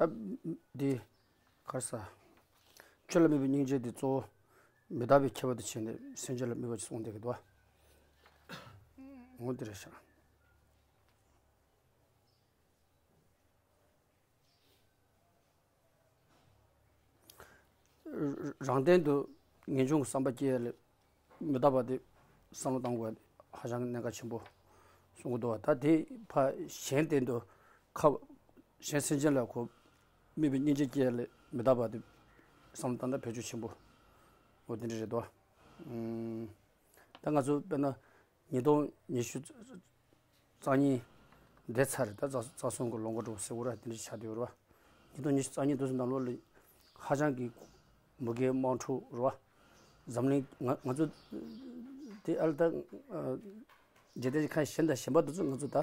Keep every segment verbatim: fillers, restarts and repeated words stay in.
ད་འདི་ག་རེ་ཟ། ཆོས་ལ་དམིགས་པའི་སྙིང་རྗེ་འདི་གཙོ་བོ་མི་རྟག་པའི་ཁྱད་པར་དུ་བྱས་ནས་སེམས་ཅན་ལ་དམིགས་པ་ཅིག་གསུངས་བསྡད་ཀྱི་འདུག་བ། འོ་འདི་རེད་ཤག་རང་སྟེང་དུ་ངེས་འབྱུང་གི་བསམ་པ་སྐྱེ་ཡ་ལས་མི་རྟག་པ་དེ་བསམ་བློ་བཏང་དགོས་ཧ་ཅང་གི་གནད་འགག་ཆེན་པོ་གསུང་གི་འདུག་བ། ད་དེ་ཕ་གཞན་སྟེང་དུ་ཁ་གཞན་སེམས་ཅན་ལ་ཁོ་དམིགས་པའི་སྙིང་རྗེ་སྐྱེ་ཡ་ལས་མི་རྟག་པ་དེ་བསམ་བློ་བཏང་ན་བེད་སྤྱོད་ཆེན་པོ་འོ་དེ་འདྲ་རེད་དོ། ཨུམ། ད་ང་ཚོ་དཔེར་ན་ཉིས་སྟོང་ཉི་ཤུ་རྩ་གཉིས་འདས་ཚར་རེད། ད་རྩ་རྩ་གསུམ་གྱི་ལོ་འགོ་འགྲོ་ཟེར་བ་ར་དེ་འདྲ་ཆགས་བསྡད་ཡོད་རེད་བ། ཉིས་སྟོང་ཉི་ཤུ་རྩ་གཉིས་དུས་སུ་ནང་ལོགས་ལ་ཧ་ཅང་གི་མུ་གེ་དམག་འཁྲུག་རེད་བ། འཛམ་གླིང་ང་ང་ཚོ་དེ་ཨ་ལ་ད་འཇིག་རྟེན་ཁམས་གཞན་དང་གཞན་པ་དེ་ཚོ་ང་ཚོ་ད་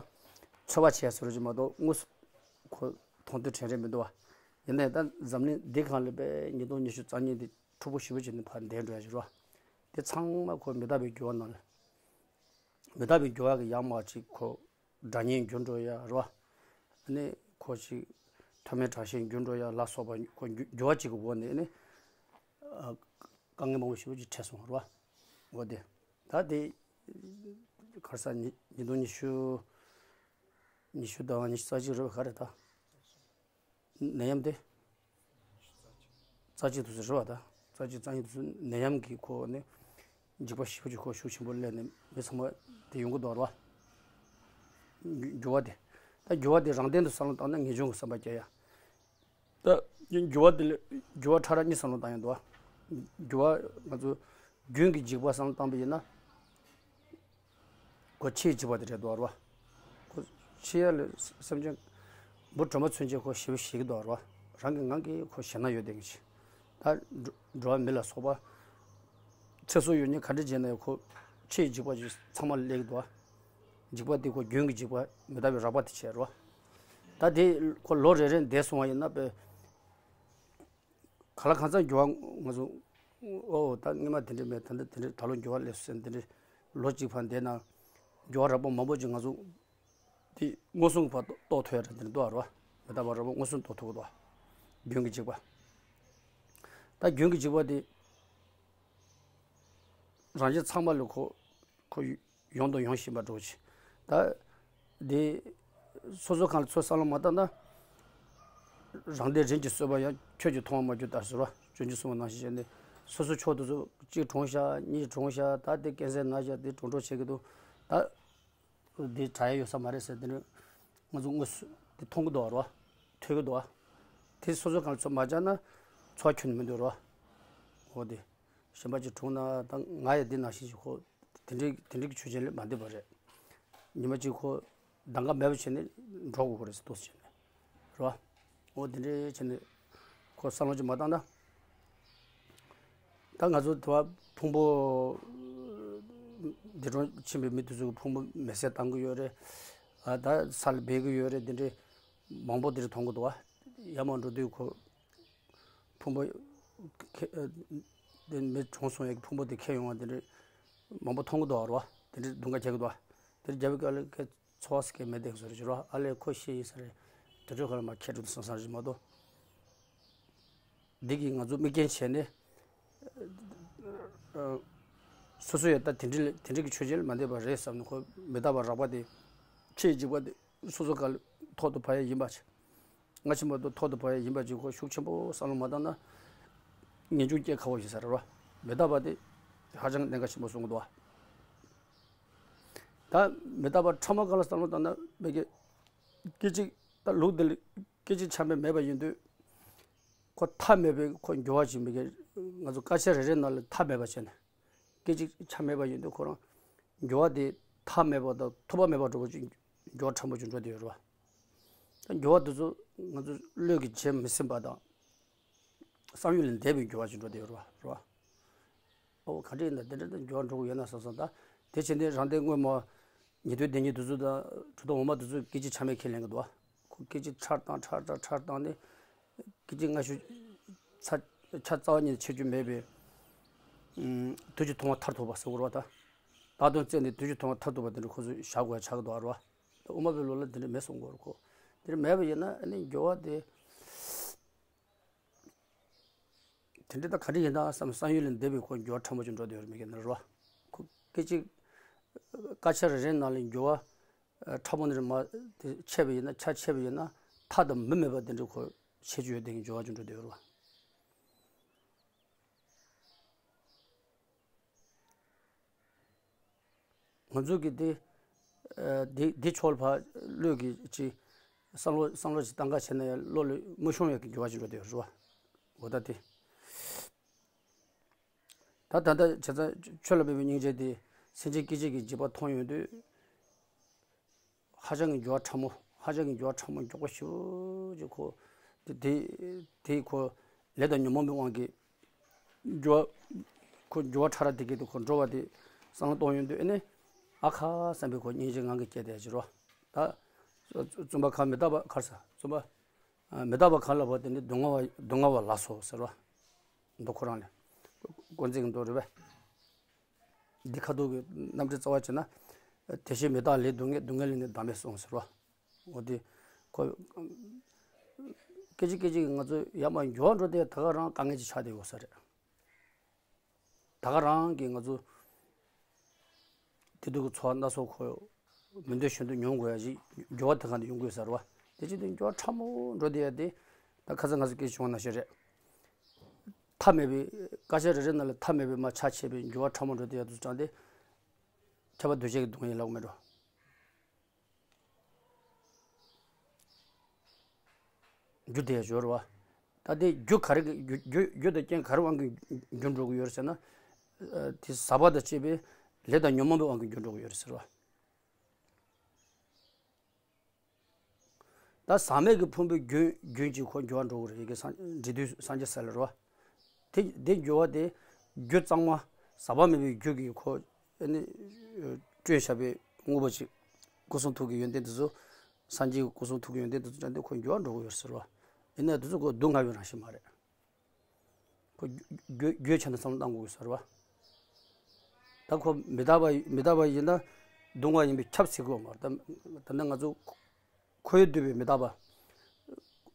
ཚོད་དཔག་བྱས་ཟེར་རོ་ཅིག་མ་གཏོགས་དངོས་སུ་ཁོ་མཐོང་ཐོས་དྲན་རེད་མི་འདུག་བ། ཡིན་ནའི་ད་འཛམ་གླིང་འདི་སྒང་ལ་པའི་ཉིས་སྟོང་ཉི་ཤུ་རྩ་གཉིས་འདི་འཁྲུག་པོ་ཞེ་པོ་ཅིག་ནས་ཕར་འདས་འགྲོ་ཡ་ཅིག་རེད་བ། དེ་ཚང་མ་ཁོ་མི་རྟག་པའི་འགྱུར་བ་ནང་ལ། མི་རྟག་པའི་འགྱུར་བ་གི་ཡར་མར་ཅིག་ཁོ་སྒྲ་སྙན་འགྱུར་འགྲོ་ཡ་རེད་བ། ཨ་ནི་ཁོ་ཅིག་མཐོ་དམན་དྲག་ཞན་འགྱུར་འགྲོ་ཡ་ལ་སོགས་པ་ཁོ་འགྱུར་འགྱུར་བ་ཅིག་གི་འོག་ནས་ཨ་ནི་ཨ་དཀའ་ངལ་མང་པོ་ཞེ་པོ་ཅིག་འཕྲད་སོང་རེད་བ། འོ་དེ། ད་དེ་ག་རེ་ཟ་ཉི་ཉིས་སྟོང་ཉི་ཤུ་ཉི་ཤུ་དང་ཉི་ཤུ་རྩ་གཅིག་རེད་བ་ག་རེ་ད། ནད་ཡམས་དེ། རྩ་གཅིག་དུས་སུ་རེད་བ་ད། རྩ་གཅིག་རྩ་གཉིས་དུས་སུ་ནད་ཡམས་ཀྱི་ཁོ་ནི། འཇིགས་པ་ཞེ་པོ་ཅིག་ཁོ་ཤུགས་ཆེན་པོ་སླེབས་ནས་མི་ཚང་མ་དེ་ཡོང་གི་འདུག་རེད་བ། འགྱུར་བ་དེ། ད་འགྱུར་བ་དེ་རང་སྟེང་དུ་བསམ་བློ་བཏང་ན་ངེས་འབྱུང་གི་བསམ་པ་སྐྱེ་ཡ། ད་འགྱུར་བ་དེ་ལ་འགྱུར་བ་ཕྲ་རགས་གཉིས་བསམ་བློ་བཏང་ཡ་འདུག་བ། འགྱུར་བ་ང་ཚོ་རྒྱུན་གྱི་འཇིགས་པ་བསམ་བློ་བཏང་པ་ཡིན་ན། ཁོ་ཕྱིའི་འཇིགས་པ་དེ་རེད་འདུག་རེད་བ། ཁོ་ཕྱི་ཡ་ལ་སེམས་ཅན་འབུ་གྲོག་མ་ཚུན་ཆད་ཁོ་ཞེ་པོ་ཞེད་ཀྱི་འདུག་རེད་བ། རང་གི་ངང་གིས་ཁོ་ཞེད་སྣང་ཡོད་བསྡད་མཁན་ཞིག་ད་འགྲོ་འགྲོ་བ་མི་ལ་སོགས་པ་ཚེ་སྲོག་ཡོད་མཁན་ག་འདྲ་བྱས་ན་ཡང་ཁོ་ཕྱིའི་འཇིགས་པ་ཅིག་ཚང་མ་སླེབས་ཀྱི་འདུག་བ། འཇིགས་པ་དེ་ཁོ་རྒྱུན་གྱི་འཇིགས་པ་མི་རྟག་པའི་རགས་པ་དེ་བྱས་རེད་བ། ད་དེ་ཁོ་ལོ་རེ་རེ་འདས་སོང་བ་ཡིན་ན་དཔེ། གང་ལ་གང་འཚམ་འགྱུར་བ་ང་ཚོ། ཨོ་ད་སྔོན་མ་དེ་འདྲ་མེད། ད་འདི་དེ་འདྲ་ད་ལོ་འགྱུར་བ་སླེབས་སོང་དེ་འདྲ་ལོ་གཅིག་ཕར་འདས་ན། འགྱུར་བ་རགས་པ་མང་པོ་ཅིག་ང་ཚོ་དེ་མངོན་སུམ་གྱིས་ཕར་རྟོགས་ཐུབ་ཡ་འདྲ་དེ་འདྲ་འདུག་རེད་བ། མི་རྟག་པ་རགས་པ་མངོན་སུམ་རྟོགས་ཐུབ་ཀྱི་འདུག་བ། རྒྱུན་གྱི་འཇིགས་པ། ད་རྒྱུན་གྱི་འཇིགས་པ་དེ་རང་བཞིན་ཚང་མ་ལ་ཁོ་ཁོ་ཡོང་དང་ཡོང་བཞིན་པ་འདྲ་བོ་ཅིག་ད། དེ། སོ་སོ་གང་ལ་ཚོད་བསམ་བློ་མ་བཏང་ན། རང་སྡེ་རིམ་གྱིས་གསོད་པ་ཡང་ཁྱོད་ཀྱིས་མཐོང་བ་མ་གྱུར་ལྟར་ཟེར་བ་སྤྱོད་འཇུག་གསུངས་པ་ནང་བཞིན་བྱས་ནས་སོ་སོ་ཕྱོགས་དེ་ཚོ་གཅིག་གྲོངས་ཤག་གཉིས་གྲོངས་ཤག་ད་དེ་ཀན་སར་ན་ཤག་དེ་གྲོངས་གྲོངས་བྱེད་ཀྱི་འདུག་ད། དེ་དྲག་ཡ་ཡོད་ས་མ་རེད་ཟེར་དེ་ནི། ང་ཚོ་དངོས་སུ་དེ་མཐོང་གི་འདུག་བ་རེད་བ། ཐོས་ཀྱི་འདུག་བ། དེ་སོ་སོ་གང་ལ་ཚོད་མ་བྱས་ན་འཚོ་བ་ཁྱོན་ནས་མི་འདུག་རེད་བ། འོ་དེ། གཞན་པ་ཅིག་གྲོངས་ན་ད་ང་ཡང་འདི་ནང་བཞིན་ཞིག་ཁོ། དེ་འདྲའི་དེ་འདྲའི་ཆོས་ཅན་ལས་མ་འདས་པ་རེད། ཉི་མ་གཅིག་ཁོ་གདམ་ག་མེད་པ་བྱས་ནས་འགྲོ་དགོས་ཀྱི་རེད་ཟེར་འདུག་ཟེར་བྱས་ནས། རེད་བ། འོ་དེ་འདྲའི་བྱས་ནས་ཁོ་བསམ་བློ་ཅིག་མ་བཏང་ན། ད་ང་ཚོ་དེ་བ་ཕུང་པོ། འདས་གྲོངས་ཕྱིན་པའི་མི་དེ་ཚོ་གི་ཕུང་པོ་མེ་བསྲེགས་བཏང་གི་ཡོད་རེད། ཨ་ད་ས་ལ་སྦས་ཀྱི་ཡོད་རེད་དེ་འདྲའི། མང་པོ་དེ་འདྲ་མཐོང་གི་འདུག་བ། ཡར་མར་འགྲོ་དུས་ཁོ། ཕུང་པོ། ཁེ་ཨ། དེ་མི་གྲོངས་སོང་ཡག་གི་ཕུང་པོ་དེ་འཁྱེར་ཡོང་བ་དེ་འདྲ། མང་པོ་མཐོང་གི་འདུག་བ་རེད་བ། དེ་འདྲ་སྡུག་བསྔལ་རྒྱག་གི་འདུག་བ། དེ་འདྲ་རྒྱབ་པའི་སྐབས་ལ་ཁོ་འཚོ་བ་ཟེར་མཁན་མེད་བསྡད་ཀྱི་བཟོ་འདྲ་ཅིག་རེད་བ། ཨ་ལས་ཁོ་ཤི་ཡིན་ས་རེད། དེ་འདྲའི་ཁ་ལ་མར་འཁྱེར་འགྲོ་དུས་སང་སང་རེད་མ་གཏོགས། འདི་གིས་ང་ཚོ་དམིགས་རྐྱེན་བྱས་ནས། ཨ། སོ་སོ་ཡང་ད་དེ་འདྲའི་དེ་འདྲའི་གི་ཆོས་ཅན་ལས་མ་འདས་པ་རེད་བསམ་ནས་ཁོ་མི་རྟག་པ་རགས་པ་དེ། ཕྱིའི་འཇིགས་པ་དེ་སོ་སོ་ག་ལ་ཐོག་ཏུ་བབས་ཡ་ཡིན་པ་བྱས། སྔ་ཕྱི་མ་གཏོགས་ཐོག་ཏུ་བབས་ཡ་ཡིན་པ་ཅིག་ཁོ་ཤུགས་ཆེན་པོ་བསམ་བློ་མ་བཏང་ན། ངེས་འབྱུང་སྐྱེ་ཁག་པོ་ཞིག་ས་རེད་བ། མི་རྟག་པ་དེ་ཧ་ཅང་གནད་འགག་ཆེན་པོ་གསུང་གི་འདུག་བ། ད་མི་རྟག་པ་ཕྲ་མོ་ག་ལ་བསམ་བློ་བཏང་ན་མི་དགེ། སྐད་ཅིག་ད་ལུགས་འདི་ལ་སྐད་ཅིག་ཆ་མེད་མེད་པ་ཡིན་དུས། ཁོ་མཐའ་མེད་པའི་ཁོ་འགྱུར་བ་ཅིག་མི་དགེ། ང་ཚོ་སྐར་ཆ་རེ་རེ་ནང་ལ་མཐའ་མེད་པ་བྱས་ནས། སྐད་ཅིག་ཆ་མེད་པ་ཡིན་དུས་ཁོ་རང་། འགྱུར་བ་དེ་མཐའ་མེད་པ་དང་ཐུབ་པ་མེད་པ་འདྲ་བོ་ཅིག་འགྱུར་བ་ཕྲན་བུ་ཅིག་འགྲོ་བསྡད་ཡོད་རེད་བ། ད་འགྱུར་བ་དེ་ཚོ་ང་ཚོ་བློས་ཀྱིས་བྱེད་མི་ཟིན་པ་དང་། བསམ་ཡུལ་ལས་འདས་པའི་འགྱུར་བ་ཅིག་འགྲོ་བསྡད་ཡོད་རེད་བ། རེད་བ། ཨོ་ག་འདྲ་ཡིན་ན་དེ་འདྲ་འགྱུར་བ་འགྲོ་གི་ཡོད་ན་བསམ་སོང་། ད་དེ་བྱས་ནས་རང་སྡེ་སྔོན་མ་ཉེ་དུས་བདེན་གཉིས་དེ་ཚོ་དང་གྲུབ་དོན་འོག་མ་དེ་ཚོས་སྐད་ཅིག་ཆ་མེད་ཁས་ལེན་གི་འདུག་བ། ཁོ་སྐད་ཅིག་ཕྲ་བཏང་ཕྲ་བཏང་ཕྲ་བཏང་ནས། སྐད་ཅིག་སྔ་ཤོས། ཆ་ཆ་རྩ་བ་ཉིད་ཆེ་རྒྱུ་མེད་པའི། ཨུམ། དུས་ཀྱི་ཐུང་བ་མཐར་ཐུག་པ་ཟེར་དགོས་རེད་བ་ད། བརྡ་དོན་བཙལ་ནས་དུས་ཀྱི་ཐུང་བ་མཐར་ཐུག་པ་དེ་འདྲ་ཁོ་ཚོས་བཞག་དགོས་ཡ་ཆགས་ཀྱི་འདུག་བ་རེད་བ། དབུ་མ་པའི་ལུགས་ལ་དེ་འདྲ་མེད་གསུང་གི་ཡོད་རེད་ཁོ། དེ་འདྲ་མེད་པ་ཡིན་ན་ཨ་ནི་འགྱུར་བ་དེ། དེ་འདྲ་ད་ག་འདྲ་ཡིན་ན་བསམ། བསམ་ཡུལ་ལས་འདས་པའི་ཁོ་འགྱུར་བ་ཕྲ་མོ་ཅིག་འགྲོ་བསྡད་ཡོད་རེད་མི་སྐད་ནང་རེད་བ། ཁོ་སྐད་ཅིག་སྐད་ཆ་རེ་རེ་ནང་ལ་འགྱུར་བ་ཕྲ་མོ་འདི་རེད་མ། དེ་ཆད་པ་ཡིན་ན། ཆ་ཆད་པ་ཡིན་ན་མཐའ་དང་མུ་མེད་པ་དེ་འདྲ་ཁོ་ཤེས་ཀྱི་ཡོད། དེ་གི་འགྱུར་བ་ཅིག་འགྲོ་བསྡད་ཡོད་རེད་བ། ང་ཚོ་གི་དེ་ཨ་དེ་དེ་ཕྱོགས་ལ་ཕར་བློས་ཀྱི་ཅིག་བསམ་བློ་བསམ་བློ་ཅིག་བཏང་ག་བྱས་ན་ཡང་བློ་ལ་མ་ཤོང་ཡག་གི་འགྱུར་བ་ཅིག་འགྲོ་བསྡད་ཡོད་རེད་བ། འོ་ད་དེ། ད་ད་ལྟ་བྱས་ཙང་ཆོས་ལ་འབད་པའི་སྙིང་རྗེ་དེ་སེམས་ཅན་སྐད་ཅིག་གི་འཇིགས་པ་མཐོང་ཡོང་དུས། ཧ་ཅང་གི་འགྱུར་བ་ཕྲ་མོ། ཧ་ཅང་གི་འགྱུར་བ་ཕྲ་མོ་མགྱོགས་པོ་ཞེ་པོ་ཅིག་ཁོ་དེ་དེ་དེ་ཁོ་ལས་དང་ཉོན་མོངས་པའི་དབང་གིས་འགྱུར་བ། ཁོ་འགྱུར་བ་ཕྲ་རགས་དེ་གས་དེ་ཁོ་འགྲོ་བ་དེ་བསམ་བློ་གཏོང་ཡོང་དུས་ཨེ་ནི་ཨ་ཁ་བསམ་པའི་ཁོ་སྙིང་རྗེ་ངང་གིས་སྐྱེས་བསྡད་ཀྱི་རེད་བ། ད་བཙུན་པ་གང་མི་རྟག་པ་གར་ས་བཙུན་པ་མི་རྟག་པ་གང་ལ་བ་དེ་ནི་སྡུག་བསྔལ་བ་སྡུག་བསྔལ་བ་ལ་སོགས་ཟེར་བ། མདོ་ཁོ་རང་ལས་དཀོན་བརྩེགས་ཀྱི་མདོ་རེད་པས། འདི་ཁ་ཐུག་གི་རྣམ་འགྲེལ་རྩ་བ་བྱས་ན། དེ་བཞིན་མི་རྟག་ལས་སྡུག་བསྔལ། སྡུག་བསྔལ་ལས་ནི་བདག་མེད་གསུངས་ཟེར་བ། འོ་དེ་ཁོ་སྐད་ཅིག་སྐད་ཅིག་ང་ཚོ་ཡར་མར་འགྱུར་བ་འགྲོ་དེ་ད་ག་རང་དཀའ་ངལ་ཅིག་ཆགས་བསྡད་ཡོད་ས་རེད། ད་ག་རང་གི་ང་ཚོ་དེ་དུས་ཀྱི་འཚོ་བ་སྣ་ཚོགས་ཁོ་མི་འདོད་གཞན་འདོད་མྱོང་དགོས་ཡ་ཞིག་འགྱུར་བ་དེ་ག་ནས་ཡོང་དགོས་ས་རེད་བ། དེ་ཅི་དེ་འགྱུར་བ་ཕྲ་མོ་འགྲོ་བསྡད་ཡ་དེ་ད་ཁ་སང་ང་ཚོ་སྐད་ཆ་བྱུང་བ་ནང་བཞིན་རེད། མཐའ་མེད་པའི་སྐད་ཆ་རེ་རེ་ནང་ལ་མཐའ་མེད་པའི་མར་ཆགས་ཆེ་བའི་འགྱུར་བ་ཕྲ་མོ་འགྲོ་བསྡད་ཡ་དུ་ཙང་དེ་ཁྱབ་པ་འདུ་བྱེད་ཀྱི་སྡུག་བསྔལ་ཡིན་ལབ་མེད་འགྲོ། རྒྱུ་དེ་ཡང་སྦྱོར་བ། ད་དེ་རྒྱུ་ག་རེ་གི་རྒྱུ་རྒྱུ་རྒྱུ་དང་རྐྱེན་ག་རེ་དབང་གིས་འགྱུར་འགྲོ་གི་ཡོད་རེད་ཟེར་ན། ཨ་དེ་ཟག་པ་དང་བཅས་པའི་ལས་དང་ཉོན་མོངས་པའི་དབང་གིས་འགྱུར་འགྲོ་གི་ཡོད་རེད་ཟེར་བ། ད་ཟག་མེད་ཀྱི་ཕུང་པོའི་རྒྱུན་རྒྱུན་གྱིས་ཁོ་འགྱུར་བ་འགྲོ་གི་རེད། ཡི་གེ་སངས་འབྲི་དུས་སངས་རྒྱས་ས་ལ་རོ། དེ་དེ་འགྱུར་བ་དེ་རྒྱུ་གཙང་མ་ཟག་པ་མེད་པའི་རྒྱུ་གིས་ཁོ་ཨ་ནི་སྤྲོས་བཞག་པའི་དངོས་པོ་ཅིག་སྐུ་གསུང་ཐུགས་ཀྱི་ཡོན་ཏན་དེ་ཚོ། སངས་རྒྱས་ཀྱི་སྐུ་གསུང་ཐུགས་ཀྱི་ཡོན་ཏན་དེ་ཚོ་ཀྱང་དེ་ཁོ་འགྱུར་བ་འགྲོ་གི་ཡོད་ཟེར་བ། ཡིན་ན་དེ་ཚོ་ཁོ་སྡུག་བསྔལ་བའི་རང་བཞིན་མ་རེད། ཁོ་རྒྱུ་རྒྱུ་ཆ་ནས་བསམ་བློ་གཏང་དགོས་ཟེར་བ། ད་ཁོ་མི་རྟག་པ་མི་རྟག་པ་ཡིན་ན་སྡུག་བསྔལ་ཡིན་པས་ཁྱབ་ཚིག་གི་ཡོད་མ་རེད། ད་ད་ནི་ང་ཚོ་འཁོར་བའི་འདུས་པའི་མི་རྟག་པ།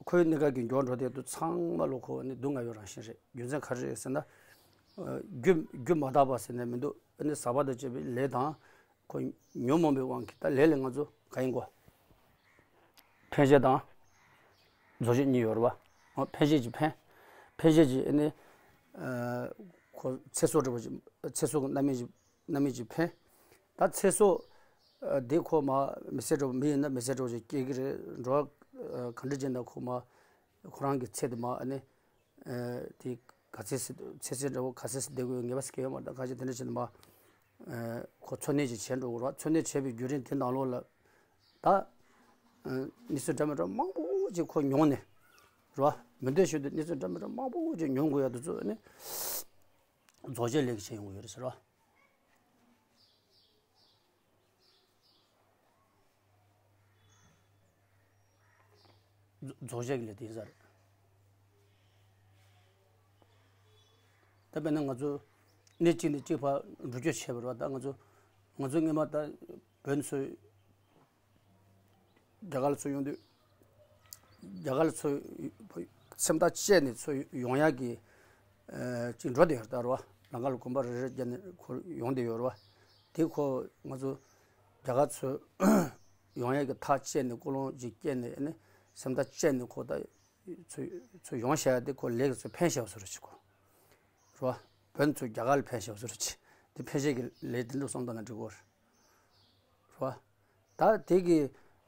འཁོར་བའི་གནས་སྐབས་ཀྱི་འགྱུར་བ་འགྲོ་དེ་དུས་ཚང་མ་ལོ་ཁོ་ནི་སྡུག་བསྔལ་བའི་རང་བཞིན་རེད། རྒྱུ་མཚན་ག་རེ་རེད་ཟེར་ན། རྒྱུ་རྒྱུ་མ་དག་པ་ཟེར་ནས་མི་འདུག་ཨ་ནི་ཟག་པ་དང་བཅས་པའི་ལས་དང་། ཁོ་ཉོན་མོངས་པའི་དབང་གིས་ད་ལས་ལས་ང་ཚོ་ག་ཡིན་གོ། འཕེན་བྱེད་དང་། རྫོགས་བྱེད་གཉིས་ཡོད་རེད་བ། འོ་འཕེན་བྱེད་ཀྱི་འཕེན། འཕེན་བྱེད་ཀྱི་ཨ་ནི། ཁོ་ཚེ་སྲོག་འདྲ་པོ་ཅིག་ཚེ་སྲོག་གི་རྣམ་སྨིན་གྱི་རྣམ་སྨིན་གྱི་འཕེན། ད་ཚེ་སྲོག་འདི་ཁོ་མ་མི་ཚེ་འདྲ་པོ་མི་ཡིན་ན་མི་ཚེ་འདྲ་པོ་ཅིག་སྐྱེལ་གི་རེད། འགྲོ་བ་ག་འདྲ་ཅིག་ན་ཁོ་མ་ཁོ་རང་གི་ཚེ་དེ་མ་ཨ་ནི། དེ་ག་ཚད་སྲིད་ཚེ་ཚད་འདྲ་བོ་ག་ཚད་སྲིད་བསྡད་དགོས་ངེས་པ་སྐྱེ་ཡོད་མ་རེད། ད་ག་ཅི་དེ་འདྲ་བྱས་ནས་མ་ཁོ་འཚོ་གནས་ཅིག་བྱས་འགྲོ་དགོས་རེད། འཚོ་གནས་བྱས་པའི་བརྒྱུད་རིམ་དེ་ནང་ལོགས་ལ་ད་གནས་ཚུལ་འདྲ་མི་འདྲ་མང་པོ་ཅིག་ཁོ་མྱོང་ནས་རེད་བ། མི་འདོད་ཞེ་དྲག་གནས་ཚུལ་འདྲ་མི་འདྲ་མང་པོ་ཅིག་མྱོང་དགོས་ཡ་དེ་ཚོ་ནི་རྫོགས་བྱེད་ལས་ཀྱི་ཆེད་ཡོང་གི་ཡོད་རེད་ཟེར་བ། རྫོགས་བྱེད་ཀྱི་ལས་དེ་ཡིན་ས་རེད། ད་དཔེར་ན་ང་ཚོ་གནས་གཅིག་ནས་གཅིག་བར་འགྲོ་སྐྱོད་བྱས་པ་རེད་བ། ད་ང་ཚོ་ང་ཚོ་སྔོན་མ་ད་བོད་ཚོ་རྒྱ་གར་ལ་ཚུར་ཡོང་དུས། རྒྱ་གར་ལ་ཚུར་སེམས་ཐག་བཅད་ནས་ཚུར་ཡོང་ཡག་གི་ཅིག་འགྲོ་བསྡད་ཡོད་རེད་ད་རེད་བ། ལམ་ཁ་ལ་གོམ་པ་རེ་རེ་བརྒྱབ་ནས་ཁོ་ཡོང་བསྡད་ཡོད་རེད་བ། དེ་ཁོ་ང་ཚོ་རྒྱ་གར་ཚུར་ཡོང་ཡག་གི་ཐག་བཅད་ནས་ཀུན་སློང་ཅིག་བསྐྱེད་ནས་ཨ་ནི་སེམས་ཐག་བཅད་ནས་ཁོ་ད་ཚུར་ཚུར་ཡོང་བྱས་ཏེ་ཁོ་ལས་ཀྱི་ཚུར་འཕེན་བྱས་པ་བཟོ་འདྲ་ཅིག་གོ། རེད་བ། བོད་ཚུར་རྒྱ་གར་ལ་འཕེན་བྱས་པ་བཟོ་འདྲ་ཅིག་དེ་འཕེན་བྱེད་ཀྱི་ལས་དེ་འདྲ་བསམ་བཏང་ན་འགྲིག་གོ། རེད་བ། ད་དེ་གི་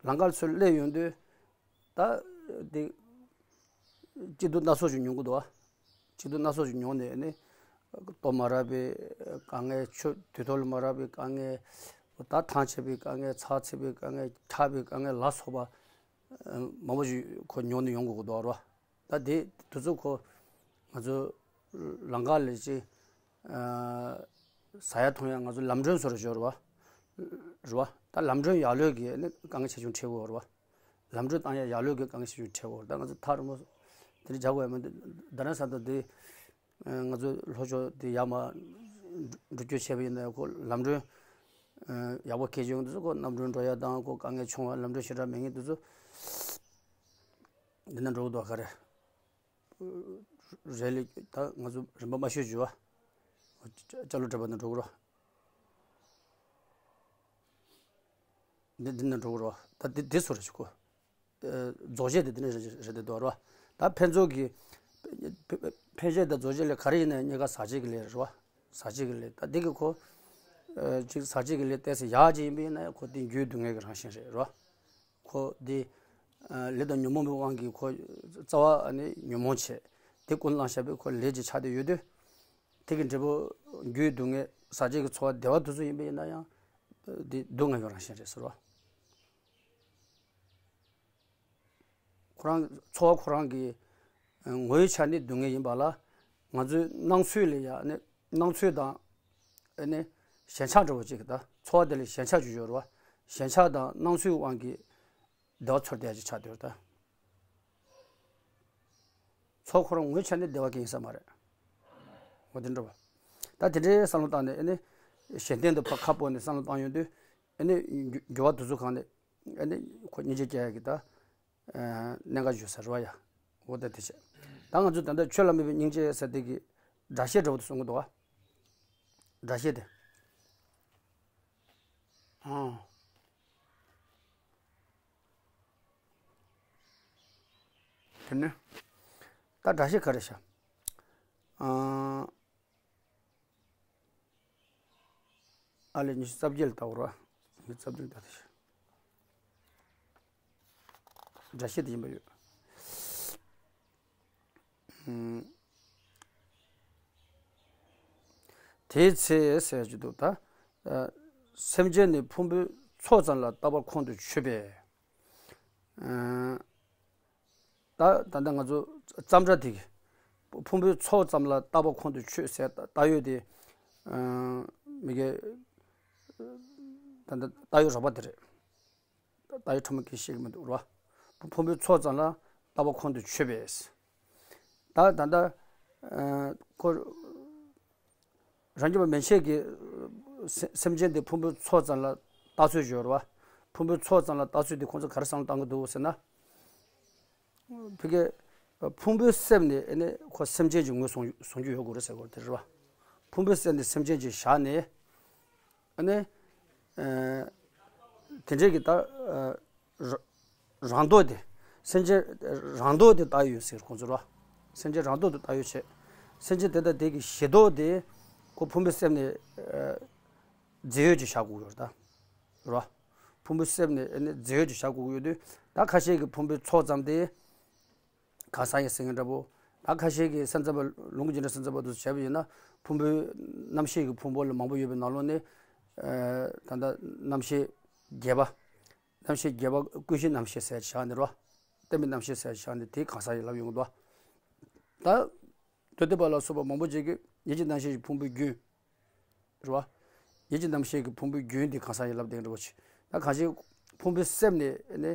ལམ་ཁ་ལ་ཚུར་སླེབས་ཡོང་དུས། ད་དེ་སྐྱིད་སྡུག་སྣ་ཚོགས་ཤིག་མྱོང་གི་འདུག་ཨ། སྐྱིད་སྡུག་སྣ་ཚོགས་ཤིག་མྱོང་ནས་ནི། ལྟོ་མ་རག་པའི་དཀའ་ངལ། ཆུ་དུས་ཐོག་ལ་མ་རག་པའི་དཀའ་ངལ། ད་ཐང་ཆད་པའི་དཀའ་ངལ། ཚྭ་ཚིག་པའི་དཀའ་ངལ། འཁྱགས་པའི་དཀའ་ངལ་ལ་སོགས་པ་མང་པོ་ཞིག་ཁོ་མྱོང་ནས་ཡོང་དགོས་ཀྱི་འདུག་རོ། ད་དེ་དུས་ཚོད་ཁོ་ང་ཚོ་ལམ་ཁ་ལ་ཅིག་ཟ་ཡ་འཐུང་ཡ་ང་ཚོ་ལམ་གྲོན་བཟོ་འདྲ་ཅིག་ཡོད་རེད་བ། རེད་བ། ད་ལམ་གྲོན་ཡག་ལོས་ཀྱི་ནི་དཀའ་ངལ་ཆེ་ཆུང་འཕྲད་ཀྱི་ཡོད་རེད་བ། ལམ་གྲོན་བཏང་ཡ་ཡག་ལོས་ཀྱི་དཀའ་ངལ་ཆེ་ཆུང་འཕྲད་ཀྱི་ཡོད་རེད། ད་ང་ཚོ་ཐག་རིང་པོ་དེ་འདྲ་རྒྱག་དགོས་ཡ་མི་འདུག་ད་རང་ས་ད་དེ་ང་ཚོ་ལྷོ་ཕྱོགས་དེ་ཡར་མར་འགྲོ་སྐྱོད་བྱས་པ་ཡིན་ན་ཁོ་ལམ་གྲོན་ཡག་པོ་གལ་ཆེ་ཡོང་དུས་ཚོད་ཁོ་ལམ་གྲོན་འགྲོ་ཡ་དང་ཁོ་དཀའ་ངལ་ཆུང་བ། ལམ་གྲོན་ཞེ་དྲག་མེད་མཁན་དུས་ཚོད་འདི་ན་འགྲོ་གི་འདུག་ག་རེ། རེད་ རེད་ལེ། ད་ང་ཚོ་རིམ་པ་མ་ཤོད་བརྗོད་བ། ཅ་ལོ་གྲྭ་པ་ནང་འགྲོ་གི་རོ། འདི་འདི་ནང་འགྲོ་གི་རོ། ད་འདི་འདི་སུ་རེད་ཞུ་གོ། རྫོགས་བྱེད་དེ་འདི་ནས་རེད་རེད་དེ་འདུག་རོ། ད་ཕན་ཚུན་གྱི་ཕན་བྱེད་དང་རྫོགས་བྱེད་ལས་ག་རེ་ཡིན་ན་གཉིས་ཀ་ཟག་བཅས་ཀྱི་ལས་རེད་རོ། ཟག་བཅས་ཀྱི་ལས། ད་འདི་གི་ཁོ་ཅིག་ཟག་བཅས་ཀྱི་ལས་ཏོག་ཙམ་ཡག་ཅིག་ཡིན་པ་ཡིན་ན་ཁོ་དེ་རྒྱུའི་སྡུག་བསྔལ་གྱི་རང་བཞིན་རེད་རོ། ཁོ་དེ་ལས་དང་ཉོན་མོངས་པའི་དབང་གིས་ཁོ་རྩ་བ་ནས་ཉོན་མོངས་བྱས། དེ་ཀུན་བླངས་བྱས་པས་ཁོ་ལས་ཀྱི་ཆགས་བསྡད་ཡོད་དུས། དེ་གི་འབྲས་བུ་རྒྱུའི་སྡུག་བསྔལ་ཟག་བཅས་ཀྱི་ཚོར་བ་བདེ་བ་དེ་ཚོ་ཡིན་པ་ཡིན་ན་ཡང་དེ་སྡུག་བསྔལ་གྱི་རང་བཞིན་རེད་ཟེར་བ། ཁོ་རང་ཚོར་བ་ཁོ་རང་གི་ངོ་བོའི་ཆ་ནས་སྡུག་བསྔལ་ཡིན་པ་ལ། ང་ཚོའི་སྣང་ཚུལ་ལ་ཡང་ནི་སྣང་ཚུལ་དང་ཨ་ནི་ཞེན་ཆགས་འདྲ་བོ་ཅིག་གི་ད་ཚོར་བ་དེ་ལ་ཞེན་ཆགས་ཅིག་ཡོད་རེད་བ། ཞེན་ཆགས་དང་སྣང་ཚུལ་དབང་གིས་བདེ་བ་ཚོར་བསྡད་ཅིག་ཆགས་སྡོད་རེད་ད། ཚོར་ཁོ་རང་ངོའི་ཆ་ནས་བདེ་བ་གང་ཡིན་ས་མ་རེད། འོ་དེ་འདྲ་བ། ད་དེ་འདྲའི་བསམ་བློ་བཏང་ནས་ཨ་ནི་གཞན་སྟེང་དུ་ཕར་ཁ་སྤོ་ནས་བསམ་བློ་བཏང་ཡོང་དུས། ཨ་ནི་འགྱུ་འགྱུ་བ་དེ་ཚོ་གང་ནས་ཨ་ནི་ཁོ་སྙིང་རྗེ་སྐྱེ་ཡ་གི་ད་གནད་འགག་བརྗོད་ས་རེད་བ་ཡ། འོ་ད་དེ་བྱས། ད་ང་ཚོ་ད་ལྟ་ཆོས་ལ་མོས་པའི་སྙིང་རྗེ་ཟེར་དེ་གི་སྒྲ་བཤད་འདྲ་བོ་དེ་གསུང་གི་འདུག་བ། སྒྲ་བཤད་དེ། ཨང་། དེ་ནས་ད་སྒྲ་བཤད་ག་རེ་བྱ། ཨང་། ཨ་ལས་ཉི་ཤུ་རྩ་བརྒྱད་ལ་ལྟ་བར་བ། ཉི་ཤུ་རྩ་བརྒྱད་ལ་ལྟ་དེ་བྱ། སྒྲ་བཤད་དེ་ཡིན་པ་ཡོད། ཨང་། དེའི་ཚེ་ཟེར་གྱི་འདུག་ད། ཨ། སེམས་ཅན་ནི་ཕུང་པོའི་ཚོགས་ཙམ་ལ་རྟག་པར་ཁོང་དུ་ཆུད་པས། ཨ། ད་ད་ལྟ་ང་ཚོ་ཙམ་སྒྲ་དེ་གི་ཕུང་པོའི་ཚོགས་ཙམ་ལ་རྟག་པར་ཁོང་དུ་ཆུད་ཟེར་ད་ལྟ་ཡོད་དེ། ཨ། མི་དགེ། ད་ལྟ་ལྟ་ཡོད་རོགས་པ་དེ་རེད། ད་ལྟ་ཡོད་ཕྲ་མོ་གི་ཤེས་ཀྱི་མི་འདུག་རོ། ཕུང་པོའི་ཚོགས་ཙམ་ལ་རྟག་པར་ཁོང་དུ་ཆུད་པས། ད་ད་ལྟ་ཨ་ཁོ་རང་རྒྱུད་པ་མན་ཆད་ཀྱི་སེ་སེམས་ཅན་དེ་ཕུང་པོའི་ཚོགས་ཙམ་ལ་ལྟ་ཚུལ་ཡོད་རེད་བ། ཕུང་པོའི་ཚོགས་ཙམ་ལ་ལྟ་ཚུལ་དེ་ཁོང་ཚོ་ག་རེ་བསམ་བློ་བཏང་གི་འདུག་ཟེར་ན། ཕ་གི་ཕུང་པོའི་སེམས་ནི་ཨ་ནི་ཁོ་སེམས་ཅན་གྱི་ངོས་བཟུང་བཟུང་རྒྱུ་ཡོད་དགོས་རེད་ཟེར་དགོས་རེད་དེ་རེད་བ། ཕུང་པོའི་སེམས་ནི་སེམས་ཅན་གྱི་བཞག་ནས། ཨ་ནི། ཨ། དེ་འདྲའི་གི་ད། ཨ། ར་རང་ལྡོག་དེ། སེམས་ཅན་རང་ལྡོག་དེ་ལྟ་ཡོད་ཟེར་ཁོང་ཚོ་ར། སེམས་ཅན་རང་ལྡོག་དེ་ལྟ་ཡོད་བྱས། སེམས་ཅན་དེ་དང་དེ་གི་ཞེ་ལྡོག་དེ་ཁོ་ཕུང་པོའི་སེམས་ནས། ཨ། རྫས་ཡོད་ཀྱི་བཞག་དགོས་ཡོད་རེད་ད། ར། ཕུང་པོའི་སེམས་ནས་ཨ་ནི་རྫས་ཡོད་ཀྱི་བཞག་དགོས་ཡོད་དུས་ད་ཁ་ཤས་ཀྱི་ཕུང་པོའི་ཚོགས་ཙམ་དེ། གང་ཟག་ཡིན་ཟེར་མཁན་འདྲ་པོ། ད་ཁ་ཤས་ཀྱིས་སེམས་ཙམ་པ་ལུང་གི་རྗེས་འབྲང་སེམས་ཙམ་པ་དེ་ཚོ་བྱས་པ་ཡིན་ན་ཕུང་པོའི་རྣམ་ཤེས་ཀྱི་ཕུང་པོ་ལ་མང་པོ་ཡོད་པའི་ནང་ལོགས་ནས། ཨ། ད་ལྟ་རྣམ་ཤེས་བརྒྱད་པ། རྣམ་ཤེས་བརྒྱད་པ་ཀུན་གཞིའི་རྣམ་ཤེས་ཟེར་བྱས་ནས་རོ། བརྟེན་པའི་རྣམ་ཤེས་ཟེར་བྱས་ནས་དེ་གང་ཟག་ཡིན་ལབ་ཡོང་གི་འདུག་ད་འདོད་ལྡན་པ་ལ་སོགས་པ་མང་པོ་ཅིག་གིས་ཡིད་ཀྱི་རྣམ་ཤེས་ཀྱི་ཕུང་པོའི་རྒྱུན། རེད་བ། ཡིད་ཀྱི་རྣམ་ཤེས་ཀྱི་ཕུང་པོའི་རྒྱུན་དེ་གང་ཟག་ཡིན་ལབ་བསྡད་འདྲ་པོ་ཆེ། ད་གང་ཞིག་ཕུང་པོའི་སེམས་ནས་ནི།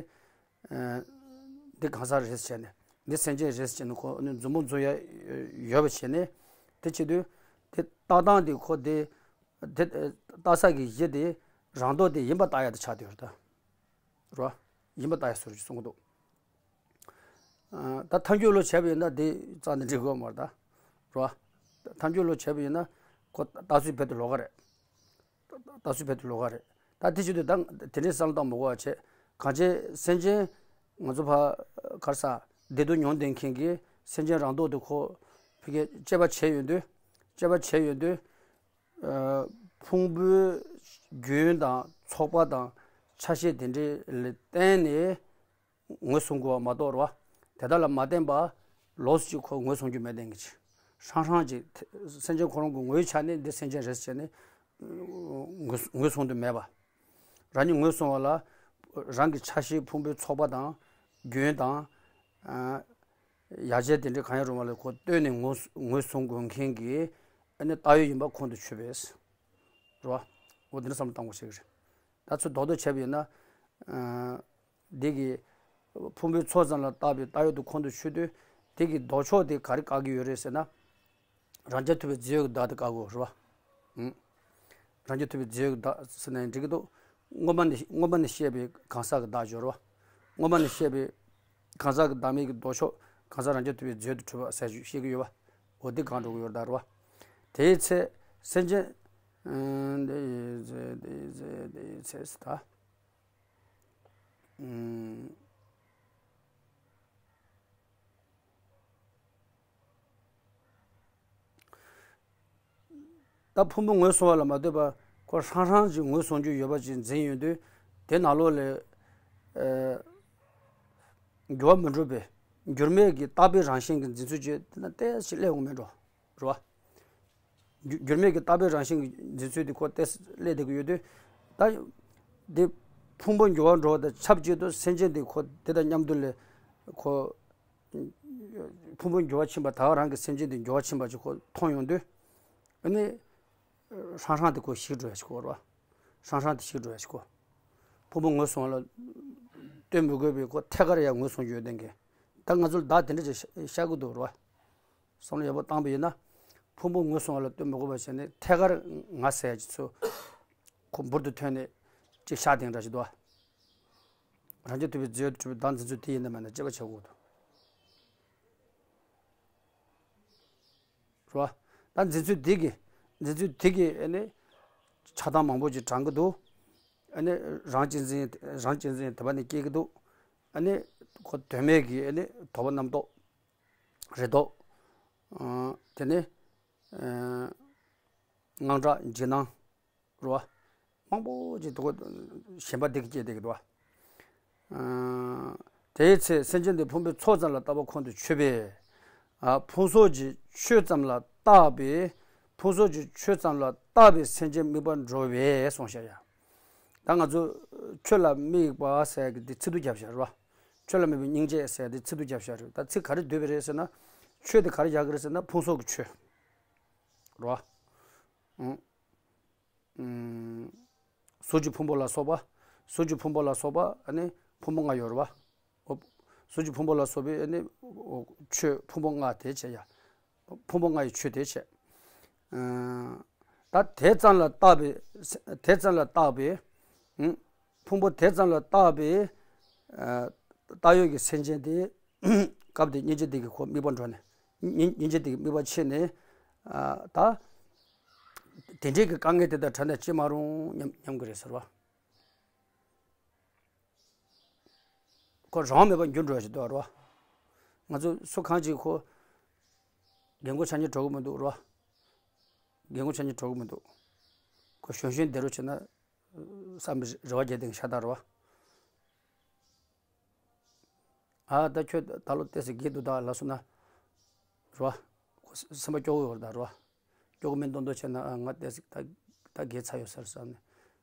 ཨ། འདི་གང་ཟག་རེད་ཟེར་ནས་འདི་སེམས་ཅན་རེད་ཟེར་ནས་ཁོ་ནི་མཛུབ་མོ་འཛུགས་ཡ་ཡོད་པ་བྱས་ནས། དེ་བྱེད་དུས་དེ་ལྟ་སྟངས་དེ་ཁོ་དེ་དེ་ལྟ་ས་གི་གཞི་དེ་རང་ལྡོག་དེ་ཡིན་པ་ལྟ་ཡ་དེ་ཆགས་བསྡད་ཡོད་རེད་ད། རེད་བ། ཡིན་པ་ལྟ་ཡ་བཟོ་རྒྱུ་གསུང་གི་འདུག་ཨ། ད་ཐལ་འགྱུར་བློ་བྱས་པ་ཡིན་ན་དེ་རྩ་ནས་འགྲིག་གི་ཡོད་མ་རེད་ད། རེད་བ། ཐལ་འགྱུར་བློ་བྱས་པ་ཡིན་ན་ཁོ་ལྟ་ཚུལ་རྦད་དེ་ལོགས་ཀ་རེད། ལྟ་ཚུལ་རྦད་དེ་ལོགས་ཀ་རེད། ད་དེ་བྱེད་དུས་ད་དེ་འདྲའི་བསམ་བློ་བཏང་མི་དགོས་པ་བྱས། གང་ཅི་སེམས་ཅན་ང་ཚོ་ཕ་གར་ས་བདེ་སྡུག་མྱོང་བསྡད་མཁན་གྱི་སེམས་ཅན་རང་ལྡོག་དེ་ཁོ་ཕ་གིར་དཔྱད་པ་བྱས་ཡོང་དུས། དཔྱད་པ་བྱས་ཡོང་དུས། ཨ། ཕུང་པོའི་རྒྱུན་དང་ཚོགས་པ་དང་ཆ་ཤས་དེ་འདྲ་ལ་བརྟེན་ནས་ངོས་བཟུང་དགོས་པ་མ་གཏོགས་རེད་བ། དེ་དག་ལ་མ་བརྟེན་པ་ལོགས་སུ་ཅིག་ཁོ་ངོས་བཟུང་རྒྱུ་མེད་བསྡད་མཁན་ཅིག་ཧྲང་ཧྲང་ཅིག་སེམས་ཅན་ཁོ་རང་གི་ངོ་བོའི་ཆ་ནས་འདི་སེམས་ཅན་རེད་ཟེར་ནས་ངོས་ངོས་བཟུང་དུ་མེད་པ། རང་ཉིད་ངོས་བཟུང་བ་ལ་རང་གི་ཆ་ཤས་ཕུང་པོའི་ཚོགས་པ་དང་རྒྱུན་དང་། ཨ། ཡ་གྱལ་དེ་འདྲའི་གང་ཡང་རུང་བ་ལ་ཁོ་ལྟོས་ནས་ངོས་ངོས་བཟུང་དགོས་མཁན་གྱི་ཨ་ནི་ལྟ་ཡུལ་ཡིན་པ་ཁོང་དུ་ཆུད་པས། རེད་བ། འོ་དེ་འདྲ་བསམ་བློ་བཏང་དགོས་ཤེས་ཀྱི་རེད། ད་ཚུར་རྡོག་རྡོག་བྱས་པ་ཡིན་ན། ཨ། འདི་གི་ཕུང་པོའི་ཚོགས་ཙམ་ལ་བརྟགས་པའི་ལྟ་ཡུལ་དུ་ཁོང་དུ་ཆུད་དུས་དེ་གི་ལྡོག་ཕྱོགས་དེ་ག་རེ་བཀག་གི་ཡོད་རེད་ཟེར་ན། རང་རྐྱ་ཐུབ་པའི་རྫས་ཡོད་ཀྱི་བདག་དེ་བཀག་དགོས་རེད་བ། ཨང་། རང་རྐྱ་ཐུབ་པའི་རྫས་ཡོད་ཀྱི་བདག་ཟེར་ན་ཡང་འགྲིག་གི་འདུག་སྔོན་མ་ནས་སྔོན་མ་ནས་བཤད་པའི་གང་ཟག་གི་བདག་སྦྱོར་བ། སྔོན་མ་ནས་བཤད་པའི་གང་ཟག་གི་བདག་མེད་ཀྱི་ལྡོག་ཕྱོགས་ གང་ཟག་རང་རྐྱ་ཐུབ་པའི་མཛོད་དུ་གྲུབ་པ་ཟེར་ཞུ་བཤད་ཀྱི་ཡོད་པ། འོ་དེ་གང་འགྲོ་གི་ཡོད་རེད་ད་རེད་བ། དེའི་ཚེ་སེམས་ཅན། ཨ། དེའི་ཚེ་དེའི་ཚེ་དེའི་ཚེ་ད། ཨུམ། ད་ཕུང་པོ་ངོས་བཟུང་བ་ལ་མ་ལྟོས་པར་ཁོ་ཧྲང་ཧྲང་ཅིག་ངོས་བཟུང་རྒྱུ་ཡོད་པ་ཅིག་འཛིན་ཡོང་དུས། དེ་ནང་ལོགས་ལས། ཨ། འགྱུར་བ་མི་འགྲོ་བའི་འགྱུར་མེད་ཀྱི་རྟག་པའི་རང་བཞིན་གྱི་འཛིན་ཚུལ་ཅིག་དེ་ན་ཏོག་ཙམ་སླེབས་འོང་མེད་འགྲོ། རེད་བ། འགྱུར་འགྱུར་མེད་ཀྱི་རྟག་པའི་རང་བཞིན་གྱི་འཛིན་ཚུལ་དེ་ཁོ་ཏོག་ཙམ་སླེབས་བསྡད་ཀྱི་ཡོད་དུས། ད་འདི་ཕུང་པོ་འགྱུར་བ་འགྲོ་བ་དང་ཆབས་ཅིག་ཏུ་སེམས་ཅན་དེ་ཁོ་དེ་དང་མཉམ་དུ་ལས་ཁོ་ཕུང་པོ་འགྱུར་བ་ཕྱིན་པ་ད་ག་རང་གི་སེམས་ཅན་དེ་འགྱུར་བ་ཕྱིན་པ་ཅིག་ཁོ་མཐོང་ཡོང་དུས། ཨ་ནི་ཧྲང་ཧྲང་དེ་ཁོ་ཞིག་འགྲོ་ཡ་ཞིག་གོ་རེད་བ། ཧྲང་ཧྲང་དེ་ཞིག་འགྲོ་ཡ་ཞིག་གོ། ཕུང་པོ་ངོས་བཟུང་བ་ལ་ལྟོས་མི་དགོས་པའི་ཁོ་ཐད་ཀར་ཡང་ངོས་བཟུང་རྒྱུ་ཡོད་ལྡན་གི། ད་ང་ཚོ་ལ་བདག་དེ་འདྲ་ཅིག་ཤ་ཤ་གི་འདུག་རེད་བ། བསམ་བློ་ཡག་པོ་བཏང་པ་ཡིན་ན། ཕུང་པོ་ངོས་བཟུང་བ་ལ་ལྟོས་མི་དགོས་པ་བྱས་ནས་ཐད་ཀར་ང་ཟེར་ཡ་ཅིག་ཚོ་ཁོ་འབུར་དུ་ཐོན་ནས་ཅིག་ཤ་དེ་འདྲ་ཞིག་འདུག་བ། རང་རྐྱ་ཐུབ་པའི་མཛོད་དུ་གྲུབ་པའི་བདག་འཛིན་ཚུལ་དེ་ཡིན་ནམ་མིན་ནམ་དཔྱད་པ་བྱེད་དགོས་འདུག་རེད་བ། ད་འཛིན་ཚུལ་འདི་གི་འཛིན་ཚུལ་འདི་གི་ཨ་ནི་ཆགས་སྡང་མང་པོ་ཅིག་དྲངས་ཀྱི་འདུག་ཨ་ནི་རང་གཅེས་འཛིན་རང་གཅེས་འཛིན་དེ་བ་ནས་སྐྱེ་གི་འདུག་ཨ་ནི་ཁོ་དོན་མེད་ཀྱི་ཨ་ནི་དོགས་པ་རྣམ་རྟོག་རེ་དོགས། ཨ། དེ་ནས། ཨ། དངངས་སྐྲག་འཇིགས་སྣང་། རེད་བ། མང་པོ་ཅིག་དུ་ཞེན་པ་འདི་གི་སྐྱེས་བསྡད་ཀྱི་འདུག་བ། ཨ། དེའི་ཚེ་སེམས་ཅན་དེ་ཕུང་པོའི་ཚོགས་ཙམ་ལ་བརྟག་པ་ཁོང་དུ་ཆུད་པས། ཨ། ཕུང་སོགས་ཀྱི་ཆོས་ཙམ་ལ་བརྟགས་པས། ཕུང་སོགས་ཀྱི་ཆོས་ཙམ་ལ་བརྟགས་པས་སེམས་ཅན་དམིགས་པར་འགྲོ་བས་གསུངས་བཞག་ཡ། ད་ང་ཚོ་ཆོས་ལ་དམིགས་པ་ཟེར་གི་འདི་ཚིག་ཏུ་བརྒྱབ་བཞག་རེད་བ། ཆོས་ལ་དམིགས་པའི་སྙིང་རྗེ་ཟེར་འདི་ཚིག་ཏུ་བརྒྱབ་བཞག་རེད། ད་ཚིག་ག་རེ་བསྡུས་པ་རེད་ཟེར་ན། ཆོས་དེ་ག་རེ་བཞག་གི་རེད་ཟེར་ན་ཕུང་སོགས་ཀྱི་ཆོས། རེད་བ། ཨང་། ཨུམ། གཟུགས་ཀྱི་ཕུང་པོ་ལ་སོགས་པ། གཟུགས་ཀྱི་ཕུང་པོ་ལ་སོགས་པ་ཨ་ནི་ཕུང་པོ་ལྔ་ཡོད་རེད་བ། འོ། གཟུགས་ཀྱི་ཕུང་པོ་ལ་སོགས་པའི་ཨ་ནི་འོ་ཆོས་ཕུང་པོ་ལྔ་དེ་བྱས་ཡ། ཕུང་པོ་ལྔ་ཡི་ཆོས་དེ་བྱས། ཨ། ད་དེ་ཙམ་ལ་བརྟགས་པའི་དེ་ཙམ་ལ་བརྟགས་པའི། ཨུམ། ཕུང་པོ་དེ་ཙམ་ལ་བརྟགས་པའི། ཨ། བརྟགས་ཡོད་ཀྱི་སེམས་ཅན་དེ། སྐབས་དེ་སྙིང་རྗེ་དེ་གི་ཁོ་དམིགས་པ་འགྲོ་ནས། སྙིང་སྙིང་རྗེ་དེ་གི་དམིགས་པ་ཕྱེ་ནས། ཨ། ད། དེ་འདྲའི་གི་དཀའ་ངལ་དེ་དང་བྲལ་ནས་ཅི་མ་རུང་སྙམ་སྙམ་གི་རེད་ཟེར་བ། ཁོ་རང་དབང་མེད་པར་འགྱུར་འགྲོ་ཡ་ཞིག་འདུག་རེད་བ། ང་ཚོ་སུ་གང་ཅིག་ཁོ་རྒན་གོག་ཆགས་སྙིང་འདོད་ཀྱི་མི་འདུག་རེད་བ། རྒན་གོག་ཆགས་སྙིང་འདོད་ཀྱི་མི་འདུག་ཁོ་གཞོན་གཞོན་བསྡད་རོགས་བྱས་ན་བསམ་པའི་རེ་བ་རྒྱག་བསྡད་མཁན་ཤ་སྟག་རེད་བ། ཨ། ད་ཁྱོད་ད་ལོ་ཏོག་ཙམ་རྒས་འདུག་ད་ལབ་སོང་ན། རེད་བ། ཁོ་སེམས་པ་སྐྱོ་བོ་ཡོད་རེད་ད་རེད་བ། སྐྱོ་གི་མིན་མདོག་མདོག་བྱས་ན། ཨ། ང་ཏོག་ཙམ་ད་ད་རྒས་ཚར་ཡོད་ས་རེད་བསམ་ནས།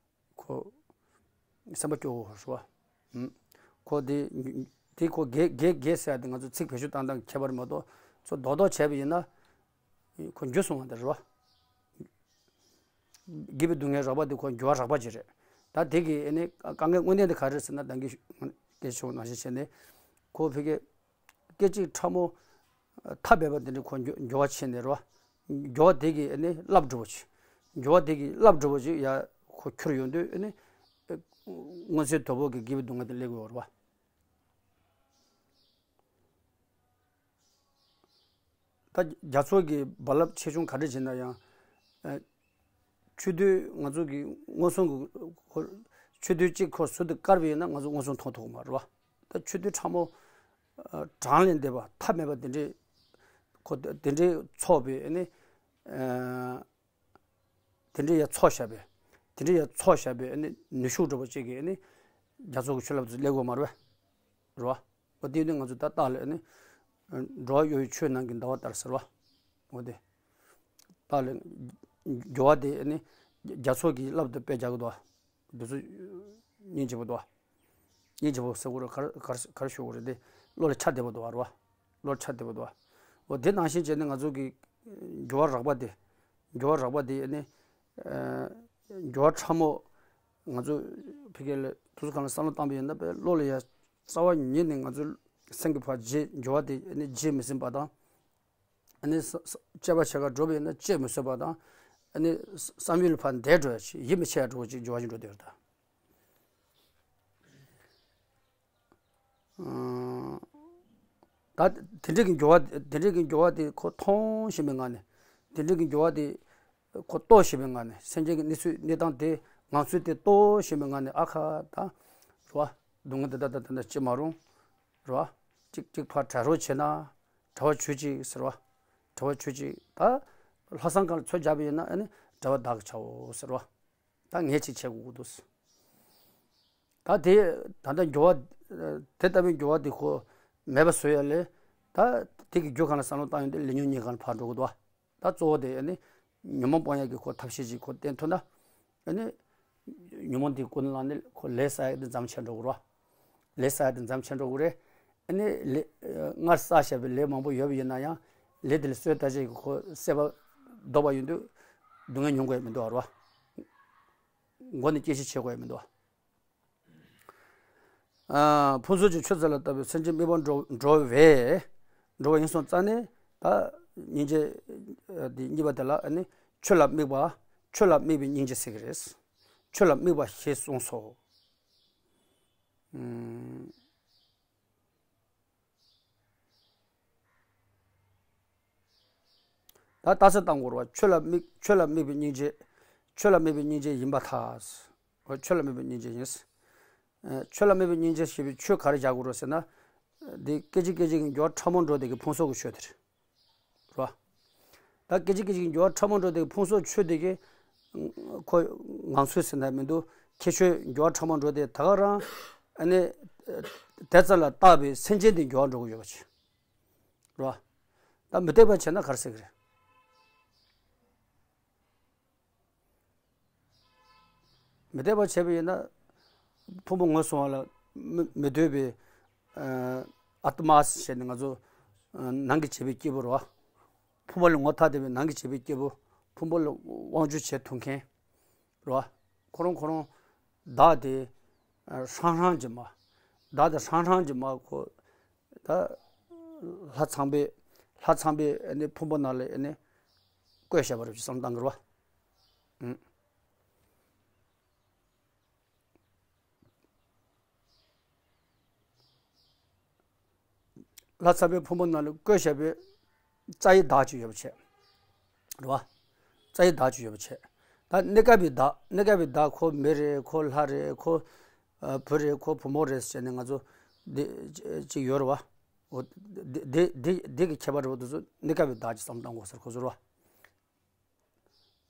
ཁོ་སེམས་པ་སྐྱོ་བོ་རེད་བ། ཨུམ། ཁོ་དེ་དེ་ཁོ་རྒས་རྒས་རྒས་ཟེར་ཡ་དེ་ང་ཚོ་ཚིག་བེད་སྤྱོད་བཏང་སྟངས་ཀྱི་ཁྱད་པར་མ་གཏོགས་ཚོ་རྡོག་རྡོག་བྱས་པ་ཡིན་ན། ཁོ་འགྱུར་སོང་བ་དེ་རེད་བ། རྒས་པའི་སྡུག་བསྔལ་རགས་པ་དེ་ཁོ་འགྱུར་བ་རགས་པ་ཅིག་རེད། ད་དེ་གི་ཨ་ནི་དཀའ་ངལ་དངོས་གནས་དེ་ག་རེ་རེད་ཟེར་ན། ད་གིན་སྐད་ཆ་ནང་བཞིན་བྱས་ནས་ཁོ་ཕ་གི་སྐད་ཅིག་ཕྲ་མོ་ཐབས་མེད་པ་དེ་འདྲ་ཁོ་འགྱུར་འགྱུར་བ་ཕྱིན་ནས་རེད་བ། འགྱུར་བ་དེ་གི་ཨ་ནི་རླབས་འགྲོ་བ་ཅིག་འགྱུར་བ་དེ་གི་རླབས་འགྲོ་བ་ཅིག་ཡ་ཁོ་འཁྱུར་ཡོང་དུས། ཨ་ནི་མངོན་གསལ་དོད་པོ་གི་རྒས་པའི་སྡུག་བསྔལ་དེ་སླེབས་ཀྱི་ཡོད་རེད་བ། ད་རྒྱ་མཚོ་གི་རྦ་རླབས་ཆེ་ཆུང་ག་འདྲ་བྱས་ན་ཡང་། ཨ། ཆུ་རྡུལ་ང་ཚོ་གི་མངོན་སུམ་གྱི་ཁོ་ཆུ་རྡུལ་གཅིག་ཁོ་ཟུར་དུ་བཀར་བ་ཡིན་ན་ང་ཚོ་མངོན་སུམ་མཐོང་ཐུབ་ཀྱི་མ་རེད་བ། ད་ཆུ་རྡུལ་ཕྲ་མོ། ཨ། གྲངས་ལས་འདས་པ་ཐབས་མེད་པ་དེ་འདྲའི་ཁོ་དེ་འདྲའི་ཚོགས་པའི་ཨ་ནི། ཨ། དེ་འདྲའི་ཡ་ཚོགས་བཞག་པའི། དེ་འདྲའི་ཡ་ཚོགས་བཞག་པའི་ཨ་ནི་ནུས་ཤུགས་འདྲ་པོ་ཅིག་གིས་ཨ་ནི་རྒྱ་མཚོ་གི་ཆུ་རླབས་དེ་སླེབས་ཀྱི་ཡོད་མ་རེད་བས། རེད་བ། འོ་དེ་ནི་ང་ཚོ་ད་རྟགས་ལས་ཨ་ནི། འགྲོ་བ་གཡོ་བའི་ཆུ་ནང་གི་ཟླ་བ་ལྟར་ཟེར་བ། འོ་དེ། རྟགས་ལས། འགྱུར་བ་དེ་ཨ་ནི་རྒྱ་མཚོ་གི་རླབས་དང་དཔེ་རྒྱག་གི་འདུག་བ། འདི་ཚོ་སྙིང་རྗེ་པོ་འདུག་བ། སྙིང་རྗེ་པོ་ཟེར་དགོས་རེད། ག་རེ་ག་རེ་ག་རེ་ཞུ་དགོས་རེད། དེ་བློ་ལ་འཆར་བདེ་པོ་འདུག་བ། རེད་བ། བློ་ལ་འཆར་བདེ་པོ་འདུག་བ། འོ་དེ་ནང་བཞིན་བྱས་ནས་ང་ཚོ་གི་འགྱུར་བ་རགས་པ་དེ། འགྱུར་བ་རགས་པ་དེ་ཨ་ནི། ཨ། འགྱུར་བ་ཕྲ་མོ། ང་ཚོ་ཕ་གི་ལ་དུས་ཚོད་གང་ལ་བསམ་བློ་བཏང་པ་ཡིན་ན་དཔེ་བློ་ལ་ཡ་རྩ་བ་ཉིད་ནས་ང་ཚོ་སེམས་ཀྱི་ཕར་བརྗེད། འགྱུར་བ་དེ་ཨ་ནི་བརྗེད་མི་ཟིན་པ་དང་། ཨ་ནི་ས་ས་དཔྱད་པ་བྱེད་ག་འགྲོ་བ་ཡིན་ན་དཔྱད་མི་བཟོད་པ་དང་། ཨ་ནི་བསམ་ཡུལ་ལ་ཕར་འདས་འགྲོ་ཡ་ཅིག་ཡིད་མི་ཆེས་ཡ་འགྲོ་བ་ཅིག་འགྱུར་བ་ཞིག་འགྲོ་བསྡད་ཡོད་རེད་ད། ཨ། ད་དེ་འདྲའི་གི་འགྱུར་བ་དེ་འདྲའི་གི་འགྱུར་བ་དེ་ཁོ་མཐོང་ཤེས་པའི་ངང་ནས། དེ་འདྲའི་གི་འགྱུར་བ་དེ་ཁོ་རྟོགས་ཤེས་པའི་ངང་ནས། སེམས་ཅན་གྱི་གནས་ཚུལ་གནས་སྟངས་དེ་ངང་ཚུལ་དེ་རྟོགས་ཤེས་པའི་ངང་ནས། ཨ་ཁ་ད་རེད་བ། སྡུག་བསྔལ་དེ་ད་ད་ད་ད་ཅི་མ་རུང་རེད་བ། ཅིག་ཅིག་ཕར་བྲལ་རོགས་བྱས་ན། བྲལ་བ་བྱོས་ཅིག་ཟེར་བ། བྲལ་བ་བྱོས་ཅིག་ད་ལྷག་བསམ་སྒང་ལ་ཚོད་བརྒྱབ་པ་ཡིན་ན། ཨ་ནི་བྲལ་བ་བདག་གིས་བྱའོ་ཟེར་བ། ད་ངས་ཅིག་བྱེད་དགོས་ཀྱི་འདུག་ད་དེ་ད་ལྟ་འགྱུར་བ་དེ་ལྟ་བུའི་འགྱུར་བ་དེ་ཁོ་མེད་པ་བཟོ་ཡ་ལས། ད་དེ་གི་རྒྱུ་སྒང་ལ་བསམ་བློ་བཏང་ཡོང་དུས་ལས་ཉོན་གཉིས་སྒང་ལ་ཕར་འགྲོ་གི་འདུག་ད་གཙོ་བོ་དེ་ཨ་ནི་ཉོན་མོངས་སྤང་ཡ་གི་ཁོ་ཐབས་ཤེས་ཅིག་ཁོ་བསྟེན་ཐུབ་ན། ཨ་ནི་ཉོན་མོངས་དེ་ཀུན་བསླངས་ནས་ཁོ་ལས་བསགས་ཡ་དེ་མཚམས་ཆད་འགྲོ་གི་རེད་བ། ལས་བསགས་ཡ་དེ་མཚམས་ཆད་འགྲོ་གི་རེད། ཨ་ནི་ལས་སྔར་བསགས་བཞག་པའི་ལས་མང་པོ་ཡོད་པ་ཡིན་ན་ཡང་། ལས་དེ་ལ་གསོས་ད་ཅིག་ཁོ་སེལ་བ་ལྡོག་པ་ཡིན་དུས་སྡུག་བསྔལ་མྱོང་དགོས་ཡ་མི་འདུག་བ། རེད་བ། མགོ་ནས་སྐྱེ་ཤི་བྱེད་དགོས་ཡ་མི་འདུག་བ། ཨ། ཕུན་ཚོགས་ཀྱི་ཆུ་རྩ་ལ་ལྟ་བུའི་སེམས་ཅན་དམིགས་པ་འགྲོ་འགྲོ་བས། འགྲོ་བ་ཡིན་སོང་ཙང་ནས་ད་སྙིང་རྗེ་འདི་གཉིས་པ་དེ་ལ་ཨ་ནི་ཆོས་ལ་དམིགས་པ། ཆོས་ལ་དམིགས་པའི་སྙིང་རྗེ་ཟེར་གྱི་རེད། ཆོས་ལ་དམིགས་པ་ཞེས་གསུངས་སོ། ཨུམ། ད་རྟགས་གསལ་བཏང་དགོས་རེད་བ། ཆོས་ལ་དམིགས། ཆོས་ལ་དམིགས་པའི་སྙིང་རྗེ། ཆོས་ལ་དམིགས་པའི་སྙིང་རྗེ་ཡིན་པར་ཐལ། ཆོས་ལ་དམིགས་པའི་སྙིང་རྗེ་ཡིན། ཨ། ཆོས་ལ་དམིགས་པའི་སྙིང་རྗེ་ཞེས་པའི་ཆོས་ག་རེ་བཞག་དགོས་རེད་ཟེར་ན། འདི་སྐད་ཅིག་སྐད་ཅིག་གི་འགྱུར་བ་ཕྲ་མོ་འགྲོ་དེ་གི་ཕུན་ཚོགས་ཀྱི་ཆོས་དེ་རེད། རེད་བ། ད་སྐད་ཅིག་སྐད་ཅིག་གི་འགྱུར་བ་ཕྲ་མོ་འགྲོ་དེ་གི་ཕུན་ཚོགས་ཆོས་དེ་གི་ཁོ་ངང་ཚུལ་ཟེར་ན་མི་འདུག་ཁྱད་ཆོས་འགྱུར་བ་ཕྲ་མོ་འགྲོ་དེ་ད་ག་རང་ཨ་ནི་དེ་ཙམ་ལ་བཏགས་པའི་སེམས་ཅན་དེ་འགྱུར་བ་འགྲོ་གི་ཡོད་པ་ཆེ། རེད་བ། ད་མི་བདེ་བ་བྱས་ན་ག་རེ་ཟེར་གི་རེད། མི་བདེ་བ་བྱས་པ་ཡིན་ན། ཕུང་པོ་ངོས་བཟུང་བ་ལ་མི་མི་འདོད་པའི་ཨ་ཨཱཏྨ་ཞེས་ནས་ང་ཚོ་ནང་གི་བྱེད་པའི་སྐྱེས་བུ་རེད་བ། ཕུང་པོ་ལ་ངོ་ཐག་བསྡད་པའི་ནང་གི་བྱེད་པའི་སྐྱེས་བུ། ཕུང་པོ་ལ་དབང་སྒྱུར་བྱེད་ཐུབ་མཁན་རེད་བ། ཁོ་རང་ཁོ་རང་བདག་དེ་ཧྲང་ཧྲང་གྱི་མ། བདག་དེ་ཧྲང་ཧྲང་གྱི་མ་ཁོ། ད་ལྷ་ཚངས་པས། ལྷ་ཚངས་པས་ཨ་ནི་ཕུང་པོ་ནང་ལ་ཨ་ནི་བཀོད་བཞག་པ་རེད་ཅེས་བསམ་བློ་བཏང་གི་རེད་བ། ཨུམ། ལྷ་ཚངས་པས་ཕུང་པོ་ནང་ལ་བཀོད་བཞག་པའི་རྩ་བའི་བདག་ཅིག་ཡོད་པ་བྱས། རེད་བ། རྩ་བའི་བདག་ཅིག་ཡོད་པ་བྱས། ད་གནས་སྐབས་པའི་བདག་གནས་སྐབས་པའི་བདག་ཁོ་མི་རེད། ཁོ་ལྷ་རེད། ཁོ་ཨ་བུ་རེད། ཁོ་བུ་མོ་རེད་ཟེར་ནས་ང་ཚོ་འདི་ཅིག་ཡོད་རེད་བ། འོ་འདི་འདི་འདི་འདི་གི་ཁྱད་པར་རེད་བ། དེ་ཚོ་གནས་སྐབས་པའི་བདག་ཅིག་བསམ་བློ་བཏང་དགོས་ཟེར་ཁོ་ཚོ་རེད་བ།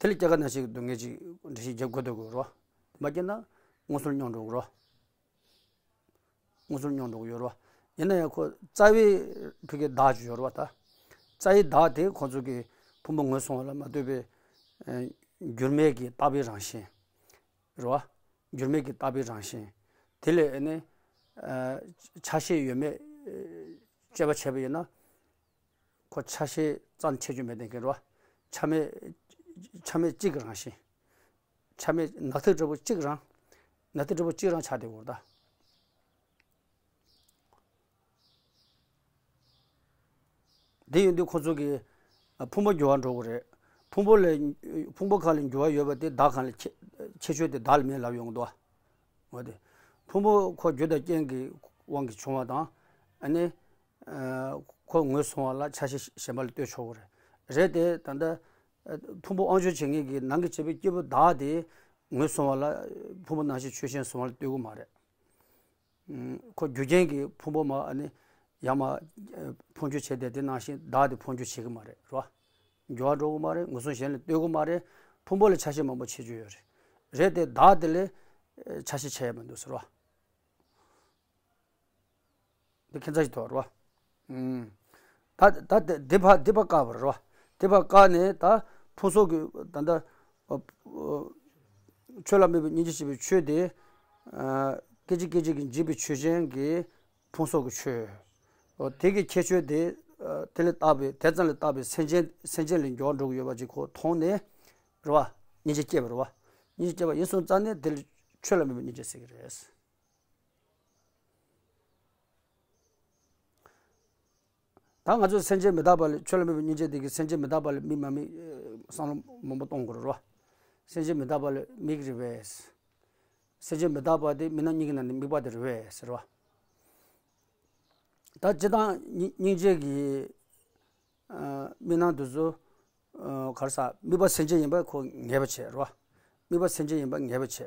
དེ་ལ་སྐྱེ་རྒ་ན་འཆི་གི་སྡུག་བསྔལ་ཅིག་འགྲེལ་བཤད་རྒྱབ་དགོས་འདུག་གི་རེད་བ། མ་སྐྱེས་ན་མངོན་སུམ་སྙོམས་འགྲོ་གི་རེད་བ། མངོན་སུམ་སྙོམས་འགྲོ་གི་ཡོད་རེད་བ། ཡིན་ན་ཡང་ཁོ་རྩ་བའི་ཕ་གི་བདག་ཅིག་ཡོད་རེད་བ། ད་རྩ་བའི་བདག་དེ་ཁོ་ཚོ་གི་ཕུང་པོ་ངོས་བཟུང་བ་ལ་མ་ལྟོས་པའི་ཨ་འགྱུར་མེད་ཀྱི་རྟག་པའི་རང་བཞིན་རེད་བ། འགྱུར་མེད་ཀྱི་རྟག་པའི་རང་བཞིན། དེ་ལས་ཨ་ནི་ཨ་ཆགས་ཞེན་ཡོད་མེད་དཔྱད་པ་བྱས་པ་ཡིན་ན། ཁོ་ཆགས་ཞེན་རྩ་ནས་ཁྱད་ཆོས་མེད་མཁན་རེད་བ། ཆགས་མེད། ཆགས་མེད་གཅིག་གི་རང་བཞིན། ཆགས་མེད་ནག་ཐིག་འདྲ་པོ་གཅིག་རང་། ནག་ཐིག་འདྲ་པོ་གཅིག་རང་ཆགས་བསྡད་ཡོད་རེད་ད། དེ་ཡིན་དུས་ཁོ་ཚོ་གི་ཕུང་པོ་འགྱུར་བ་འགྲོ་གི་རེད། ཕུང་པོ་ལ་ཕུང་པོ་གང་ལ་འགྱུར་བ་ཡོད་པ་དེ་བདག་གང་ལ་ཁྱད་ཁྱད་ཆོས་དེ་བདག་ལ་མེད་ལབ་ཡོང་གི་འདུག་བ། འོ་དེ་ཕུང་པོ་ཁོ་རྒྱུ་དང་རྐྱེན་གྱི་དབང་གིས་བྱུང་བ་དང་། ཨ་ནི། ཨ་ཁོ་ངོས་བཟུང་བ་ལ་ཆགས་ཞེན་གཞན་པ་ལ་ལྟོས་ཆོག་གི་རེད། རེད་དེ་ད་ལྟ་ཨ་ཕུང་པོ་དབང་སྒྱུར་བྱེད་མཁན་གྱི་ནང་གི་བྱེད་པོའི་སྐྱེས་བུ་བདག་དེ་ངོས་བཟུང་བ་ལ་ཕུང་པོ་ནང་བཞིན་ཆོས་ཅན་བཟུང་བ་ལ་ལྟོས་གི་མ་རེད། ཨ་ཁོ་རྒྱུ་རྐྱེན་གྱིས་ཕུང་པོ་མ་ཨ་ནི་ཡར་མར་ཨ་འཕོ་འགྱུར་བྱས་ཏེ་དེ་ནང་བཞིན་བདག་དེ་འཕོ་འགྱུར་བྱེད་གི་མ་རེད། རེད་བ། འགྱུར་བ་འགྲོ་གི་མ་རེད། ངོས་བཟུང་གཞན་ལ་ལྟོས་གི་མ་རེད། ཕུང་པོ་ལ་ཆགས་ཞེན་མང་པོ་བྱེད་རྒྱུ་ཡོད་རེད། རེད་དེ་བདག་དེ་ལ་ཨ་ཆགས་ཞེན་བྱས་ཡ་མི་འདུག་ཟེར་བ། འདི་ཁྱད་མཚར་ཞིག་འདུག་རེད་བ། ཨུམ། ད་ད་དེ་དེ་ཕར་དེ་ཕར་བཀག་པ་རེད་བ། དེ་ཕར་བཀག་ནས་ད་ཕུང་སོགས་ཀྱི་ད་ལྟ་ཨ་ཨ་ཆོས་ལ་དམིགས་པའི་སྙིང་རྗེ་ཞེས་པའི་ཆོས་དེ། ཨ་སྐད་ཅིག་སྐད་ཅིག་གིས་འཇིག་པའི་ཆོས་ཅན་གྱི་ཕུང་སོགས་ཀྱི་ཆོས། ཨོ་དེ་གི་ཁྱད་ཆོས་དེ་ཨ་དེ་ལ་བཏགས་པའི་དེ་ཙམ་ལ་བཏགས་པའི་སེམས་ཅན་སེམས་ཅན་ལ་འགྱུར་བ་འགྲོ་གི་ཡོད་པ་ཅིག་ཁོ་མཐོང་ནས་རེད་བ། སྙིང་རྗེ་སྐྱེས་པ་རེད་བ། སྙིང་རྗེ་སྐྱེས་པ་ཡིན་སོང་ཙང་ནས་དེ་ལ་ཆོས་ལ་དམིགས་པའི་སྙིང་རྗེ་ཟེར་གི་རེད། ད་ང་ཚོས་སེམས་ཅན་མི་རྟག་པ་ལ་ཆོས་ལ་དམིགས་པའི་སྙིང་རྗེ་དེ་གིས་སེམས་ཅན་མི་རྟག་པ་ལ་དམིགས་མ་དམིགས་བསམ་བློ་མང་པོ་གཏོང་དགོས་རེད་བ། སེམས་ཅན་མི་རྟག་པ་ལ་དམིགས་རེད་པས། སེམས་ཅན་མི་རྟག་པ་དེ་དམིགས་རྣམ་གཉིས་ཀྱི་ནང་ནས་དམིགས་པ་དེ་རེད་པས་ཟེར་བ། ད་སྤྱིར་བཏང་སྙིང་སྙིང་རྗེ་གི་ཨ་དམིགས་སྣང་དེ་ཚོ། ཨ་ག་རེ་ཟ། དམིགས་པ་སེམས་ཅན་ཡིན་པ་ཁོ་ངེས་པ་བྱས་རེད་བ། དམིགས་པ་སེམས་ཅན་ཡིན་པ་ངེས་པ་བྱས།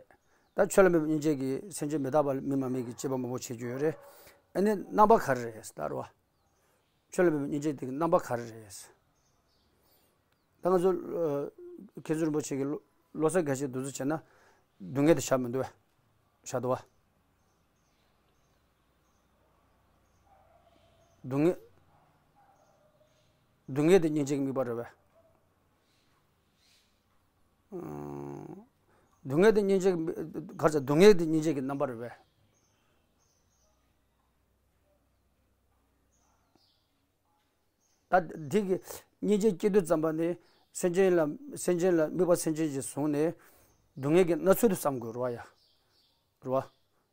ད་ཆོས་ལ་དམིགས་པའི་སྙིང་རྗེ་གིས་སེམས་ཅན་མི་རྟག་པ་ལ་དམིགས་མ་དམིགས་ཀྱི་དཔྱད་པ་མང་པོ་བྱེད་རྒྱུ་ཡོད་རེད། ཨ་ནི་རྣམ་པ་ག་རེ་རེད་ཟེར་ད་རེད་བ། ཆོས་ལ་དམིགས་པའི་སྙིང་རྗེ་དེ་གི་རྣམ་པ་ག་རེ་རེད་ཟེར། ད་ང་ཚོ་ཨ་མཁན་ཟུར་རིན་པོ་ཆེ་གི་བློ་བློ་གསལ་དགའ་ཞིག་འདུག་ཚུལ་བྱས་ན། སྡུག་བསྔལ་དེ་བཞག་མི་འདུག་བས། བཞག་འདུག་བ། སྡུག་བསྔལ། སྡུག་བསྔལ་དེ་སྙིང་རྗེ་གི་དམིགས་པ་རེད་བས། ཨང་། སྡུག་བསྔལ་དེ་སྙིང་རྗེ་གི་ག་རེ་ཟེར། སྡུག་བསྔལ་དེ་སྙིང་རྗེ་གི་རྣམ་པ་རེད་བས། ད་འདི་གི་སྙིང་རྗེ་སྐྱེ་དུས་ཙམ་པ་ནི། སེམས་ཅན་ལ་སེམས་ཅན་ལ་དམིགས་པ་སེམས་ཅན་ཞིག་བཟུང་ནས། སྡུག་བསྔལ་གྱི་མནར་ཚུལ་དུ་བསམ་དགོས་རེད་བ་ཡ། རེད་བ།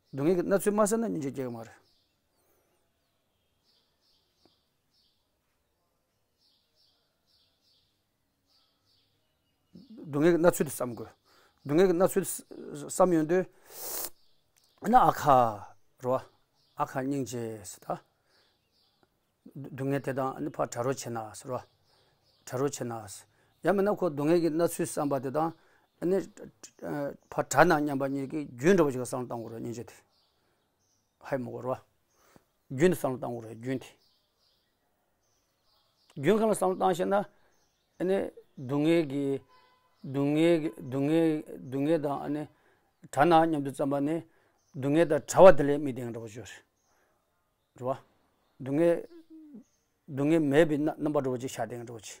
སྡུག་བསྔལ་གྱི་མནར་ཚུལ་མ་བསམ་ན་སྙིང་རྗེ་སྐྱེ་གི་མ་རེད། སྡུག་བསྔལ་གྱི་མནར་ཚུལ་དུ་བསམ་དགོས། སྡུག་བསྔལ་གྱི་མནར་ཚུལ་དུ་བསམ་ཡོང་དུས། ཨ་ནི་ཨ་ཁ། རེད་བ། ཨ་ཁ་སྙིང་རྗེ་ཟེར་ད། སྡུག་བསྔལ་དེ་དང་ཨ་ནི་ཕར་བྲལ་རོགས་བྱེད་ན་ཟེར་བ། བྲལ་རོགས་བྱེད་ན་ཟེར། ཡང་མིན་ན་ཁོ་སྡུག་བསྔལ་གྱི་མནར་ཚུལ་བསམ་པ་དེ་དང་། ཨ་ནི་ཕར་བྲལ་ན་སྙམ་པ་གཉིས་ཀྱི་རྒྱུན་འདྲ་བོ་ཞིག་ལ་བསམ་བློ་བཏང་དགོས་རེད། སྙིང་རྗེ་དེ། ཧའི་མོ་གོ་རེད་བ། རྒྱུན་དུ་བསམ་བློ་བཏང་དགོས་རེད། རྒྱུན་དེ། རྒྱུན་གང་ལ་བསམ་བློ་བཏང་ཤེ་ན། ཨ་ནི་སྡུག་བསྔལ་གྱི། སྡུག་བསྔལ་གྱི་སྡུག་བསྔལ་སྡུག་བསྔལ་དང་ཨ་ནི་བྲལ་ན་སྙམ་དུ་བསམ་པ་ནི། སྡུག་བསྔལ་དང་བྲལ་བ་དེ་ལ་དམིགས་བསྡད་མཁན་འདྲ་བོ་ཞིག་རེད། རེད་བ། སྡུག་བསྔལ། སྡུག་བསྔལ་མེད་པའི་རྣམ་རྣམ་པ་འདྲ་བོ་ཅིག་ཤར་བསྡད་མཁན་འདྲ་བོ་ཅིག།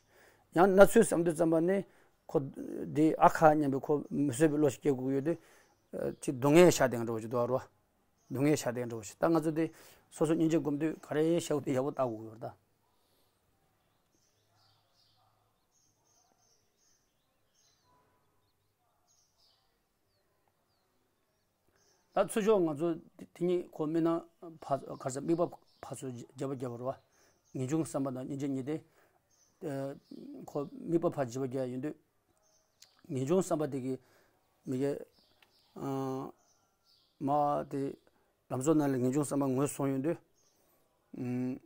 ཡང་མནར་ཚུལ་བསམ་དུས་ཙམ་པ་ནི། ཁོ་འདི་ཨ་ཁ་སྙམ་པའི་ཁོ་མི་བཟོད་པའི་བློ་ཞིག་སྐྱེ་དགོས་ཀྱི་ཡོད་དུས། ཅིག་སྡུག་བསྔལ་ཤར་བསྡད་མཁན་འདྲ་བོ་ཅིག་འདུག་བ། རེད་བ། སྡུག་བསྔལ་ཤར་བསྡད་མཁན་འདྲ་བོ་ཞིག། ད་ང་ཚོ་འདི་སོ་སོ་སྙིང་རྗེ་སྒོམ་དུས་ག་རེ་བྱ་དགོས་དེ་ཡག་པོ་བལྟ་དགོས་ཀྱི་ཡོད་རེད་ད། ད་ཚུར་ཕྱོགས་ང་ཚོ་དེ་དེ་གཉིས་ཁོ་དམིགས་སྣང་ཕར་ག་རེ་ཟེར། དམིགས་པ་ཕར་ཚུར་རྒྱབ་པ་རྒྱབ་པ་རེད་བ། ངེས་འབྱུང་བསམ་པ་དང་སྙིང་རྗེ་གཉིས་དེ། ཨ་ཁོ་དམིགས་པ་ཕར་རྒྱབ་པ་རྒྱབ་ཡོང་དུས། ངེས་འབྱུང་བསམ་པ་དེ་གི་མི་དགེ། ཨ་མ་དེ་ལམ་གཙོ་རྣམས་ལས་ངེས་འབྱུང་བསམ་པ་ངོས་བཟུང་ཡོང་དུས། ཨུམ།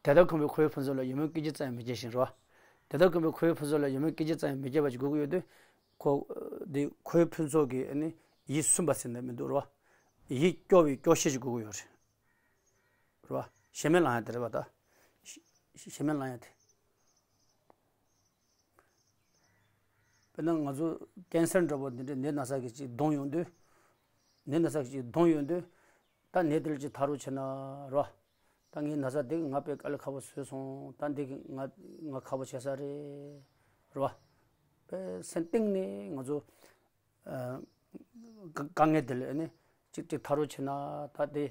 དེ་ལྟར་ཁོམ་པའི་ཁོ་བོའི་ཕུན་ཚོགས་ལ་ཡིད་སྨོན་སྐད་ཅིག་ཙམ་ཡང་མི་སྐྱེ་ཞིང་རོ། དེ་ལྟར་ཁོམ་པའི་ཁོ་བོའི་ཕུན་ཚོགས་ལ་ཡིད་སྨོན་སྐད་ཅིག་ཙམ་ཡང་མི་སྐྱེ་བ་ཞིག་དགོས་ཀྱི་ཡོད་དུས། ཁོ་འདི་ཁོ་བོའི་ཕུན་ཚོགས་ཀྱི་ཨ་ནི་ཡིད་སུན་པ་ཟེར་ནས་མི་འདུག་རོ། ཡིད་སྐྱོ་བའི་སྐྱོ་ཤས་ཤིག་དགོས་ཀྱི་ཡོད་རེད། རོ། ཞེ་མེར་ལངས་ཡ་དེ་རེད་བ་ད། ཞེ་ཞེ་མེར་ལངས་ཡ་དེ། དཔེར་ན་ང་ཚོ་ཀན་སར་འདྲ་པོ་འདི་འདྲའི་ནད་ན་ཚ་གི་ཅིག་གདོང་ཡོང་དུས། ནད་ན་ཚ་གི་ཅིག་གདོང་ཡོང་དུས། ད་ནད་དེ་ལ་ཅིག་ཐར་རོགས་བྱེད་ན་རོ། ད་ངའི་ན་ཚ་དེ་གིས་ང་དཔེ་དཀའ་ལས་ཁག་པོ་བཟོས་སོང་། ད་འདི་གིས་ང་ང་ཁག་པོ་བྱས་ས་རེད་རོ། དཔེ་སེམས་གཏིང་ནས་ང་ཚོ་ཨ་དཀའ་དཀའ་ངལ་དེ་ལ་ཨ་ནི་ཅིག་ཅིག་ཐར་རོགས་བྱེད་ན་ད་དེ་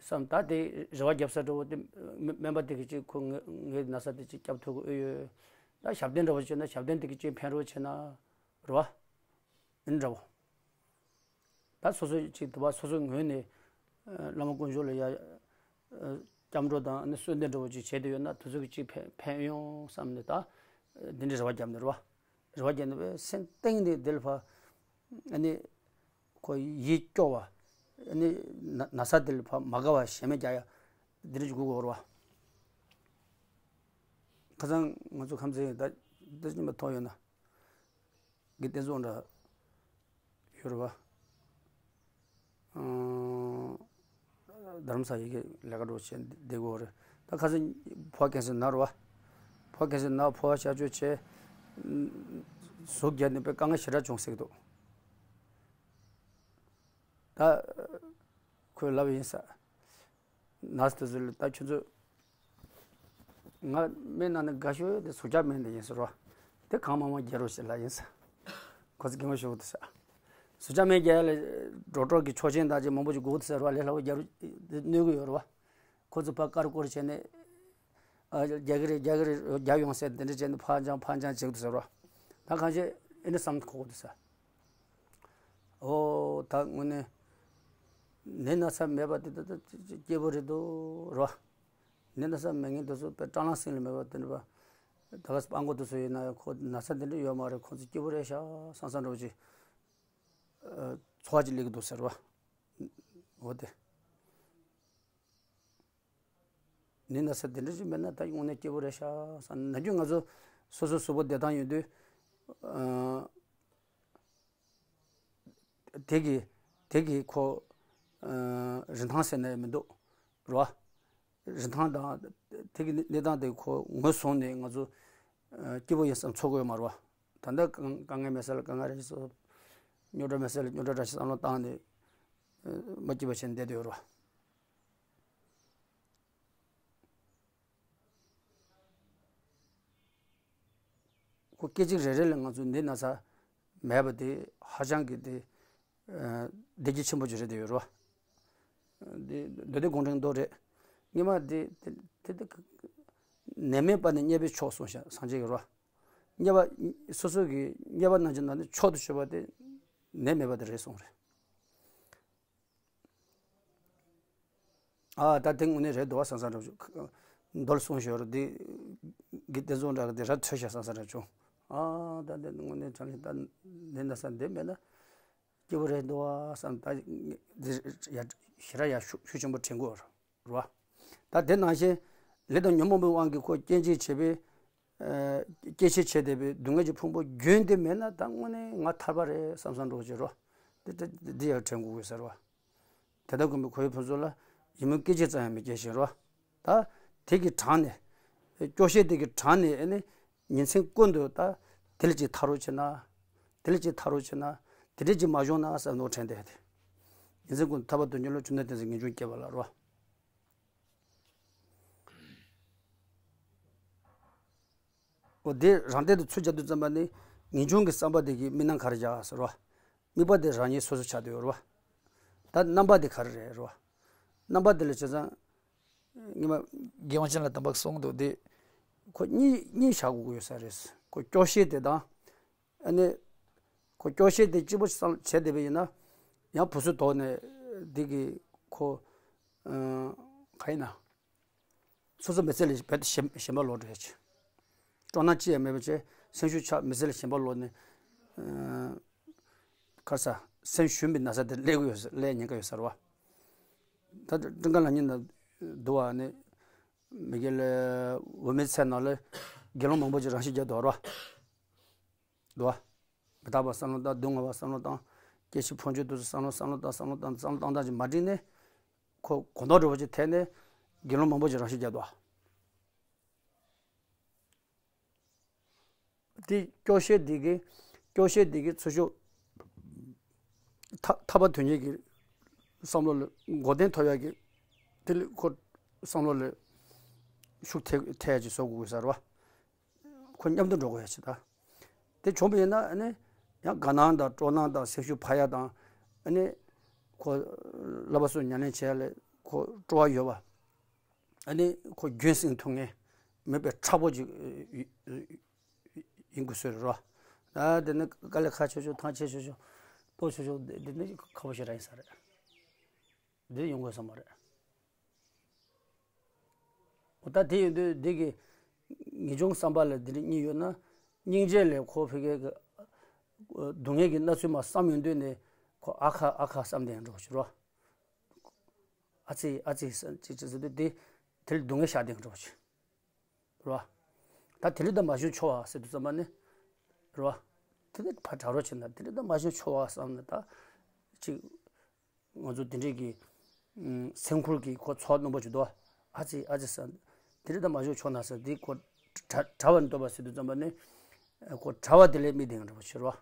བསམ། ད་དེ་རེ་བ་རྒྱབ་ས་འདྲ་པོ་དེ་སྨན་སྨན་པ་དེ་གིས་ཅིག་ཁོ་ངའི་ངའི་ན་ཚ་དེ་ཅིག་སྐྱོབ་ཐུབ་ཀྱི་ཨེ་ཡོད། ད་ཞབས་བརྟན་འདྲ་པོ་བྱས་ན་ཞབས་བརྟན་དེ་གིས་ཅིག་ཕན་རོགས་བྱེད་ན་རོ། ཨ་ནི་འདྲ་པོ། ད་སོ་སོ་ཅིག་དུ་བ་སོ་སོའི་ངོས་ནས་ཨ་བླ་མ་དཀོན་མཆོག་ལ་ཡ་ཨ་སྐྱབས་འགྲོ་དང་ཨ་ནི་གསོལ་འདེབས་འདྲ་པོ་ཅིག་བྱས་བསྡད་ཡོད་ན་དེ་ཚོ་གིས་ཅིག་ཕན་ཕན་ཡོང་བསམ་ནས་ད་འདི་འདྲའི་རེ་བ་བརྒྱབ་ནས་རེད་བ། རེ་བ་བརྒྱབ་ནས་པའི་སེམས་གཏིང་ནས་དེ་ལ་ཕ་ཨ་ནི་ཁོ་ཡིད་སྐྱོ་བ། ཨ་ནི་ན་ན་ཚ་དེ་ལ་ཕ་མ་དགའ་བ་ཞེ་མེར་རྒྱག་ཡ་འདི་འདྲ་ཅིག་དགོས་ཀྱི་ཡོད་རེད་བ། ཁ་སང་ང་ཚོ་ཁམས་ཚན་ད་འདི་ཉི་མ་ཐོག་ཡོད་ན། གི་བསྟན་སྲུང་འདྲ་ཡོད་རེད་བ། ཨང་། རྡ་རམ་ས་ཡི་གེ་ལས་ཀ་འགྲོ་བྱས་བསྡད་དགོས་རེད། ད་ཁ་སང་ཕོ་ཁེན་སར་ན་རེད་བ། ཕོ་ཁེན་སར་ན་ཕོ་བ་གཤག་བཅོས་བྱས། ཟུག་རྒྱག་ནས་དཔེ་དཀའ་ངལ་ཞེ་དྲག་བྱུང་ཟེར་གི་འདུག་ད་ཁོས་ལབ་ཡིན་ས། ནར་སི་དེ་ཚོ་ལ་ད་ཁྱོད་ཚོ། ང་སྨན་ནང་ནས་དགའ་ཤོས་དེ་ཟུག་རྒྱག་སྨན་དེ་ཡིན་ཟེར་རོ། དེ་གང་མང་མང་རྒྱག་རོགས་ཞེས་ལབ་ཡིན་ས། ཁོ་ཚོ་གད་མོ་ཤོར་གི་འདུག་ས། ཟུག་རྒྱག་སྨན་རྒྱག་ཡ་ལ་ཌོག་ཊར་གི་ཆོག་མཆན་དང་ཅིག་མང་པོ་ཅིག་དགོས་གི་འདུག་ས་རོ། ལས་སླ་པོ་རྒྱག་རོགས་དེ་གནོད་གི་ཡོད་རེད་བ། ཁོ་ཚོ་ཕར་ཀར་ཀོར་བྱས་ནས། ཨ་རྒྱག་གི་རེད་རྒྱག་གི་རེད་རྒྱག་ཡོང་ཟེར་དེ་འདྲ་བྱས་ནས་ཕར་འགྱངས་ཕར་འགྱངས་བྱེད་གི་འདུག་ས་རོ། ད་གང་ཅི་ཨེ་ནི་བསམ་ཁོག་གི་འདུག་ས། ཨོ་ད་དངོས་གནས་ནད་ན་ཚ་མེད་པ་དེ་ད་ད་སྐྱིད་པོ་རེད་འདུག་རོ། ནད་ན་ཚ་མེད་མཁན་དེ་ཚོ་དཔེ་སྐྲག་སྣང་སེམས་ལ་མེད་པ་དེ་འདྲ་བ། ད་ག་སྤྲང་པོ་དེ་ཚོ་ཡིན་ན་ཁོ་ན་ཚ་དེ་འདྲ་ཡོད་མ་རེད། ཁོ་ཚོ་སྐྱིད་པོ་རེད་ཤག་བསམ་བསམ་འདྲ་བོ་ཅིག་ཚོར་བ་ཅིག་སླེབས་ཀྱི་འདུག་ཟེར་བ། འོ་དེ། ནི་ན་ཚ་དེ་འདྲ་ཅིག་མེད་ན་ད་དངོས་གནས་སྐྱིད་པོ་རེད་ཤག་བསམ། ནམ་རྒྱུན་ང་ཚོ་སོ་སོ་གཟུགས་པོ་བདེ་ཐང་ཡོད་དུས། དེ་གི་དེ་གི་ཁོ་རིན་ཐང་ཟེར་ན་ཡང་མི་འདུག་རོ། རིན་ཐང་དང་དེ་གི་གནས་སྟངས་དེ་ཁོ་ངོས་བཟུང་ནས་ང་ཚོ་སྐྱིད་པོ་ཡིན་བསམ་ཚོར་གི་ཡོད་མ་རེད་བ། ད་ལྟ་དཀའ་དཀའ་ངལ་མེད་ས་ལ་དཀའ་ངལ་རེ་ཞིག་བཟོ། རྙོག་དྲ་མེད་ས་ལ་རྙོག་དྲ་འདྲ་ཞིག་བསམ་བློ་བཏང་ནས་མ་སྐྱིད་པ་བྱས་ནས་བསྡད་དུ་ཡོད་རེད་བ། ཁོ་སྐད་ཅིག་རེ་རེ་ལ་ང་ཚོ་འདི་ན་ཚ་མེད་པ་དེ་ཧ་ཅང་གི་དེ་བདེ་སྐྱིད་ཆེན་པོ་ཅིག་རེད་དེ་ཡོད་རོ། འདི་འདི་དེ་དགོང་དྲན་མདོ་རེད། སྔོན་མ་དེ་དེ་དེ་དེ་ནད་མེད་པ་ནི་རྙེད་པའི་མཆོག་གསུངས་ཤག་སངས་རྒྱས་ཀྱིས་རོ། རྙེད་པ་སོ་སོ་གི་རྙེད་པ་རྣམས་ཀྱི་ནང་ནས་མཆོག་ཏུ་གྱུར་པ་དེ་ནད་མེད་པ་དེ་རེད་གསུངས་རེད། ཨ་ད་དེ་དངོས་གནས་རེད་འདུག་བ་བསམ་བསམ་འདྲ་བྱུང་། མདོར་གསུངས་ཞོར་འདི་གི་དེ་ཚོ་འདྲ་གི་དེ་ར་ཐོས་ཤག་བསམ་བསམ་འདྲ་བྱུང་། ཨ་ད་དེ་དངོས་གནས་དྲང་གནས་ད་འདི་འདྲ་ས་འདི་མེད་ན་སྐྱིད་པོ་རེད་འདུག་བ་བསམ། ད་འདི་ཡ་ཞེ་དྲག་ཡ་ཤུགས་ཤུགས་ཆེན་པོ་དྲན་གི་ཡོད་རེད་བ། ད་དེ་ནང་བཞིན་ལས་དང་ཉོན་མོངས་པའི་དབང་གིས་ཁོ་སྐྱེ་འཆི་བྱེད་པའི་ཨ་སྐྱེ་འཆི་བྱེད་བསྡད་པའི་སྡུག་བསྔལ་གྱི་ཕུང་པོ་རྒྱུན་དེ་མེད་ན་ད་དངོས་གནས་ང་ཐར་པ་རེད་བསམ་བསམ་འདྲ་བོ་ཅིག་རོ། དེ་དེ་འདི་ཡང་དྲན་དགོས་ཀྱི་ཟེར་བ། དེ་ལྟར་དགོན་པའི་ཁོ་བོའི་ཕུན་ཚོགས་ལ་ཡིད་སྨོན་སྐད་ཅིག་ཙམ་ཡང་མི་སྐྱེ་ཞིང་རོ། ད་དེ་གི་གྲངས་ནས་སྐྱོ་ཤས་དེ་གི་གྲངས་ནས་ཨ་ནི་ཉིན་མཚན་ཀུན་ཏུ་ད་དེ་ལ་ཅིག་ཐར་རོགས་བྱེད་ན། དེ་ལ་ཅིག་ཐར་རོགས་བྱེད་ན། དེ་འདྲ་ཅིག་མ་བྱུང་ན་བསམ་མནོ་དྲན་བསྡད་དེ། ཉིན་མཚན་ཀུན་ཏུ་ཐར་པ་དོན་གཉེར་ལ་བཅོམ་ལྡན་འདས་ཀྱིས་ངེས་འབྱུང་བསྐྱེད་པ་ལ་རོ། འོ་དེ་རང་སྟེང་དུ་ཚུར་བྱ་དུས་ཙམ་པ་ནི་ངེས་འབྱུང་གི་བསམ་པ་དེ་གིས་དམིགས་རྣམ་ག་རེ་བྱ་ཟེར་བ། དམིགས་པ་དེ་རང་ཉིད་སོ་སོ་ཆགས་བསྡད་ཡོད་རེད་བ། ད་རྣམ་པ་དེ་ག་རེ་རེད་རེད་བ། རྣམ་པ་དེ་ལ་བྱས་ཙང་། ངེད་མ་རྒན་དབང་ཆེན་ལགས་དམ་པ་གསུངས་འདུག་དེ། ཁོ་གཉིས་གཉིས་བཞག་དགོས་ཀྱི་ཡོད་ས་རེད། ཁོ་སྐྱོ་ཤས་དེ་དང་། ཨ་ནི། ཁོ་སྐྱོ་ཤས་དེ་གཅིག་པོ་བསམ་བྱས་བསྡད་པ་ཡིན་ན། ཡང་བུ་སུ་དོགས་ནས་འདི་གི་ཁོ། ཨ། ག་ཡིན་ན། སོ་སོ་མི་ཚེ་ལ་རྦད་དེ་ཞེན་ཞེན་པ་ལོག་འགྲོ་ཡ་ཆེ། སྤྲོ་སྣང་ཅི་ཡང་མེད་པ་བྱས་སེམས་ཤུགས་ཆག་མི་ཚེ་ལ་ཞེན་པ་ལོག་ནས། ཨ། ག་རེ་ཟ། སེམས་ཞུམ་པའི་ན་ཚ་དེ་སླེབས་ཀྱི་ཡོད་ས་སླེབས་ཉེན་ཁ་ཡོད་ས་རེད་བ། ད་སྤྲིན་དཀར་ལགས་ཉིད་ན་འདུག་བ་ནི། མི་དགེ་ལས་འོ་མའི་ཚལ་ནང་ལ་དགེ་སློང་མང་པོ་ཅིག་རང་ཤི་བརྒྱབ་འདུག་རོ། འདུག་བ། མི་རྟག་པ་བསམ་བློ་བཏང་སྡུག་བསྔལ་བ་བསམ་བློ་བཏང་། སྐྱེ་འཆི་འཕོ་འགྱུར་དུ་བསམ་བློ་བསམ་བློ་བཏང་བསམ་བློ་བཏང་བསམ་བློ་བཏང་བཏང་ཅིག་མ་འགྲིག་ནས། ཁོ་གོ་མདོག་འདྲ་བོ་ཅིག་ཐེབས་ནས་དགེ་སློང་མང་པོ་ཅིག་རང་ཤི་བརྒྱབ་འདུག་བ། དེ་སྐྱོ་ཤས་འདི་གི་སྐྱོ་ཤས་འདི་གི་ཚུར་ཤོག་ཐ་ཐར་པ་དོན་གཉེར་གྱི་བསམ་བློ་ལ་མགོ་རྟིང་ཐོབ་ཡག་གི་དེ་ལ་ཁོ་བསམ་བློ་ལ་ཤུགས་ཐེབས་ཐེབས་ཡག་ཅིག་བཟོ་དགོས་ས་རེད་བ། ཁོ་མཉམ་དུ་འགྲོ་དགོས་ཡག་ཅིག་ད། དེ་བྱུང་བ་ཡིན་ན་ཨ་ནི་ཡང་དགའ་སྣང་དང་སྤྲོ་སྣང་དང་སེམས་ཤུགས་འཕར་ཡག་དང་ཨ་ནི་ཁོ་བསླབ་པ་སོགས་ཉམས་ལེན་བྱེད་ཡག་ལ་ཁོ་སྤྲོ་བ་ཡོད་པ། ཨ་ནི་ཁོ་རྒྱུན་བསྲིང་ཐུབ་མཁན་མེད་པའི་མཁྲེགས་པོ་ཅིག་ཡིན་དགོས་སྲོལ་རེད་རོ། ཨ་དེ་ནི་དཀའ་ལས་ཁག་ཆེ་ཆུང་ཐང་ཆད་ཆེ་ཆུང་ལྟོགས་ཆེ་ཆུང་དེ་དེ་ནི་ཁག་པོ་ཞེ་དྲག་ཡིན་ས་རེད། འདི་ཡོང་དགོས་ས་མ་རེད། འོ་ད་དེ་ཡིན་དུས་འདི་གི་ངེས་འབྱུང་བསམ་པ་ལ་འདི་འདྲ་གཉིས་ཡོད་ན། སྙིང་རྗེ་ལས་ཁོ་ཕ་གི་གི་སྡུག་བསྔལ་གྱི་སྣང་ཚུལ་མར་བསམ་ཡོང་དུས་ནས་ཁོ་ཨ་ཁ་ཨ་ཁ་བསམ་བསྡད་ཡོང་འགྲོ་བ་ཞིག་རོ། ཨ་ཙི་ཨ་ཙི་ཟེར་ཅིག་ཅིག་ཟེར་དུས་དེ་དེ་ལ་སྡུག་བསྔལ་ཤར་བསྡད་ཡོང་འགྲོ་བ་ཞིག་རོ། ད་དེ་ལས་ད་མ་བྱུང་ཆོག་བ་ཟེར་དུས་ཙམ་པ་ནི་རོ། དེ་ནི་ཕར་དྲག་རོགས་བྱེད་ན་དེ་ལས་ད་མ་བྱུང་ཆོག་བ་བསམ་ན་ད་ཅིག་ང་ཚོ་དེ་འདྲས་ཀྱི་ཨུམ་སེམས་ཁུར་གྱིས་ཁོ་ཚོར་སྣང་པོ་ཅིག་འདུག་ཨ་ཙི་ཨ་ཙི་ཟེར། དེ་རིང་ད་མ་བྱུང་ཆོག་ན་ཟེར་དེ་ཁོ་དྲ་དྲ་བ་ནི་འདོད་པ་ཟེར་དུས་ཙམ་པ་ནི་ཁོ་དྲ་བ་དེ་ལས་མི་ལྡན་འདྲ་པོ་ཕྱིར་བ།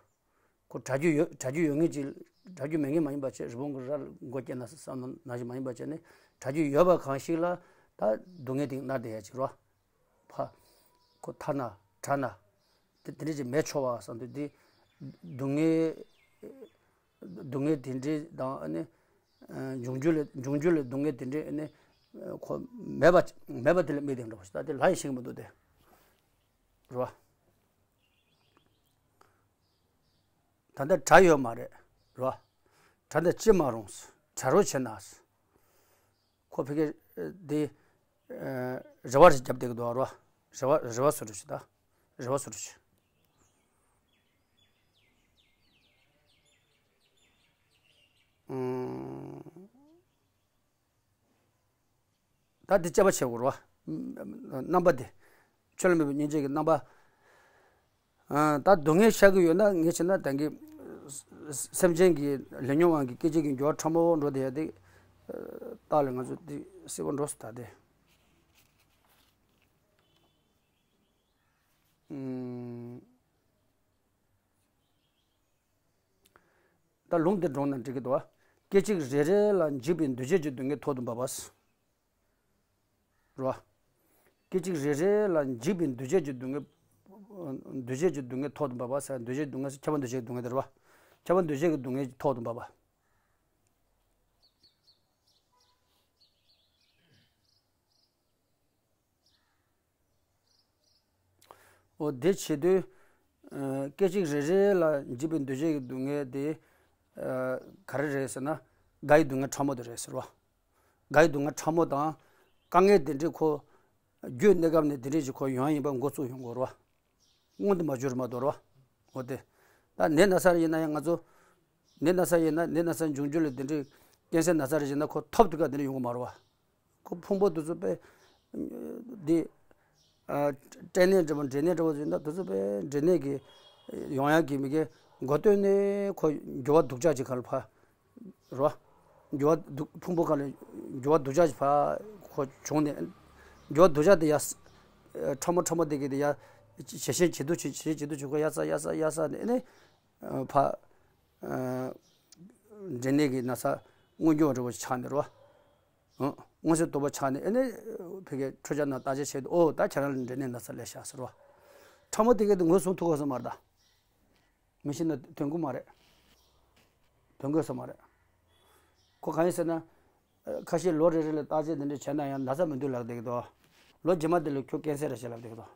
ཁོ་དྲ་རྒྱུ་ཡོད་དྲ་རྒྱུ་ཡོད་ངེས་ཀྱི་དྲ་རྒྱུ་མེད་ངེས་མ་ཡིན་པ་བྱས། རི་བོང་གི་རྭ་ལ་མགོ་སྐྱེས་ན་ཟེར་བསམ་ནང་བཞིན་མ་ཡིན་པ་བྱས་ནས་དྲ་རྒྱུ་ཡོད་པ་གང་ཞིག་ལ་ད་སྡུག་བསྔལ་དེ་མནར་བསྡད་ཡ་ཕྱིར་བ། ཕ། ཁོ་ཐར་ན་དྲག་ན། དེ་དེ་འདྲ་ཅིག་མེད་ཆོག་པ་བསམ་དུས་དེ། སྡུག་བསྔལ། སྡུག་བསྔལ་དེ་འདྲ་དང་ཨ་ནི། འབྱུང་འགྱུར་ལས་འབྱུང་འགྱུར་ལས་སྡུག་བསྔལ་དེ་འདྲ་ཨ་ནི། ཁོ་མེད་པ་མེད་པ་དེ་ལ་དམིགས་ཏེ་འགྲོ་བ་ཞིག་ད་དེ་ལྷ་ཡིས་ཤེས་ཀྱི་མི་འདུག་སྟེ། རེད་བ། ད་ལྟ་དྲ་ཡོད་མ་རེད། རེད་བ། དྲ་འདི་ཅི་མ་རུང་། དྲ་རོགས་བྱེད་ན། ཁོ་ཕ་གི་དེ་རེ་བ་རེ་རྒྱབ་བསྡད་ཀྱི་འདུག་རོ། རེ་བ་རེ་བ་བཟོ་འདྲ་ཞིག་ད། རེ་བ་སོར་ཆུད། ཨུམ། ད་འདི་དཔྱད་པ་བྱེད་དགོས་རེད་བ། རྣམ་པ་འདི། ཆོས་ལ་མོས་པའི་སྙིང་རྗེ་གི་རྣམ་པ། ཨ། ད་སྡུག་བསྔལ་ཤར་གྱི་ཡོད་ན། ངས་བྱས་ན་ད་གིན་སེམས་ཅན་གྱི་ལས་ཉོན་དབང་གིས་སྐད་ཅིག་གིས་འགྱུར་བ་ཕྲ་མོ་འགྲོ་བསྡད་ཡ་དེ། ཨ། རྟགས་ལས་ང་ཚོ་འདི་སྲིད་པ་འགྲོ་སོང་ད་དེ། ཨུམ། ད་ལུང་འདི་དྲངས་ན་འགྲིག་གི་འདུག་བ། སྐད་ཅིག་རེ་རེ་ལ་འཇིགས་པའི་འདུ་བྱེད་ཀྱི་སྡུག་བསྔལ་ཐོག་ཏུ་འབབ་པ། རེད་བ། སྐད་ཅིག་རེ་རེ་ལ་འཇིགས་པའི་འདུ་བྱེད་ཀྱི་སྡུག་བསྔལ། འདུ་བྱེད་ཀྱི་སྡུག་བསྔལ་ཐོག་ཏུ་འབབ་པ་ཟེར། འདུ་བྱེད་སྡུག་བསྔལ་ཟེར། ཁྱབ་པ་འདུ་བྱེད་ཀྱི་སྡུག་བསྔལ་དེ་རེད་བ། ཁྱབ་པ་འདུ་བྱེད་ཀྱི་སྡུག་བསྔལ་ཐོག་ཏུ་འབབ་པ། འོ་དེ་བྱེད་དུས། ཨ། སྐད་ཅིག་རེ་རེ་ལ་འཇིགས་པའི་འདུ་བྱེད་ཀྱི་སྡུག་བསྔལ་དེ། ཨ། ག་རེ་རེད་ཟེར་ན། དགའ་བའི་སྡུག་བསྔལ་ཕྲ་མོ་དེ་རེད་ཟེར་བ། དགའ་བའི་སྡུག་བསྔལ་ཕྲ་མོ་དང་། དཀའ་ངལ་དེ་འདྲའི་ཁོ། རྒྱུའི་གནས་སྐབས་ནས་དེ་འདྲའི་ཞིག་ཁོ་ཡོང་ཡ་ཡིན་པ་འགོ་བཙུགས་ཡོང་དགོས་རེད་བ། སྔོན་དུ་མ་འགྱུར་མ་གཏོགས་རེད་བ། འོ་དེ། ད་ནད་ན་ཚ་ཡིན་ན་ཡང་ང་ཚོ། ནད་ན་ཚ་ཡིན་ན་ནད་ན་ཚ་འབྱུང་རྒྱུ་ལ་དེ་འདྲའི་ཀན་སར་ན་ཚ་རེད་ཟེར་ན་ཁོ་ཐོབ་དུས་ཀ་དེ་འདྲ་ཡོང་གི་མ་རེད་བ། ཁོ་ཕུང་པོ་དེ་ཚོ་དཔེ། འདི། ཨ། སྐྲན་ནད་འདྲ་པོ་འབྲས་ནད་འདྲ་པོ་ཡིན་ན་དེ་ཚོ་དཔེ་འབྲས་ནད་ཀྱི་ཡོང་ཡག་གི་མི་གི་འགོ་སྟོད་ནས་ཁོ་འགྱུར་བ་སྡུག་ཅག་ཅིག་ག་ལ་ཕ། རེད་བ། འགྱུར་བ་སྡུག་ཕུང་པོ་ག་ལ་འགྱུར་བ་སྡུག་ཅག་ཅིག་ཕ་ཁོ་བྱུང་ནས། འགྱུར་བ་སྡུག་ཅག་དེ་ཡ། ཕྲ་མོ་ཕྲ་མོ་དེ་གི་དེ་ཡ། ཇེ་ཞན་ཇེ་སྡུག་ཇེ་ཞན་ཇེ་སྡུག་ཇེ་ཁོ་ཡ་ས་ཡ་ས་ཡ་ས་ནས་ནས། ཕ། འབྲས་ནད་ཀྱི་ན་ཚ་མངོན་གྱུར་བ་འདྲ་པོ་ཆགས་ནས་རེད་བ། མངོན་གསལ་དོད་པོ་ཆགས་ནས་ཨ་ནི། ཕ་གིའི་འཕྲུལ་ཆས་ནང་བརྟག་དཔྱད་བྱས་ཏེ། ཨོ་ད་ཁྱེད་རང་ལ་འབྲས་ནད་ན་ཚ་སླེབས་ཤག་ཟེར་བ། ཕྲ་མོ་དེ་གས་དེ་ངོས་བཟུང་ཐུབ་དགོས་ས་མ་རེད་ད། མི་ཤེས་ན་ཐོན་གི་མ་རེད། ཐོན་དགོས་ས་མ་རེད། ཁོ་གང་ཡིན་ཟེར་ན། ཁ་ཤས་ལོ་རེ་རེ་ལ་བརྟག་དཔྱད་དེ་འདྲ་བྱས་ན་ཡང་ན་ཚ་མི་འདུག་ལབ་བསྡད་ཀྱི་འདུག་ལོ་རྗེས་མ་དེ་ལ་ཁྱོད་ཀན་སར་རེད་ཟེར་ལབ་བསྡད་ཀྱི་འདུག་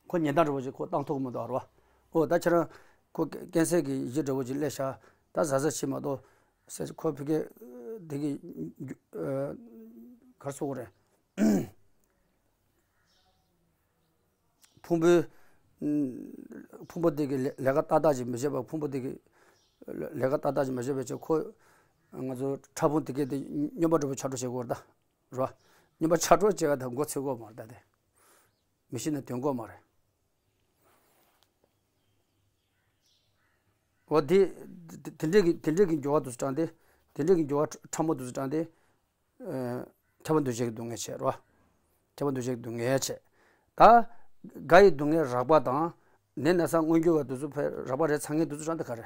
ཁོ་ཉེན་བརྡ་འདྲ་པོ་ཅིག་ཁོ་བཏང་ཐུབ་ཀྱི་མི་འདུག་རེད་བ། ཨོ་ད་ཁྱེད་རང་ཁོ་ཀན་སར་གྱི་གཞི་འདྲ་པོ་ཅིག་སླེབས་ཤག་ད་གཟབ་གཟབ་བྱེད་མ་གཏོགས་ཟེར། ཁོ་ཕ་གི་དེ་གི་ག་རེ་ཟེར་དགོས་རེད། ཕུང་པོའི། ཕུང་པོ་དེ་གི་ལས་ལས་ཀ་ཏག་ཏག་ཅིག་མི་བྱེད་པ། ཕུང་པོ་དེ་གི་ལས་ཀ་ཏག་ཏག་ཅིག་མི་བྱེད་པ་བྱས། ཁོ་ང་ཚོ་ཕྲ་ཕུང་དེ་གི་དེ་སྨྱོན་པ་འདྲ་པོ་ཆགས་འགྲོ་བྱེད་དགོས་རེད་ད། རེད་བ། སྨྱོན་པ་ཆགས་འགྲོ་བྱེད་ཡ་ད་མགོ་ཚོས་དགོས་མ་རེད་ད་དེ། མི་ཤེས་ན་དོན་དགོས་མ་རེད། འོ་དེ། དེ་དེ་འདྲས་ཀྱི་དེ་འདྲས་ཀྱི་འགྱུར་བ་དེ་ཚོ་དྲངས་ཏེ། དེ་འདྲས་ཀྱི་འགྱུར་བ་ཕྲ་མོ་དེ་ཚོ་དྲངས་ཏེ། ཨ། ཁྱབ་པ་འདུ་བྱེད་ཀྱི་སྡུག་བསྔལ་བྱས་རེད་བ། ཁྱབ་པ་འདུ་བྱེད་ཀྱི་སྡུག་བསྔལ་བྱས། ད་དགའ་ཡི་སྡུག་བསྔལ་རགས་པ་དང་། ནད་ན་ཚ་མངོན་གྱུར་བ་དེ་ཚོ་ཕར་རགས་པ་རེད་ཚར་མཁན་དེ་ཚོ་དྲངས་ཏེ་ག་རེ།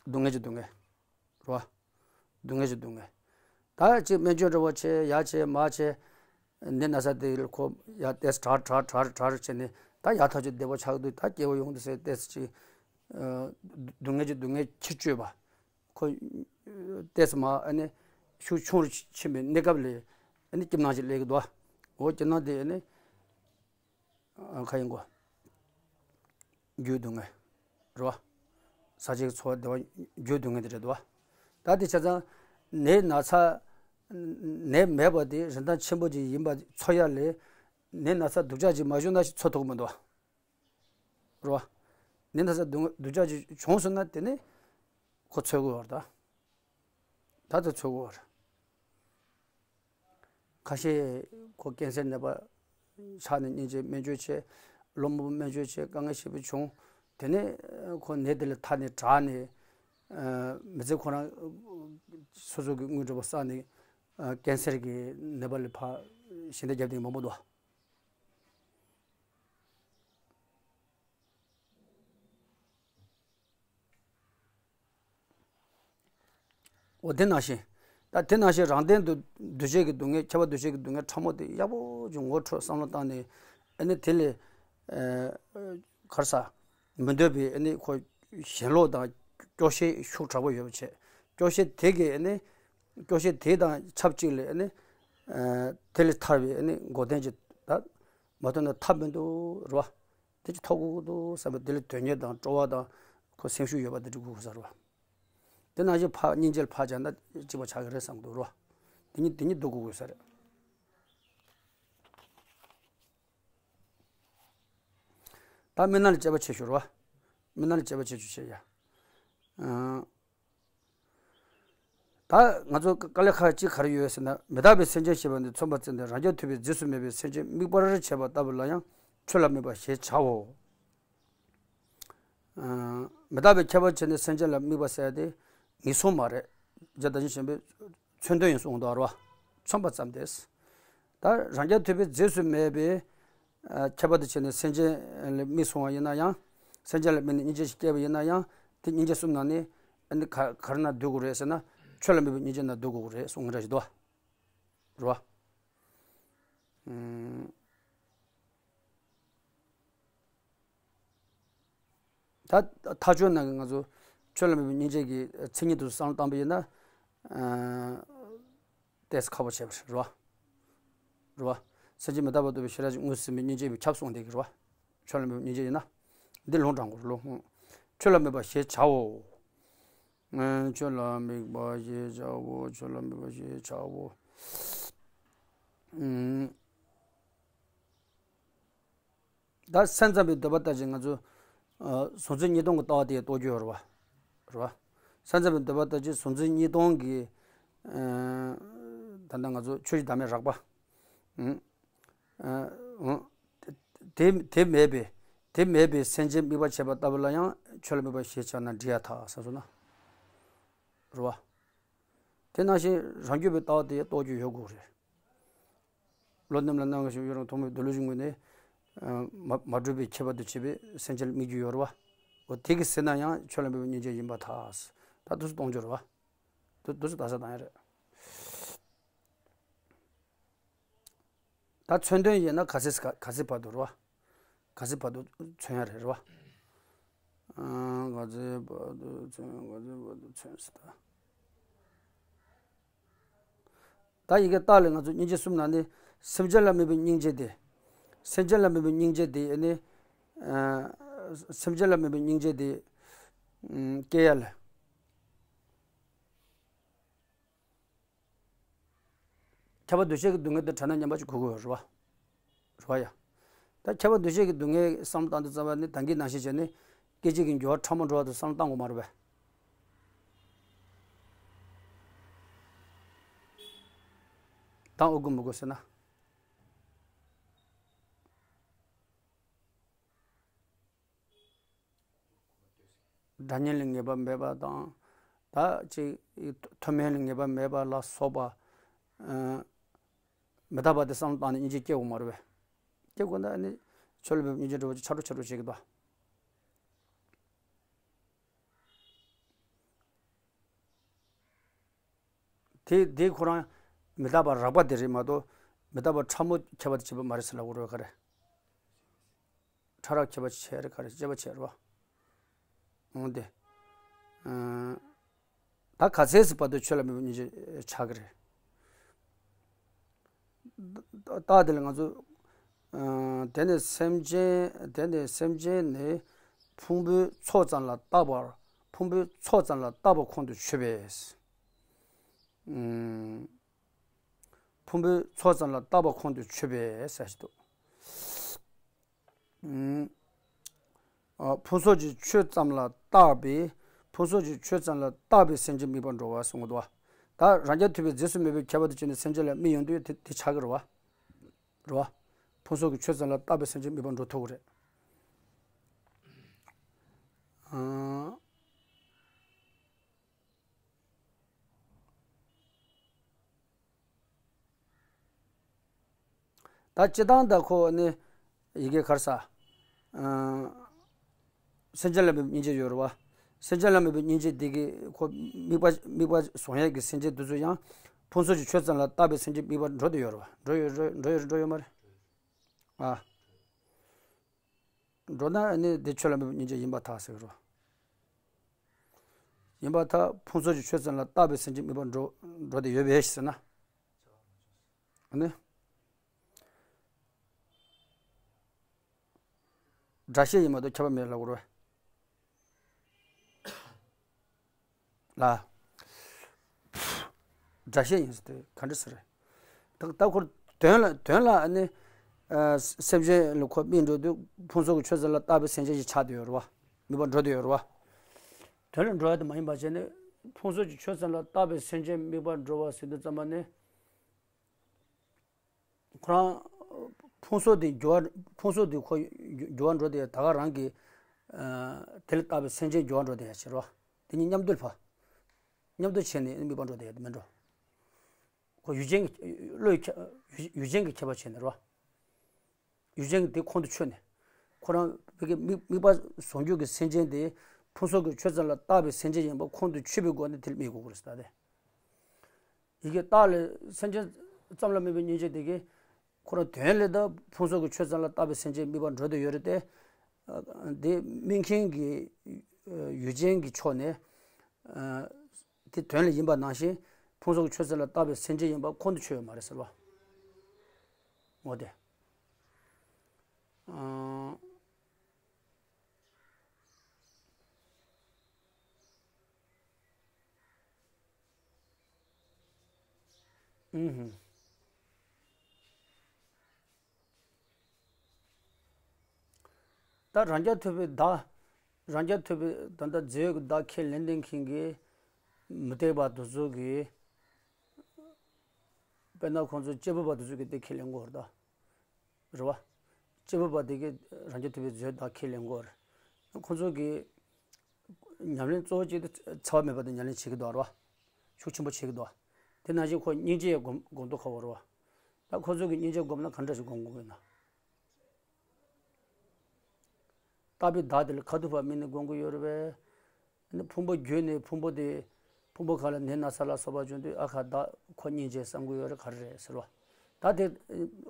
སྡུག་བསྔལ་གྱི་སྡུག་བསྔལ། རེད་བ། སྡུག་བསྔལ་གྱི་སྡུག་བསྔལ། ད་ཅིག་སྨན་བཅོས་འདྲ་པོ་བྱས། ཡར་བྱས་མར་བྱས། ནད་ན་ཚ་དེ་ཁོ་ཡར་ཏོག་ཙམ་དྲག་དྲག་དྲག་དྲག་བྱས་ནས། ད་ཡག་ཐག་ཆོད་བདེ་པོ་ཆགས་འདུག་ད་སྐྱིད་པོ་ཡོང་འདུག་ཟེར། ཏོག་ཙམ་ཅིག་ཨ། སྡུག་བསྔལ་གྱི་སྡུག་བསྔལ་ཁྱེར་བཅོས་པ། ཁོ་ཏོག་ཙམ་མར་ཨ་ནི་ཤུགས་ཆུང་རུ་ཕྱིན་པའི་གནས་སྐབས་ལ་ཨ་ནི་སྐྱིད་སྣང་ཞིག་སླེབས་ཀྱི་འདུག་འོ་སྐྱིད་སྣང་དེ་ཨ་ནི། ཨ། ག་ཡིན་གོ། རྒྱུའི་སྡུག་བསྔལ། རེད་བ། ཟག་བཅས་ཀྱི་ཚོར་བ་བདེ་བ་རྒྱུའི་སྡུག་བསྔལ་དེ་རེད་འདུག་བ། ད་དེ་ཆ་ཚང་། ནད་ན་ཚ། ནད་མེད་པ་དེ་རིན་ཐང་ཆེན་པོ་ཅིག་ཡིན་པ་ཚོར་ཡ་ལས། ནད་ན་ཚ་སྡུག་ཅག་ཅིག་མ་བྱུང་ན་ཞིག་ཚོར་ཐུབ་ཀྱི་མི་འདུག་བ། རེད་བ། ནད་ན་ཚ་སྡུག་སྡུག་ཅག་ཅིག་བྱུང་སོང་ན་དེ་ནི་ཁོ་ཚོར་དགོས་པ་རེད་ད། ད་དེ་ཚོར་དགོས་པ་རེད། ཁ་ཤས་ཁོ་ཀན་སར་ནད་པ་ཆགས་ནས་སྙིང་རྗེ་སྨན་བཅོས་བྱས། ལོ་མང་པོ་སྨན་བཅོས་བྱས། དཀའ་ངལ་ཞེ་པོ་བྱུང་། དེ་ནས་ཁོ་ནད་དེ་ལས་ཐར་ནས་དྲག་ནས། ཨ། མི་ཚེ་ཁོ་རང་སོ་སོ་གི་དངུལ་འབྲས་བུ་བསགས་ནས། ཨ། ཀན་སར་གྱི་ནད་པ་ལ་ཕར་ཞལ་འདེབས་རྒྱབ་མཁན་མང་པོ་འདུག་འོ་དེ་ནང་བཞིན། ད་དེ་ནང་བཞིན་རང་དོན་དུ་འདུ་བྱེད་ཀྱི་སྡུག་བསྔལ། ཁྱབ་པ་འདུ་བྱེད་ཀྱི་སྡུག་བསྔལ་ཕྲ་མོ་དེ་ཡག་པོ་ཅིག་ངོ་འཕྲོད་བསམ་བློ་བཏང་ནས། ཨ་ནི་དེ་ལས། ཨ། ག་རེ་ཟ། མི་འདོད་པའི་ཨ་ནི་ཁོ་ཞེན་ལོག་དང་སྐྱོ་ཤས་ཤུགས་དྲག་པོ་ཡོད་པ་བྱས། སྐྱོ་ཤས་དེ་གས་ཨ་ནི། སྐྱོ་ཤས་དེ་དང་ཆབས་ཅིག་ལ་ཨ་ནི། ཨ། དེ་ལས་ཐར་བའི་ཨ་ནི་འགོག་བདེན་གྱི་ད་མ་ཐོབ་ན་ཐབས་མི་འདུག་རེད་བ། དེ་ཅིག་ཐོབ་དགོས་ཀྱི་འདུག་བསམ་པའི་དེ་ལ་དོན་གཉེར་དང་སྤྲོ་བ་དང་ཁོ་སེམས་ཤུགས་ཡོད་པ་དེ་འདྲ་དགོས་ཀྱི་ཟེར་བ། དེ་ནང་བཞིན་ཕར་སྙིང་རྗེ་ལ་ཕར་སྦྱར་ན་གཅིག་པ་ཆགས་ཀྱི་རེད་བསམ་གྱི་འདུག་རོ། དེ་གཉིས་དེ་གཉིས་བསྡུ་དགོས་དགོས་ས་རེད། ད་མི་སྣ་ལ་དཔྱད་པ་བྱེད་ཤོག་རོ། མི་སྣ་ལ་དཔྱད་པ་བྱེད་ཤོག་བྱེད་ཡ། ཨང་། ད་ང་ཚོ་དཀའ་ལས་ཁག་གཅིག་ག་རེ་ཡོད་ཟེར་ན། མི་རྟག་པའི་སེམས་ཅན་ཞེས་པ་འདི་མཚོན་པ་བཙལ་ཏེ། རང་རྐྱ་ཐུབ་པས་རྫས་སུ་མེད་པའི་སེམས་ཅན་དམིགས་པར་བྱེད་པ་ལྟ་བུ་ལ་ཡང་ཆོས་ལ་དམིགས་པ་ཞེས་བྱའོ། ཨ། མི་རྟག་པའི་ཁྱད་པར་བྱས་ནས་སེམས་ཅན་ལ་དམིགས་པ་ཟེར་ཏེ་ངེས་བཟུང་མ་རེད། རྗེ་བདག་ཉིད་གཞན་པའི་མཚོན་དོན་ཡིན་གསུངས་འདུག་རོ། མཚོན་པ་ཙམ་སྟེ། ད་རང་རྐྱ་ཐུབ་པས་རྫས་སུ་མེད་པའི་ཨ། ཁྱད་པར་དུ་བྱས་ནས་སེམས་ཅན་ལ་དམིགས་སོང་བ་ཡིན་ན་ཡང་། སེམས་ཅན་ལ་དམིགས་ནས་སྙིང་རྗེ་ཞིག་སྐྱེས་པ་ཡིན་ན་ཡང་། དེ་སྙིང་རྗེ་གསུམ་ནང་ནས་ཨ་ནི་ག་ག་རེ་ནང་འདུ་དགོས་རེད་ཟེར་ན། ཆོས་ལ་དམིགས་པའི་སྙིང་རྗེ་ནང་འདུ་དགོས་རེད་གསུངས་འདྲ་ཞིག་འདུག་བ། རེད་བ། ཨུམ། ད་ཐ་ཆོས་ནང་གི་ང་ཚོ་ཆོས་ལ་དམིགས་པའི་སྙིང་རྗེ་གི་མཚན་ཉིད་དུ་བསམ་བློ་བཏང་པ་ཡིན་ན། ཨ། ཏོག་ཙམ་ཁག་པོ་བྱས་པ་རེད་བ། རེད་བ། སེམས་ཅན་མི་རྟག་པ་རྟོགས་པའི་ཤེས་རབ་ཀྱིས། དངོས་སུ་ཟིན་པའི་སྙིང་རྗེ་ཡོད་པས་ཁྱབ་གསུངས་བསྡད་ཀྱི་རེད་བ། ཆོས་ལ་དམིགས་པའི་སྙིང་རྗེ་ཡིན་ན། འདི་ལུང་དྲངས་དགོས་རེད་ལོ། ཆོས་ལ་དམིགས་པ་ཞེས་བྱའོ། ཨ། ཆོས་ལ་དམིགས་པ་ཞེས་བྱའོ། ཆོས་ལ་དམིགས་པ་ཞེས་བྱའོ། ཨུམ། ད་སེམས་ཙམ་པའི་འདོད་པ་ལྟར་གྱི་ང་ཚོ་ཨ། གཟུང་འཛིན་གཉིས་སྟོང་གི་ལྟ་བ་དེ་རྟོགས་རྒྱུ་ཡོད་རེད་བ། རེད་བ། སེམས་ཙམ་པའི་འདོད་པ་ལྟར་གྱི་གཟུང་འཛིན་གཉིས་སྟོང་གི་ཨ། ད་ལྟ་ང་ཚོ་ཆོས་ཀྱི་བདག་མེད་རགས་པ། ཨུམ། ཨ། ཨུམ། དེ་དེ་མེད་པའི། དེ་མེད་པའི་སེམས་ཅན་དམིགས་པར་བྱེད་པ་ལྟ་བུ་ལ་ཡང་ཆོས་ལ་དམིགས་པ་ཞེས་བྱ་ན་འགྲིག་ཡ་ཐག་བསམ་སོང་ན། རེད་བ། དེ་ནང་བཞིན་རང་རྒྱུད་པའི་ལྟ་བ་དེ་རྟོགས་རྒྱུ་ཡོད་དགོས་རེད། བློ་ནེམ་ལ་སྣང་བ་ཞིག་ཡོད་རུང་ཐོག་མའི་འདོད་ལུགས་ཀྱི་ངོས་ནས། ཨ། མ་མ་གྲུབ་པའི་ཁྱད་པར་དུ་བྱས་པའི་སེམས་ཅན་ལ་དམིགས་རྒྱུ་ཡོད་རེད་བ། འོ་དེ་གི་ཟེར་ན་ཡང་ཆོས་ལ་དམིགས་པའི་སྙིང་རྗེ་ཡིན་པར་ཐལ། ད་འདུག་སེ་གཏོང་རྒྱུ་རེད་བ། འདུག་འདུག་སེ་ད་ས་བཏང་ཡ་རེད། ད་མཚོན་དོན་ཡིན་ན་ག་ཚོད་ག་ག་ཚོད་བར་དུ་རེད་བ། ག་ཚོད་བར་དུ་མཚོན་ཡ་རེད་བ། ཨ། ག་ཚོད་བར་དུ་མཚོན། ག་ཚོད་བར་དུ་མཚོན་ཟེར་ད། ད་ཡི་གེ་རྟགས་ལས་ང་ཚོ་སྙིང་རྗེ་གསུམ་ནང་ནས་སེམས་ཅན་ལ་དམིགས་པའི་སྙིང་རྗེ་དེ། སེམས་ཅན་ལ་དམིགས་པའི་སྙིང་རྗེ་དེ་ཨ་ནི། ཨ། སེམས་ཅན་ལ་དམིགས་པའི་སྙིང་རྗེ་དེ། ཨུམ། སྐྱེ་ཡ་ལ། ཁྱབ་པ་འདུ་བྱེད་ཀྱི་སྡུག་བསྔལ་དང་བྲལ་ན་སྙམ་པ་ཅིག་དགོས་ཀྱི་ཡོད་རེད་བ། རེད་བ་ཡ། ད་ཁྱབ་པ་འདུ་བྱེད་ཀྱི་སྡུག་བསྔལ་བསམ་བློ་བཏང་དུས་ཙམ་པ་ནི་ད་གིན་ནང་བཞིན་བྱས་ནས་སྐད་ཅིག་གིས་འགྱུར་བ་ཕྲ་མོ་འགྲོ་བ་དེ་བསམ་བློ་བཏང་དགོས་མ་རེད་པས། ད་ཨོ་དགོས་མི་དགོས་ཟེར་ན། སྒྲ་སྙན་ལ་ངེས་པ་མེད་པ་དང་། ད་ཅིག་མཐོ་དམན་ལ་ངེས་པ་མེད་པ་ལ་སོགས་པ། ཨ། མི་རྟག་པ་དེ་བསམ་བློ་བཏང་ནས་སྙིང་རྗེ་སྐྱེ་དགོས་མ་རེད་པས། སྐྱེ་དགོས་ན་ནི་ཆོས་ལ་དམིགས་པའི་སྙིང་རྗེ་འདྲ་བོ་ཅིག་ཆགས་འགྲོ་ཆགས་འགྲོ་བྱེད་ཀྱི་འདུག་དེ་དེ་ཁོ་རང་མི་རྟག་པ་རགས་པ་དེ་རེད་མ་གཏོགས། མི་རྟག་པ་ཕྲ་མོ་ཁྱད་པར་དུ་བྱེད་པ་མ་རེད་ཟེར་ལབ་དགོས་རེད་བ། ག་རེ། ཕྲ་རགས་ཁྱད་པར་ཆེ་རེད། ག་རེ། ཁྱད་པར་ཆེ་རེད་བ། འོང་དེ། ཨ། ད་ག་ཚད་ཟིག་བར་དུ་ཆོས་ལ་དམིགས་པའི་སྙིང་རྗེ་ཆགས་ཀྱི་རེད། རྟགས་དེ་ལ་ང་ཚོ། ཨ། དེ་ནི་སེམས་ཅན། དེ་ནི་སེམས་ཅན་ནི་ཕུང་པོའི་ཚོགས་ཙམ་ལ་བཏགས་པ། ཕུང་པོའི་ཚོགས་ཙམ་ལ་བཏགས་པ་ཁོང་དུ་ཆུད་པས། ཨུམ། ཕུང་པོའི་ཚོགས་ཙམ་ལ་བཏགས་པ་ཁོང་དུ་ཆུད་པས་ཟེར་ཞིག་འདུག་ཨུམ། ཨ། ཕུང་སོགས་ཀྱི་ཆོས་ཙམ་ལ་བཏགས་པའི། ཕུང་སོགས་ཀྱི་ཆོས་ཙམ་ལ་བཏགས་པའི་སེམས་ཅན་དམིགས་པར་འགྲོ་བ་གསུངས་འདུག་ད་རང་རྐྱ་ཐུབ་པས་རྫས་སུ་མེད་པའི་ཁྱད་པར་དུ་བྱས་ནས་སེམས་ཅན་ལ་དམིགས་ཡོང་དུས་དེ་དེ་ཆགས་ཀྱི་རེད་བ། རེད་བ། ཕུང་སོགས་ཀྱི་ཆོས་ཙམ་ལ་བཏགས་པའི་སེམས་ཅན་དམིགས་པར་འགྲོ་ཐུབ་ཀྱི་རེད། ཨང་། ད་སྤྱིར་བཏང་ད་ཁོ་ནི་ཡི་གེ་གར་ས། ཨང་། སེམས་ཅན་ལ་དམིགས་པའི་སྙིང་རྗེ་ཡོད་རེད་བ། སེམས་ཅན་ལ་དམིགས་པའི་སྙིང་རྗེ་འདི་གི་ཁོ་དམིགས་པ་དམིགས་པ་བཟུང་ཡས་ཀྱི་སེམས་ཅན་འདི་ཚོ་ཡང་ཕུང་སོགས་ཀྱི་ཆོས་ཙམ་ལ་བཏགས་པའི་སེམས་ཅན་དམིགས་པ་འགྲོ་བསྡད་ཡོད་རེད་བ། འགྲོ་ཡོད་འགྲོ་འགྲོ་ཡོད་འགྲོ་ཡོད་མ་རེད། ཨ། འགྲོ་ན་ནི་འདི་ཆོས་ལ་དམིགས་པའི་སྙིང་རྗེ་ཡིན་པར་ཐལ་ཟེར་གི་རེད། ཡིན་པར་ཐལ། ཕུང་སོགས་ཀྱི་ཆོས་ཙམ་ལ་བཏགས་པའི་སེམས་ཅན་དམིགས་པར་འགྲོ་འགྲོ་བསྡད་ཡོད་པས་ཟེར་ན། ནི། སྒྲ་བཤད་ཡིན་མ་གཏོགས་ཁྱབ་པ་མེད་ལབ་དགོས་རེད། ད། སྒྲ་བཤད་ཡིན་ཟེར་དུས་ག་འདྲ་ཟེར། ད་ད་ཁོ་དོན་ལ་དོན་ལ་ཨ་ནི། ཨ་སེམས་ཅན་ལ་ཁོ་དམིགས་འགྲོ་དུས་ཕུན་ཚོགས་ཀྱི་ཆོས་ཙམ་ལ་བཏགས་པའི་སེམས་ཅན་ཞིག་ཆགས་བསྡད་ཡོད་རེད་བ། དམིགས་པ་འགྲོ་བསྡད་ཡོད་རེད་བ། དོན་ལ་འགྲོ་ཡ་དེ་མ་ཡིན་པ་བྱས་ནས་ཕུན་ཚོགས་ཀྱི་ཆོས་ཙམ་ལ་བཏགས་པའི་སེམས་ཅན་དམིགས་པ་འགྲོ་བ་ཟེར་དུས་ཙམ་པ་ནི། ཁོ་རང་ཕུང་སོགས་དེ་འགྱུར་བ་ཕུང་སོགས་དེ་ཁོ་འགྱུར་བ་འགྲོ་དེ་ད་ག་རང་གི། ཨ་དེ་ལ་བཏགས་པའི་སེམས་ཅན་འགྱུར་བ་འགྲོ་དེ་ཡ་ཕྱིར་རོ། དེ་གཉིས་མཉམ་དུ་ཕ། མཉམ་དུ་བྱས་ནས་དམིགས་པ་འགྲོ་དེ་ཡ་དེ་མིན་འགྲོ། ཁོ་ཡུལ་ཅན་གྱི་བློའི་ཁྱད་ཡུལ་ཡུལ་ཅན་གྱི་ཁྱད་པར་བྱས་ནས་རོ། ཡུལ་ཅན་གྱི་དེ་ཁོང་དུ་ཆུད་ནས། ཁོ་རང་བོད་ཀྱི་དམིགས་དམིགས་པ་བཟུང་རྒྱུ་གི་སེམས་ཅན་དེ་ཕུང་སོགས་ཀྱི་ཆོས་ཙམ་ལ་བཏགས་པའི་སེམས་ཅན་ཡིན་པ་ཁོང་དུ་ཆུད་པའི་སྒོ་ནས་དེ་ལ་དམིགས་དགོས་ཀྱི་རེད་ཟེར་ད་དེ། ཡི་གེ་བཏགས་ལས་སེམས་ཅན་ཙམ་ལ་དམིགས་པའི་སྙིང་རྗེ་དེ་གིས། ཁོ་རང་དོན་ལས་ད་ཕུང་སོགས་ཀྱི་ཆོས་ཙམ་ལ་བཏགས་པའི་སེམས་ཅན་དམིགས་པ་འགྲོ་དུ་ཡོད་རེད་དེ། ཨ་དེ་དམིགས་མཁན་གྱི་ཨ་ཡུལ་ཅན་གྱི་ཕྱོགས་ནས་ཨ་དེ་དོན་ལ་ཡིན་པ་ནང་བཞིན་ཕུང་སོགས་ཀྱི་ཆོས་ཙམ་ལ་བཏགས་པའི་སེམས་ཅན་ཡིན་པ་ཁོང་དུ་ཆུད་ཡོད་མ་རེད་ཟེར་བ། འོ་དེ། ཨ། ཨུ་ཧུ། ད་རང་རྐྱ་ཐུབ་པའི་བདག་རང་རྐྱ་ཐུབ་པའི་ད་ལྟ་རྫས་ཡོད་ཀྱི་བདག་ཁས་ལེན་མཁན་གྱི་མུ་སྟེགས་པ་དེ་ཚོ་གིས། དཔེར་ན་ཁོང་ཚོ་སྐྱེས་བུ་པ་དེ་ཚོ་གིས་དེ་ཁས་ལེན་གྱི་ཡོད་རེད་ད། རེད་བ། སྐྱེས་བུ་པ་དེ་གིས་རང་རྐྱ་ཐུབ་པའི་རྫས་ཡོད་བདག་ཁས་ལེན་གྱི་ཡོད་རེད། ཁོང་ཚོ་གིས་ཉམས་ལེན་གཙོ་བོ་གཅིག་དེ་འཚེ་བ་མེད་པ་དེ་ཉམས་ལེན་བྱེད་ཀྱི་འདུག་རེད་བ། ཤུགས་ཆེན་པོ་བྱེད་ཀྱི་འདུག་དེ་ནང་བཞིན་ཁོ་སྙིང་རྗེ་སྒོམ་སྒོམ་མདོག་ཁ་པོ་རེད་བ། ད་ཁོ་ཚོ་གིས་སྙིང་རྗེ་སྒོམ་ན་ག་འདྲ་ཞིག་སྒོམ་དགོས་ཀྱི་ཡོད་ན། བཏགས་པའི་བདག་དེ་ལ་ཁ་ཐུག་པ་དམིགས་ནས་སྒོམ་གྱི་ཡོད་རེད་པས། ཨ་ནི་ཕུང་པོ་བརྒྱུད་ནས་ཕུང་པོ་དེ་ཕུང་པོ་གང་ལ་ནད་ན་ཚ་ལ་སོགས་པ་བྱུང་དུས་ཨ་ཁ་བདག་ཁོ་སྙིང་རྗེ་བསམ་གྱི་ཡོད་རེད་ག་རེ་རེད་ཟེར་བ། ད་དེ་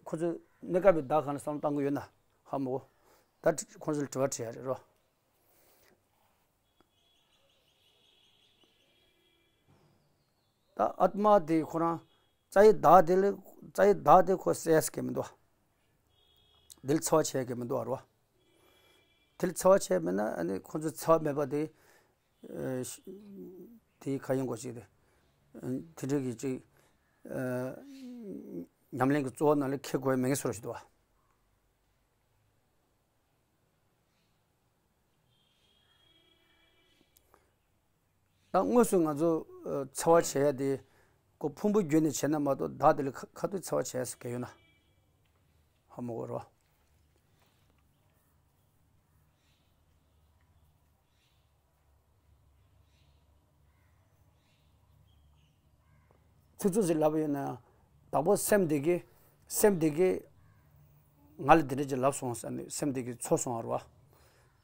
ཁོ་ཚོས་གནས་སྐབས་པའི་བདག་གང་ལ་བསམ་བློ་བཏང་གི་ཡོད་ན་ཧ་མོ། ད་ཁོ་ཚོ་ལ་དྲི་བ་དྲི་ཡ་རེད་རོ། ད་ཨཱཏྨ་དེ་ཁོ་རང་རྩ་བའི་བདག་དེ་ལ་རྩ་བའི་བདག་དེ་ཁོ་བསད་ཡས་གི་མི་འདུག་དེ་ལ་འཚེ་བ་བྱས་གི་མི་འདུག་རོ། དེ་ལ་འཚེ་བ་བྱས་མེད་ན་ཨ་ནི་ཁོ་ཚོ་འཚེ་བ་མེད་པ་དེ། ཨ་དེ་ག་ཡིན་གོ་ཅིག་དེ། ཨ་དེ་འདྲ་གི་ཅིག་ཨ་ཉམས་ལེན་གྱི་གཙོ་བོ་ནང་ལ་འཁྱེར་དགོས་མེད་ངེས་སོ་ཞིག་འདུག་བ། ད་དངོས་སུ་ང་ཚོ་ཨ་འཚེ་བ་བྱེད་ཡ་དེ་ཁོ་ཕུང་པོ་བརྒྱུད་ནས་བྱས་ན་མ་གཏོགས་བདག་དེ་ལ་ཁ་ཁ་ཐུག་འཚེ་བ་བྱེད་ཡ་ཟེར་ག་ཡོད་ན། ཧ་མ་གོ་རོ། ཚིག་རྩུབ་ཟེར་ལབ་པ་ཡིན་ན་ཡང་། བདག་པོ་སེམས་དེ་གིས་སེམས་དེ་གིས་ང་ལ་འདི་འདྲ་ཅིག་ལབ་སོང་ཟེར་ནས་སེམས་དེ་གིས་འཚོ་སོང་བ་རེད་བ།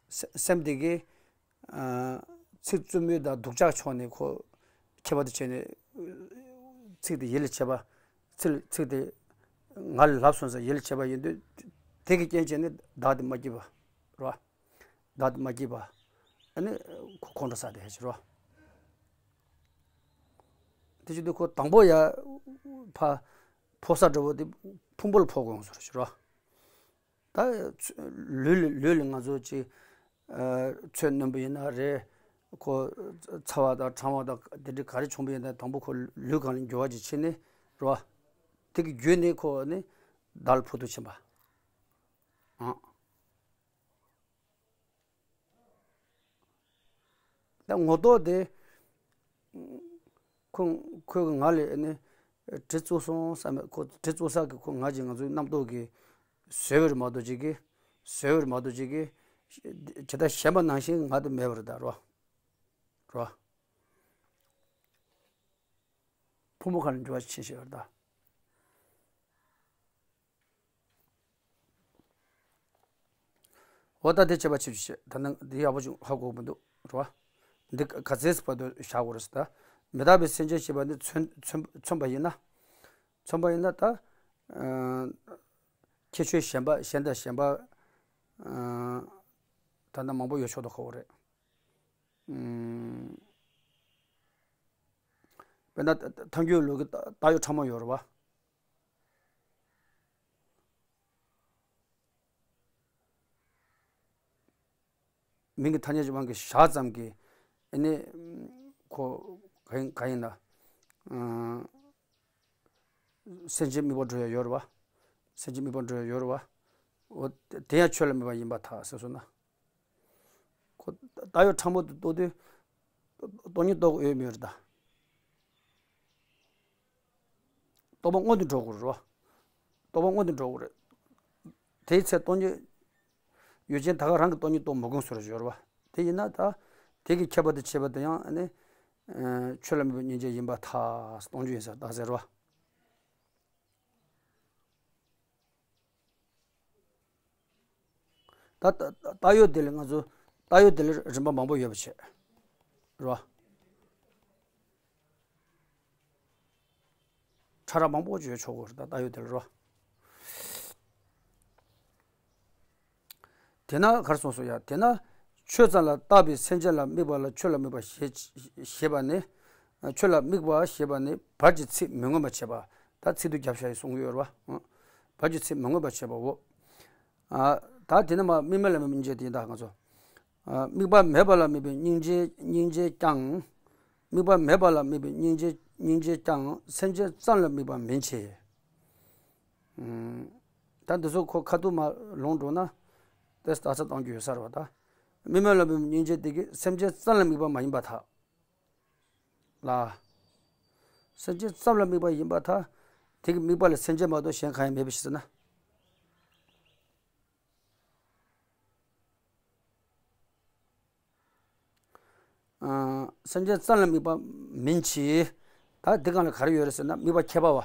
སེ་སེམས་དེ་གིས་ཨ་ཚིག་རྩུབ་མོ་དང་སྡུག་ཅག་ཕྱོགས་ནས་ཁོ་ཁྱད་པར་དུ་བྱས་ནས་ཚིག་དེ་ཡིད་ལ་བྱེད་པ། ཚིག་ཚིག་དེ་ང་ལ་ལབ་སོང་ཟེར་ཡིད་ལ་བྱེད་པ་ཡིན་དུས། དེ་གི་རྐྱེན་བྱས་ནས་བདག་དེ་མ་སྐྱིད་པ་རེད་བ། བདག་དེ་མ་སྐྱིད་པ། ཨ་ནི་ཁོ་ཁོང་ཁྲོ་ཟ་དེ་ཧ་ཅི་རོ། དེ་བྱེད་དུས་ཁོ་དང་པོ་ཡ་ཕ་ཕོག་ས་འདྲ་བོ་དེ་ཕུང་པོ་ལ་ཕོག་དགོས་ཡོང་ཟེར་ཞུ་རོ། ད་ལུས་ལ་ལུས་ལ་ང་ཚོ་ཅིག་ཨ་ཚོད་སྣོན་པ་ཡིན་ན་རེད། ཁོ་ཚ་བ་དང་གྲང་བ་དང་དེ་འདྲ་ག་རེ་བྱུང་བ་ཡིན་ན་དང་པོ་ཁོ་ལུས་གང་ལ་འགྱུར་བ་ཅིག་ཕྱིན་ནས་རོ། དེ་གི་བརྒྱུད་ནས་ཁོ་ནི་བདག་ལ་ཕོག་ཐུག་ཕྱིན་པ། ཨང་། ད་ངོ་ཐོག་དེ། ཁོ་ཁོས་ང་ལ་ནི་གྲི་བཙུགས་སོང་བསམ་པས། ཁོ་གྲི་བཙུགས་ས་གི་ཁོ་ང་ཅིག་ང་ཚོའི་རྣམ་རྟོག་གིས་བཟོས་པ་རེད་མ་གཏོགས་ཅིག་གིས། བཟོས་པ་རེད་མ་གཏོགས་ཅིག་གིས། ཇི་ལྟར་ཞེན་པ་ནང་བཞིན་ང་དེ་མེད་པ་རེད་ད་རོ། རོ། ཕུང་པོ་གང་ལ་འགྱུར་བ་ཕྱིན་ཞེས་པ་རེད་ད། འོ་ད་དེ་བྱས་པ་ཆེ་ཆུང་བྱས། ད་ནང་འདི་ཡག་པོ་ཅིག་ཧ་གོ་མི་འདུག་རེད་བ། འདི་ག་ཚད་བར་དུ་བཞག་དགོས་རེད་ཟེར་ད། མི་རྟག་པའི་སེམས་ཅན་ཞེས་པ་འདི་མཚོན་མཚོན་མཚོན་པ་ཡིན་ན། མཚོན་པ་ཡིན་ན་ད། ཨ་ཁྱད་ཆོས་གཞན་པ་གཞན་དང་གཞན་པ། ཨ་ད་ལྟ་མང་པོ་ཡོད་ཆོག་ཏུ་གོ་གི་རེད། ཨ་དཔེར་ན་ཐལ་འགྱུར་ལུགས་ཀྱི་བཏགས་ཡོད་ཕྲ་མོ་ཡོད་རེད་བ། མིང་གི་ཐ་སྙད་ཀྱི་དབང་གིས་བཞག་ཙམ་གྱིས། ཨ་ནི་ཁོ་ ཁོ་ག་ཡིན་ག་ཡིན་ན། ཨ། སེམས་ཅན་དམིགས་པ་འགྲོ་ཡ་ཡོད་རེད་བ། སེམས་ཅན་དམིགས་པ་འགྲོ་ཡ་ཡོད་རེད་བ། འོ་དེ་ཡང་ཆོས་ལ་དམིགས་པ་ཡིན་པར་ཐལ་ཟེར་སོང་ན། ཁོ་ད་ཡོད་ཕྲ་མོ་དུ་རྟོགས་དུས། སྟོང་ཉིད་རྟོགས་ཡོད་མེད་རེད་ད། རྟོགས་པ་སྔོན་དུ་འགྲོ་དགོས་རེད་བ། རྟོགས་པ་སྔོན་དུ་འགྲོ་དགོས་རེད། དེའི་ཚེ་སྟོང་ཉིད། ཡུལ་ཅན་ད་ག་རང་གི་སྟོང་ཉིད་རྟོགས་མི་དགོས་ཟེར་ཡོད་རེད་བ། དེ་ཡིན་ན་ད། དེ་གི་ཁྱད་པར་དུ་བྱས་པ་དེ་ཡང་ཨ་ནི། ཨ། ཆོས་ལ་དམིགས་པའི་སྙིང་རྗེ་ཡིན་པར་ཐལ། སྟོང་ཉིད་ཡིན་ཟེར་ད་ཟེར་བ། ད་ད་ད་ཡོད་དེ་ལ་ང་ཚོ་ད་ཡོད་དེ་ལ་རིམ་པ་མང་པོ་ཡོད་པ་བྱས། རེད་བ། ཕྲ་རགས་མང་པོ་ཅིག་ཡོད་ཆོག་གི་རེད་ད། ད་ཡོད་དེ་ལ་རེད་བ། དེས་ན་ག་རེ་གསུངས་སོང་ཡ། དེས་ན་ཆོས་ཙམ་ལ་བཏགས་པའི་སེམས་ཅན་ལ་དམིགས་པ་ལ་ཆོས་ལ་དམིགས་པ་ཞེས་ཞེས་པ་ནི། ཆོས་ལ་དམིགས་པ་ཞེས་པ་ནི་བར་གྱི་ཚིག་མི་མངོན་པར་བྱེད་པ། ད་ཚིག་ཏུ་རྒྱབ་བཞག་ཡིན་གསུང་གི་ཡོད་རེད་བ། བར་གྱི་ཚིག་མི་མངོན་པར་བྱེད་པའོ། ཨ། ད་དེ་ནི་མ་དམིགས་མེད་ལ་དམིགས་པའི་སྙིང་རྗེ་དེ་ཡིན་ད་ང་ཚོ། ཨ། དམིགས་པ་མེད་པ་ལ་དམིགས་པའི་སྙིང་རྗེ་སྙིང་རྗེ་ཀྱང་། དམིགས་པ་མེད་པ་ལ་དམིགས་པའི་སྙིང་རྗེ་སྙིང་རྗེ་ཀྱང་སེམས་ཅན་ཙམ་ལ་དམིགས་པ་མིན་གྱི། ཨུམ། ད་འདི་ཚོ་ཁོ་ཁ་ཐུག་མ་ལོང་འགྲོ་ན། ཏེས་ད་ས་གཏོང་རྒྱུ་ཡོད་ས་རེད་བ་ད། དམིགས་མེད་ལ་དམིགས་པའི་སྙིང་རྗེ་དེ་གིས་སེམས་ཅན་ཙམ་ལ་དམིགས་པ་མ་ཡིན་པར་ཐལ། ལ། སེམས་ཅན་ཙམ་ལ་དམིགས་པ་ཡིན་པར་ཐལ། དེ་གི་དམིགས་པ་ལ་སེམས་ཅན་མ་གཏོགས་གཞན་གང་ཡང་མེད་པའི་ཕྱིར་ཟེར་ན། ཨ། སེམས་ཅན་ཙམ་ལ་དམིགས་པ་མིན་གྱི། ད་འདི་སྒང་ལ་ག་རེ་ཡོད་རེད་ཟེར་ན་དམིགས་པ་ཁྱད་པར་བ།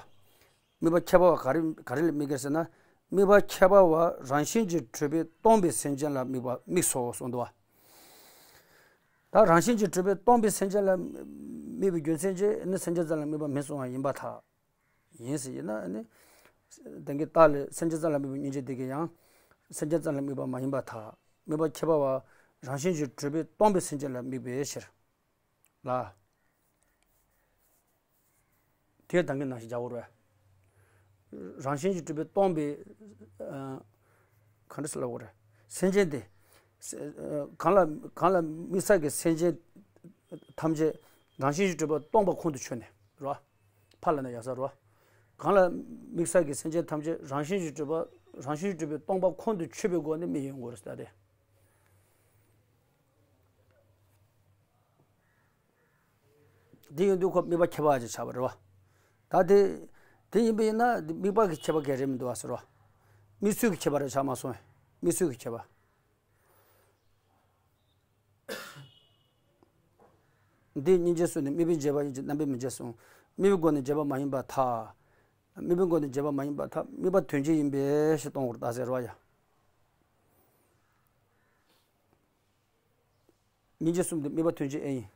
དམིགས་པ་ཁྱད་པར་བ་ག་རེ་ག་རེ་ལ་དམིགས་ཀྱི་རེད་ཟེར་ན། དམིགས་པ་ཁྱད་པར་བ་རང་བཞིན་གྱིས་གྲུབ་པས་སྟོང་པའི་སེམས་ཅན་ལ་དམིགས་པ་དམིགས་སོ་གསུངས་འདུག་བ། ད་རང་བཞིན་གྱིས་གྲུབ་པས་སྟོང་པའི་སེམས་ཅན་ལ་དམིགས་པའི་རྒྱུ་མཚན་གྱིས་ནི་སེམས་ཅན་ཙམ་ལ་དམིགས་པ་མིན་གསུངས་པ་ཡིན་པར་ཐལ། ཡིན་ཟེར་ཡིན་ན་ནི། དེང་གི་རྟགས་ལས་སེམས་ཅན་ཙམ་ལ་དམིགས་པའི་སྙིང་རྗེ་དེ་གིས་ཡང་། སེམས་ཅན་ཙམ་ལ་དམིགས་པ་མ་ཡིན་པར་ཐལ། དམིགས་པ་ཁྱད་པར་བ་རང་བཞིན་གྱིས་གྲུབ་པས་སྟོང་པའི་སེམས་ཅན་ལ་དམིགས་པའི་ཕྱིར། ལ། དེ་དང་གི་ནང་བཞིན་རྒྱག་དགོས་རེད། རང་བཞིན་གྱིས་གྲུབ་པས་སྟོང་པའི། ཨ། ག་འདྲ་ཟེར་ལབ་དགོས་རེད། སེམས་ཅན་དེ། ཨ། གང་ལ་གང་ལ་དམིགས་བསལ་གྱི་སེམས་ཅན་ཐམས་ཅད་རང་བཞིན་གྱིས་གྲུབ་པ་སྟོང་པ་ཁོང་དུ་ཆུད་ནས་རོ། ཕར་ལ་ན་ཡག་ས་རོ། གང་ལ་དམིགས་བསལ་གྱི་སེམས་ཅན་ཐམས་ཅད་རང་བཞིན་གྱིས་གྲུབ་པ་རང་བཞིན་གྱིས་གྲུབ་པའི་སྟོང་པ་ཁོང་དུ་ཆུད་པའི་སྒོ་ནས་དམིགས་ཡོང་དགོས་རེད་ཟེར་ཏེ། དེ་ཡིན་དུས་ཁོ་དམིགས་པ་ཁྱད་པར་ཅིག་ཆགས་པ་རེད་བ། ད་དེ། དེ་ཡིན་པ་ཡིན་ན་དམིགས་པ་གི་ཁྱད་པར་ག་རེ་མི་འདུག་བ་ཟེར་བ། དམིགས་ཚུལ་གྱི་ཁྱད་པར་རེ་ཆགས་མ་སོང་། དམིགས་ཚུལ་གྱི་ཁྱད་པར། འདི་སྙིང་རྗེ་གསུམ་ནི་དམིགས་པས་འབྱེད་པ་ཡིན་གྱི་རྣམ་པས་མི་འབྱེད་གསུངས། དམིགས་པའི་སྒོ་ནས་འབྱེད་པ་མ་ཡིན་པར་ཐལ། དམིགས་པའི་སྒོ་ནས་འབྱེད་པ་མ་ཡིན་པར་ཐལ། དམིགས་པ་དོན་སྤྱི་ཡིན་པས་ཞེས་སྟོན་དགོས་རེད་ད་ཟེར་བ་ཡ། སྙིང་རྗེ་གསུམ་དེ་དམིགས་པ་དོན་སྤྱི་ཨེ་ཡིན།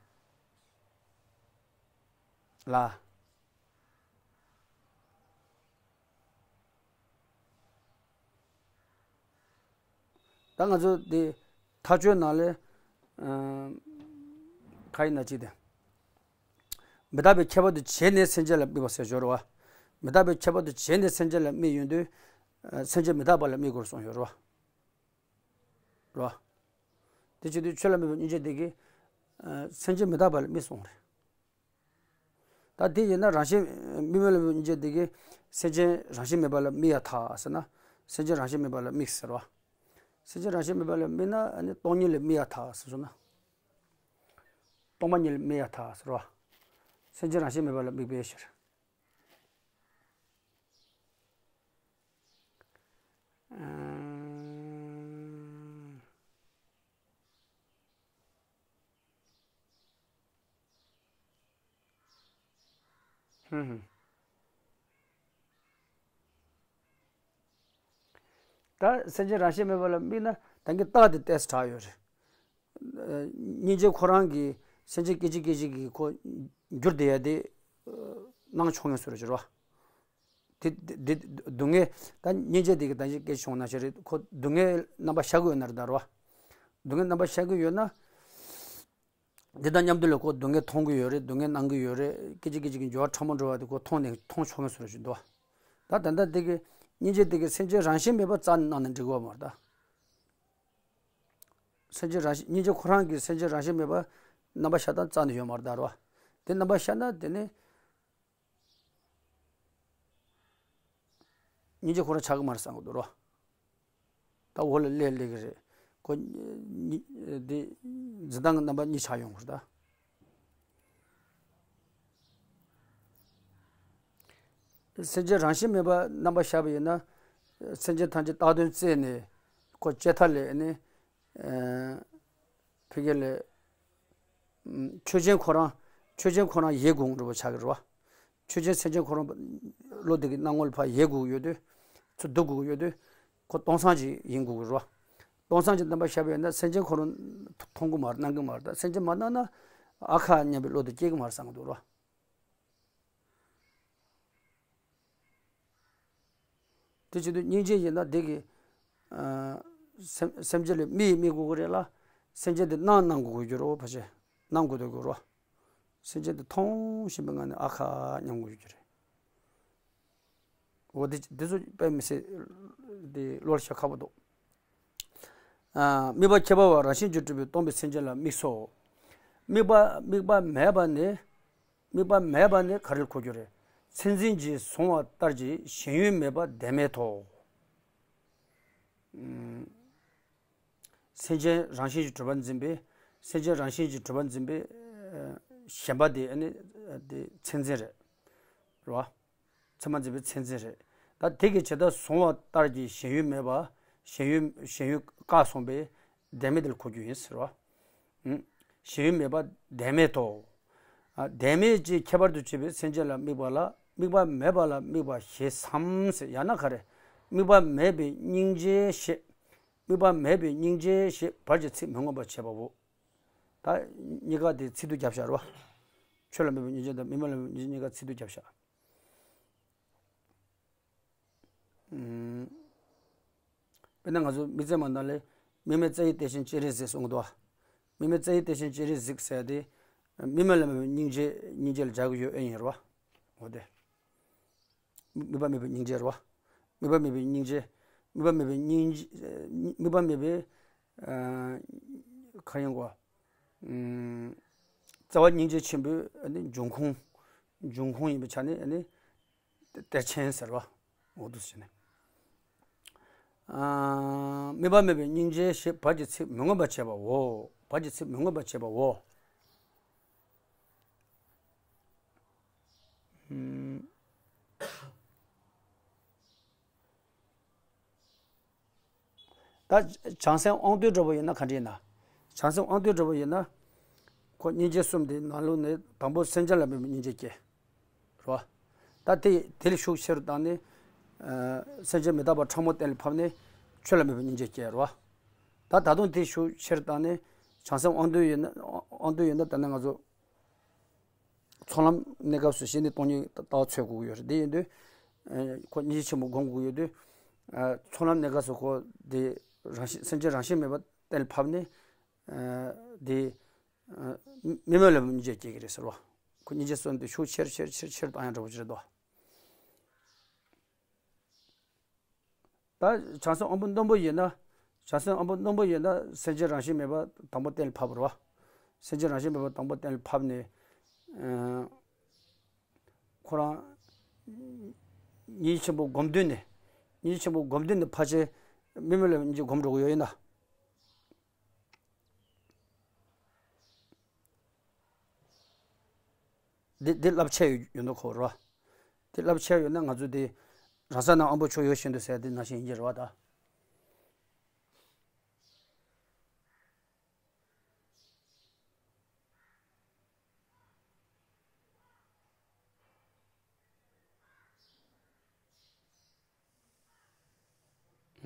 ལ། ད་ང་ཚོ་འདི་ཐག་གཅོད་ནང་ལས། ཨ། ག་ཡིན་ན་ཅིག་དེ། མི་རྟག་པའི་ཁྱད་པར་དུ་བྱས་ནས་སེམས་ཅན་ལ་དམིགས་པ་ཟེར་ཡོད་རེད་བ། མི་རྟག་པའི་ཁྱད་པར་དུ་བྱས་ནས་སེམས་ཅན་ལ་དམིགས་ཡོང་དུས། ཨ། སེམས་ཅན་མི་རྟག་པ་ལ་དམིགས་དགོས་གསུངས་ཡོད་རེད་བ། རོ། དེ་བྱེད་དུས་ཆོས་ལ་དམིགས་པའི་སྙིང་རྗེ་དེ་གིས། ཨ། སེམས་ཅན་མི་རྟག་པ་ལ་དམིགས་སོང་རེད། ད་དེ་ཡིན་ན་རང་བཞིན་དམིགས་མེད་ལ་དམིགས་པའི་སྙིང་རྗེ་དེ་གིས་སེམས་ཅན་རང་བཞིན་མེད་པ་ལ་དམིགས་ཡ་ཐལ་ཟེར་ན། སེམས་ཅན་རང་བཞིན་མེད་པ་ལ་དམིགས་ཟེར་བ། སེམས་ཅན་རང་བཞིན་མེད་པ་ལ་དམིགས་ན་ཨ་ནི་སྟོང་ཉིད་ལ་དམིགས་ཡ་ཐལ་ཟེར་སོང་ན། སྟོང་པ་ཉིད་ལ་དམིགས་ཡ་ཐལ་ཟེར་བ། སེམས་ཅན་རང་བཞིན་མེད་པ་ལ་དམིགས་པའི་ཕྱིར། ཨུམ། ཧུམ་ཧུམ། ད་སེམས་ཅན་རང་བཞིན་མེད་པ་ལ་དམིགས་ན་ད་གིན་རྟགས་དེ་ཏོག་ཙམ་དྲག་ཡོད་རེད། སྙིང་རྗེ་ཁོ་རང་གིས་སེམས་ཅན་སྐད་ཅིག་སྐད་ཅིག་གིས་ཁོ་འགྱུར་བསྡད་ཡ་དེ་སྣང་ཆོག་ངེས་སུ་རེད་བ། དེ་དེ་དེ་སྡུག་བསྔལ་ད་སྙིང་རྗེ་དེ་གི་ད་ཅིག་སྐད་ཆ་བྱུང་ན་ཞེ་རེད། ཁོ་སྡུག་བསྔལ་རྣམ་པ་ཤར་གི་ཡོད་ན་རེད་ད་རེད་བ། སྡུག་བསྔལ་རྣམ་པ་ཤར་གི་ཡོད་ན། འདི་དང་མཉམ་དུ་ལ་ཁོ་སྡུག་བསྔལ་མཐོང་གི་ཡོད་རེད། སྡུག་བསྔལ་སྣང་གི་ཡོད་རེད། སྐད་ཅིག་སྐད་ཅིག་གི་འགྱུར་བ་ཕྲ་མོ་འགྲོ་བ་དེ་ཁོ་མཐོང་ནས་མཐོང་ཆོག་ངེས་སུ་རེད་ཞུ་འདུག་བ། ད་ད་ལྟ་དེ་གི་སྙིང་རྗེ་དེ་གི་སེམས་ཅན་རང་བཞིན་མེད་པ་རྩ་ནས་སྣང་ན་འགྲིག་གི་ཡོད་མ་རེད་ད། སེམས་ཅན་རང་བཞིན་སྙིང་རྗེ་ཁོ་རང་གིས་སེམས་ཅན་རང་བཞིན་མེད་པ་རྣམ་པ་ཤར་སྟངས་རྩ་ནས་ཡོད་མ་རེད་ད་རེད་བ། དེ་རྣམ་པར་ཤར་ན་དེ་ནི་སྙིང་རྗེ་ཁོ་རང་ཆགས་ཀྱི་མ་རེད་བསམ་གྱི་འདུག་རོ། ད་འོག་ལ་སླེབས་སླེབས་ཀྱི་རེད། ཁོ་གཉིས་དེ་འཛིན་སྟངས་ཀྱི་རྣམ་པ་གཉིས་ཆགས་ཡོང་གི་རེད་ད། སེམས་ཅན་རང་བཞིན་མེད་པ་རྣམ་པར་ཤར་བ་ཡིན་ན། སེམས་ཅན་ཐམས་ཅད་བཏགས་དོན་བཙལ་ནས་ཁོ་བཅད་མཐའ་ལས་ནི། ཕ་གི་ལས། ཆོས་ཅན་ཁོ་རང་ཆོས་ཅན་ཁོ་རང་ཡལ་དགོས་འགྲོ་བ་ཆགས་ཀྱི་རེད་བ། ཆོས་ཅན་སེམས་ཅན་ཁོ་རང་བློ་དེ་གི་སྣང་ངོ་ལ་ཕར་ཡལ་དགོས་ཀྱི་ཡོད་དུས། ཚུར་བསྡུ་དགོས་ཀྱི་ཡོད་དུས། ཁོ་སྟོང་སང་ཅིག་ཡིན་དགོས་ཀྱི་རེད་བ། སྟོང་སང་ཅིག་རྣམ་པར་ཤར་བ་ཡིན་ན་སེམས་ཅན་ཁོ་རང་མཐོང་གི་མ་རེད། སྣང་གི་མ་རེད། ད་སེམས་ཅན་མ་སྣང་ན་ཨ་ཁ་སྙམ་པའི་བློ་དེ་སྐྱེ་གི་མ་རེད་བསམ་གྱི་འདུག་རེད་བ། དེ་བྱེད་དུས་སྙིང་རྗེ་ཡིན་ན་དེ་གི། ཨ། སེམས་སེམས་ཅན་ལ་དམིགས་དམིགས་དགོས་ཀྱི་རེད་ལ། སེམས་ཅན་དེ་སྣང་སྣང་དགོས་ཀྱི་རེད་བ། ཕལ་ཆེར་སྣང་དགོས་དགོས་རེད་བ། སེམས་ཅན་དེ་མཐོང་བཞིན་པའི་ངང་ནས་ཨ་ཁ་སྙམ་དགོས་ཀྱི་རེད། འོ་དེ་དེ་ཚོ་དཔེ་མི་སྲིད་དེ་བློ་ལ་ཤོར་ཁག་པོ་འདུག་ཨ། དམིགས་པ་ཁྱད་པར་བ་རང་བཞིན་གྱིས་གྲུབ་པའི་སྟོང་པའི་སེམས་ཅན་ལ་དམིགས་སོ། དམིགས་པ་དམིགས་པ་མེད་པ་ནི། དམིགས་པ་མེད་པ་ནི་ག་རེ་གོ་རྒྱུ་རེད། མཚན་འཛིན་གྱིས་བཟུང་བ་ལྟར་གྱི་ཞེན་ཡུལ་མེད་པ་བདེན་མེད་དོ། ཨུམ། སེམས་ཅན་རང་བཞིན་གྱིས་གྲུབ་པར་འཛིན་པའི། སེམས་ཅན་རང་བཞིན་གྱིས་གྲུབ་པར་འཛིན་པའི། ཨ། ཞེན་པ་དེ་ནི་དེ་མཚན་འཛིན་རེད། རེད་བ། མཚན་མ་འཛིན་པའི་མཚན་འཛིན་རེད། ད་དེ་གི་བྱེ་བྲག་བཟུང་བ་ལྟར་གྱི་ཞེན་ཡུལ་མེད་པ། ཞེན་ཡུལ་ཞེན་ཡུལ་བཀག་སོང་པས་བདེན་མེད་དེ་ལ་གོ་རྒྱུ་ཡིན་ཟེར་བ། ཨུམ། ཞེན་ཡུལ་མེད་པ་བདེན་མེད་དོ། ཨ། བདེན་མེད་ཅེས་ཁྱད་པར་དུ་བྱས་པའི་སེམས་ཅན་ལ་དམིགས་པ་ལ་དམིགས་པ་མེད་པ་ལ་དམིགས་པ་ཞེས་སམ་ཟེར། ཡང་ན་ག་རེ། དམིགས་པ་མེད་པའི་སྙིང་རྗེ་ཞེས། དམིགས་པ་མེད་པའི་སྙིང་རྗེ་ཞེས་བར་གྱི་ཚིག་མི་མངོན་པར་བྱས་པའོ། ད་གཉིས་ཀ་དེ་ཚིག་སྡུད་རྒྱབ་བཞག་རེད་བ། ཆོས་ལ་དམིགས་པའི་སྙིང་རྗེ་དང་དམིགས་མེད་ལ་དམིགས་པའི་སྙིང་རྗེ། གཉིས་ཀ་ཚིག་སྡུད་རྒྱབ་བཞག་ཨུམ། དཔེར་ན་ང་ཚོ་མི་ཚེ་མ་ནང་ལས། དམིགས་མེད་རྩ་ཡི་བདེ་ཞིང་སྤྱན་རས་གཟིགས་གསུང་གི་འདུག་བ། དམིགས་མེད་རྩ་ཡི་བདེ་ཞིང་སྤྱན་རས་གཟིགས་ཟེར་དེ། དམིགས་མེད་ལ་དམིགས་པའི་སྙིང་རྗེ། སྙིང་རྗེ་ལ་སྦྱར་གྱི་ཡོད། ཨེ་ཡིན་རེད་བ། འོ་དེ། དམིགས་པ་མེད་པའི་སྙིང་རྗེ་རེད་བ། དམིགས་པ་མེད་པའི་སྙིང་རྗེ། དམིགས་པ་མེད་པའི་སྙིང་རྗེ། དམིགས་པ་མེད་པའི། ཨ། ག་རེ་ཡིན་གོ། ཨུམ། རྩ་བ་སྙིང་རྗེ་ཆེན་པོའི་ཨ་ནི་འབྱུང་ཁུངས། འབྱུང་ཁུངས་ཡིན་པའི་ཆ་ནས་ཨ་ནི། གཏེར་ཆེན་ཟེར་བ། འོ་འདུག་སེ་བྱས་ནས། ཨ། དམིགས་པ་མེད་པའི་སྙིང་རྗེ་ཞེས་བར་གྱི་ཚིག་མི་མངོན་པར་བྱས་པའོ། བར་གྱི་ཚིག་མི་མངོན་པར་བྱས་པའོ། ཨུམ། ད་བྱང་སེམས་དབང་རྟུལ་འདྲ་པོ་ཡིན་ན་ག་འདྲ་ཡིན་ན། བྱང་སེམས་དབང་རྟུལ་འདྲ་པོ་ཡིན་ན། ཁོ་སྙིང་རྗེ་གསུམ་དེ་ནང་ལོགས་ནས་དང་པོ་སེམས་ཅན་ལ་དམིགས་པའི་སྙིང་རྗེ་སྐྱེ། རེད་བ། ད་དེ་དེ་ལས་ཤུགས་ཆེ་རུ་བཏང་ནས། ཨ། སེམས་ཅན་མི་རྟག་པ་ཕྲ་མོ་གཏན་ལ་ཕབ་ནས་ཆོས་ལ་དམིགས་པའི་སྙིང་རྗེ་སྐྱེ། རེད་བ། ད་ད་དུང་དེ་ཤུགས་ཆེ་རུ་བཏང་ནས་བྱང་སེམས་དབང་རྟུལ་ཡིན་ན། དབང་རྟུལ་ཡིན་ན་ད་ནི་ང་ཚོ། ཚོགས་ལམ་གནས་སྐབས་སུ་བཞི་ནས་སྟོང་ཉིད་ལྟ་བ་འཚོལ་དགོས་ཀྱི་ཡོད་རེད། དེ་ཡིན་དུས། ཨ། ཁོ་སྙིང་རྗེ་ཆེན་པོ་སྒོམ་དགོས་ཡོད་དུས། ཨ། ཚོགས་ལམ་གནས་སྐབས་སུ་ཁོ་དེ་རང་བཞིན། སེམས་ཅན་རང་བཞིན་མེད་པ་གཏན་ལ་ཕབ་ནས། ཨ། དེ། ཨ། དམིགས་མེད་ལ་དམིགས་པའི་སྙིང་རྗེ་སྐྱེ་གི་རེད་ཟེར་བ། ཁོ་སྙིང་རྗེ་གསུམ་དེ་ཤུགས་ཆེར་ཆེར་ཆེར་ཆེར་བཏང་ཡག་འདྲ་པོ་ཅིག་རེད་དོ། ད་བྱང་སེམས་དབང་པོ་རྣོན་པོ་ཡིན་ན། བྱང་སེམས་དབང་པོ་རྣོན་པོ་ཡིན་ན་སེམས་ཅན་རང་བཞིན་མེད་པ་དང་པོ་གཏན་ལ་ཕབ་པ་རེད་བ། སེམས་ཅན་རང་བཞིན་མེད་པ་དང་པོ་གཏན་ལ་ཕབ་ནས། ཨ། ཁོ་རང་སྙིང་རྗེ་ཆེན་པོ་སྒོམ་དུས་ནས། སྙིང་རྗེ་ཆེན་པོ་སྒོམ་དུས་ནས་ཕལ་ཆེར་དམིགས་མེད་ལ་སྙིང་རྗེ་སྒོམ་འགྲོ་གི་ཡོད་ཡིན་ན། འདི་འདི་རླབས་ཆེ་ཡོད་ནོ་ཁོ་རེད་བ། འདི་རླབས་ཆེ་ཡོད་ན་ང་ཚོ་འདི་རང་ས་ན་དབང་པོ་ཆོས་ཡོད་བཞིན་དུ་ཟེར་འདི་ནང་བཞིན་ཡིན་གྱི་རེད་བ་ད།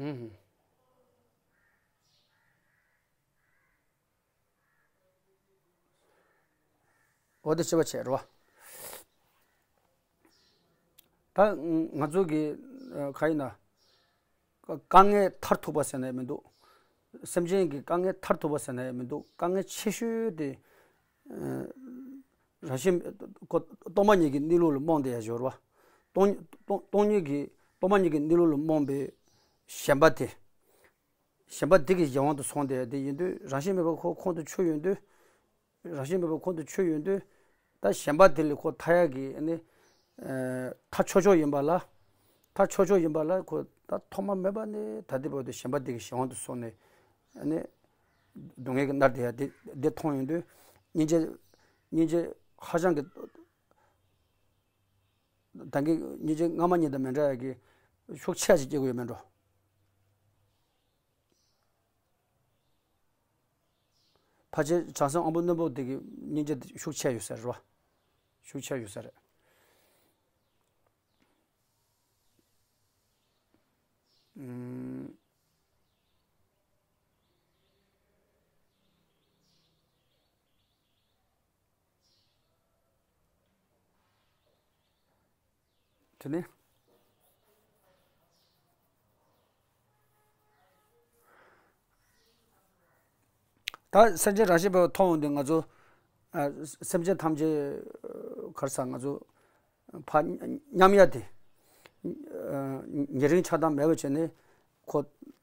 ཧུམ། འོ་དེ་ཤེས་པ་བྱས་རེད་བ། ད་ང་ཚོ་གི་ཨ། ག་ཡིན་ན། དཀའ་ངལ་མཐར་ཐུག་པ་ཟེར་ན་ཡང་མི་འདུག་སེམས་ཅན་གྱི་དཀའ་ངལ་མཐར་ཐུག་པ་ཟེར་ན་ཡང་མི་འདུག་དཀའ་ངལ་ཆེ་ཤོས་དེ། ཨ། རང་བཞིན་ཁོ་སྟོང་པ་ཉིད་ཀྱི་གནས་ལུགས་ལ་རྨོངས་བསྡད་ཡ་ཞོར་བ། སྟོང་སྟོང་སྟོང་ཉིད་ཀྱི་སྟོང་པ་ཉིད་ཀྱི་གནས་ལུགས་ལ་རྨོངས་པའི་ཞེན་པ་དེ། ཞེན་པ་དེ་གི་གཞན་དབང་དུ་སོང་བསྡད་ཡ་དེ་ཡིན་དུས་རང་བཞིན་མེད་པ་ཁོ་ཁོང་དུ་ཆུད་ཡོང་དུས། རང་བཞིན་མེད་པ་ཁོང་དུ་ཆུད་ཡོང་དུས། ད་གཞན་པ་དེ་ལས་ཁོ་ཐར་ཡག་གི་ཨ་ནི་ཐར་ཆོག་ཆོག་ཡིན་པ་ལ། ཐར་ཆོག་ཆོག་ཡིན་པ་ལ་ཁོ་ད་ཐོག་མ་མེད་པ་ནས་ད་ལྟའི་བར་དུ་གཞན་པ་དེ་གི་གཞན་དབང་དུ་སོང་ནས་ཨ་ནི་སྡུག་བསྔལ་གྱིས་མནར་བསྡད་ཡ་དེ་དེ་མཐོང་ཡོང་དུས། སྙིང་རྗེ། སྙིང་རྗེ་ཧ་ཅང་གི། ད་གིན་སྙིང་རྗེ་སྔ་མ་གཉིས་དང་མི་འདྲ་ཡ་གི་ཤུགས་ཆེ་ཞིག་སྐྱེ་གི་ཡོད་མེད་འགྲོ། ཕལ་ཆེར་བྱང་སེམས་དབང་པོ་རྣོན་པོ་དེ་གི་སྙིང་རྗེ་དེ་ཤུགས་ཆེ་ཡོད་ས་རེད་བ། ཤུགས་ཆེ་ཡོད་ས་རེད། ཨུམ། དེ་ནས། ད་སེམས་ཅན་རང་བཞིན་པའི་མཐོང་འོང་དུས་ང་ཚོ། ཨ། སེམས་ཅན་ཐམས་ཅད་ག་རེ་ཟེར། ང་ཚོ་ཕར་མཉམ་ཡ་དེ། ཨ། ཉེ་རིང་ཆགས་སྡང་མེད་པ་བྱས་ནས་ཁོ་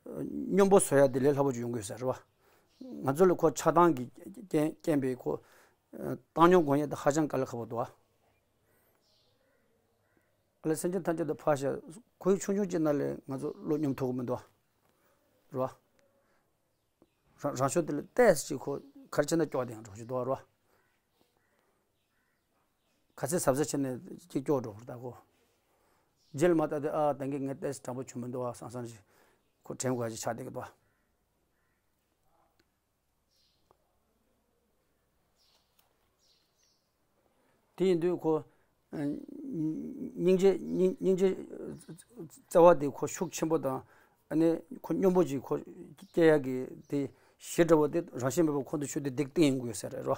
སྙོམས་པོ་བཟོ་ཡ་དེ་ལས་སླ་པོ་ཅིག་ཡོང་གི་ཡོད་ས་རེད་བ། ང་ཚོ་ལ་ཁོ་ཆགས་སྡང་གི་རྐྱེན་རྐྱེན་པས་ཁོ་བཏང་སྙོམས་སྒོམ་ཡ་དེ་ཧ་ཅང་དཀའ་ལས་ཁག་པོ་འདུག་བ། ཨ་ལས་སེམས་ཅན་ཐམས་ཅད་དུ་ཕར་བཞག་ཁོའི་ཆུང་ཆུང་ཅིག་ན་ལས་ང་ཚོ་བློ་སྙོམས་ཐུབ་ཀྱི་མི་འདུག་བ། རེད་བ། རང་རང་ཕྱོགས་དེ་ལ་ཏོག་ཙམ་ཅིག་ཁོ་ག་རེ་བྱས་ན་སྐྱོ་བ་དེ་ཡང་འགྲོ་གི་འདུག་བ། རེད་བ། ག་ཚོད་གཟབ་གཟབ་བྱས་ནས་ཅིག་སྐྱོ་འགྲོ་གི་རེད་ད་ཁོ། རྗེས་ལ་མ་ལྟ་དུས་ཨ་ད་གིན་ངས་ཏོག་ཙམ་དྲང་པོ་བྱུང་མི་འདུག་བ་བསམ་བསམ་ཅིག་ཁོ་དྲན་དགོས་ཡ་ཅིག་ཆགས་བསྡད་ཀྱི་འདུག་བ། དེ་ཡིན་དུས་ཁོ། ཨ། སྙིང་རྗེ་སྙིང་སྙིང་རྗེ་རྩ་བ་དེ་ཁོ་ཤུགས་ཆེན་པོ་དང་། ཨ་ནི་ཁོ་སྙོམས་པོ་ཅིག་ཁོ་སྐྱེ་ཡག་གི་དེ་གཞི་འདྲ་བོ་དེ་རང་བཞིན་མེད་པར་ཁོ་འདུག་ཤུགས་དེ་སྡིག་སྟེང་ཡོང་གི་ཡོད་ས་རེད་རོ།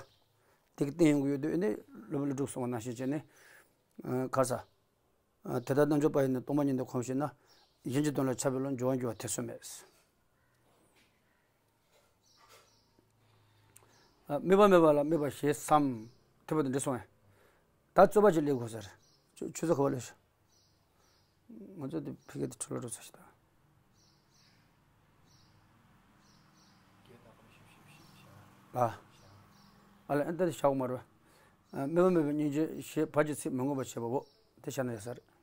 སྡིག་སྟེང་ཡོང་གི་ཡོད་དུས་ཨ་ནི་སློབ་དཔོན་ཀླུ་སྒྲུབ་གསུངས་པ་ནང་བཞིན་བྱས་ནས། ཨ། ག་རེ་ཟེར། ཨ། དེ་ལྟར་རྣལ་འབྱོར་པ་ཡིས་ནི། སྟོང་པ་ཉིད་དུ་གོམས་ཤེས་ན། གཞན་གྱི་དོན་ལ་ཆགས་པའི་བློ། འགྱུར་བ་འགྱུར་བ་ཐེ་ཚོམ་མེད། ཨ། དམིགས་པ་མེད་པ་ལ་དམིགས་པ་ཞེས་སམ། དེ་བར་དུ་འགྲིག་སོང་ངས། ད་རྩོད་པ་ཅིག་སླེབས་དགོས་ཟེར། ཆུ་ཆུ་ཚོད་ག་པར་སླེབས་ཤག་ང་ཚོ་དེ་ཕ་གི་དེ་འཕྲོ་བརླག་འགྲོ་ཚར་ཤག་ད། ཨ། ཨ་ལས་ཨ་ད་དེ་བཞག་གོ་མ་རེད། ཨ། དམིགས་པ་མེད་པའི་སྙིང་རྗེ་ཞེས་བར་གྱི་ཚིག་མི་མངོན་པར་བྱེད་པའོ། དེ་བཞག་ན་ཡག་ས་རེད།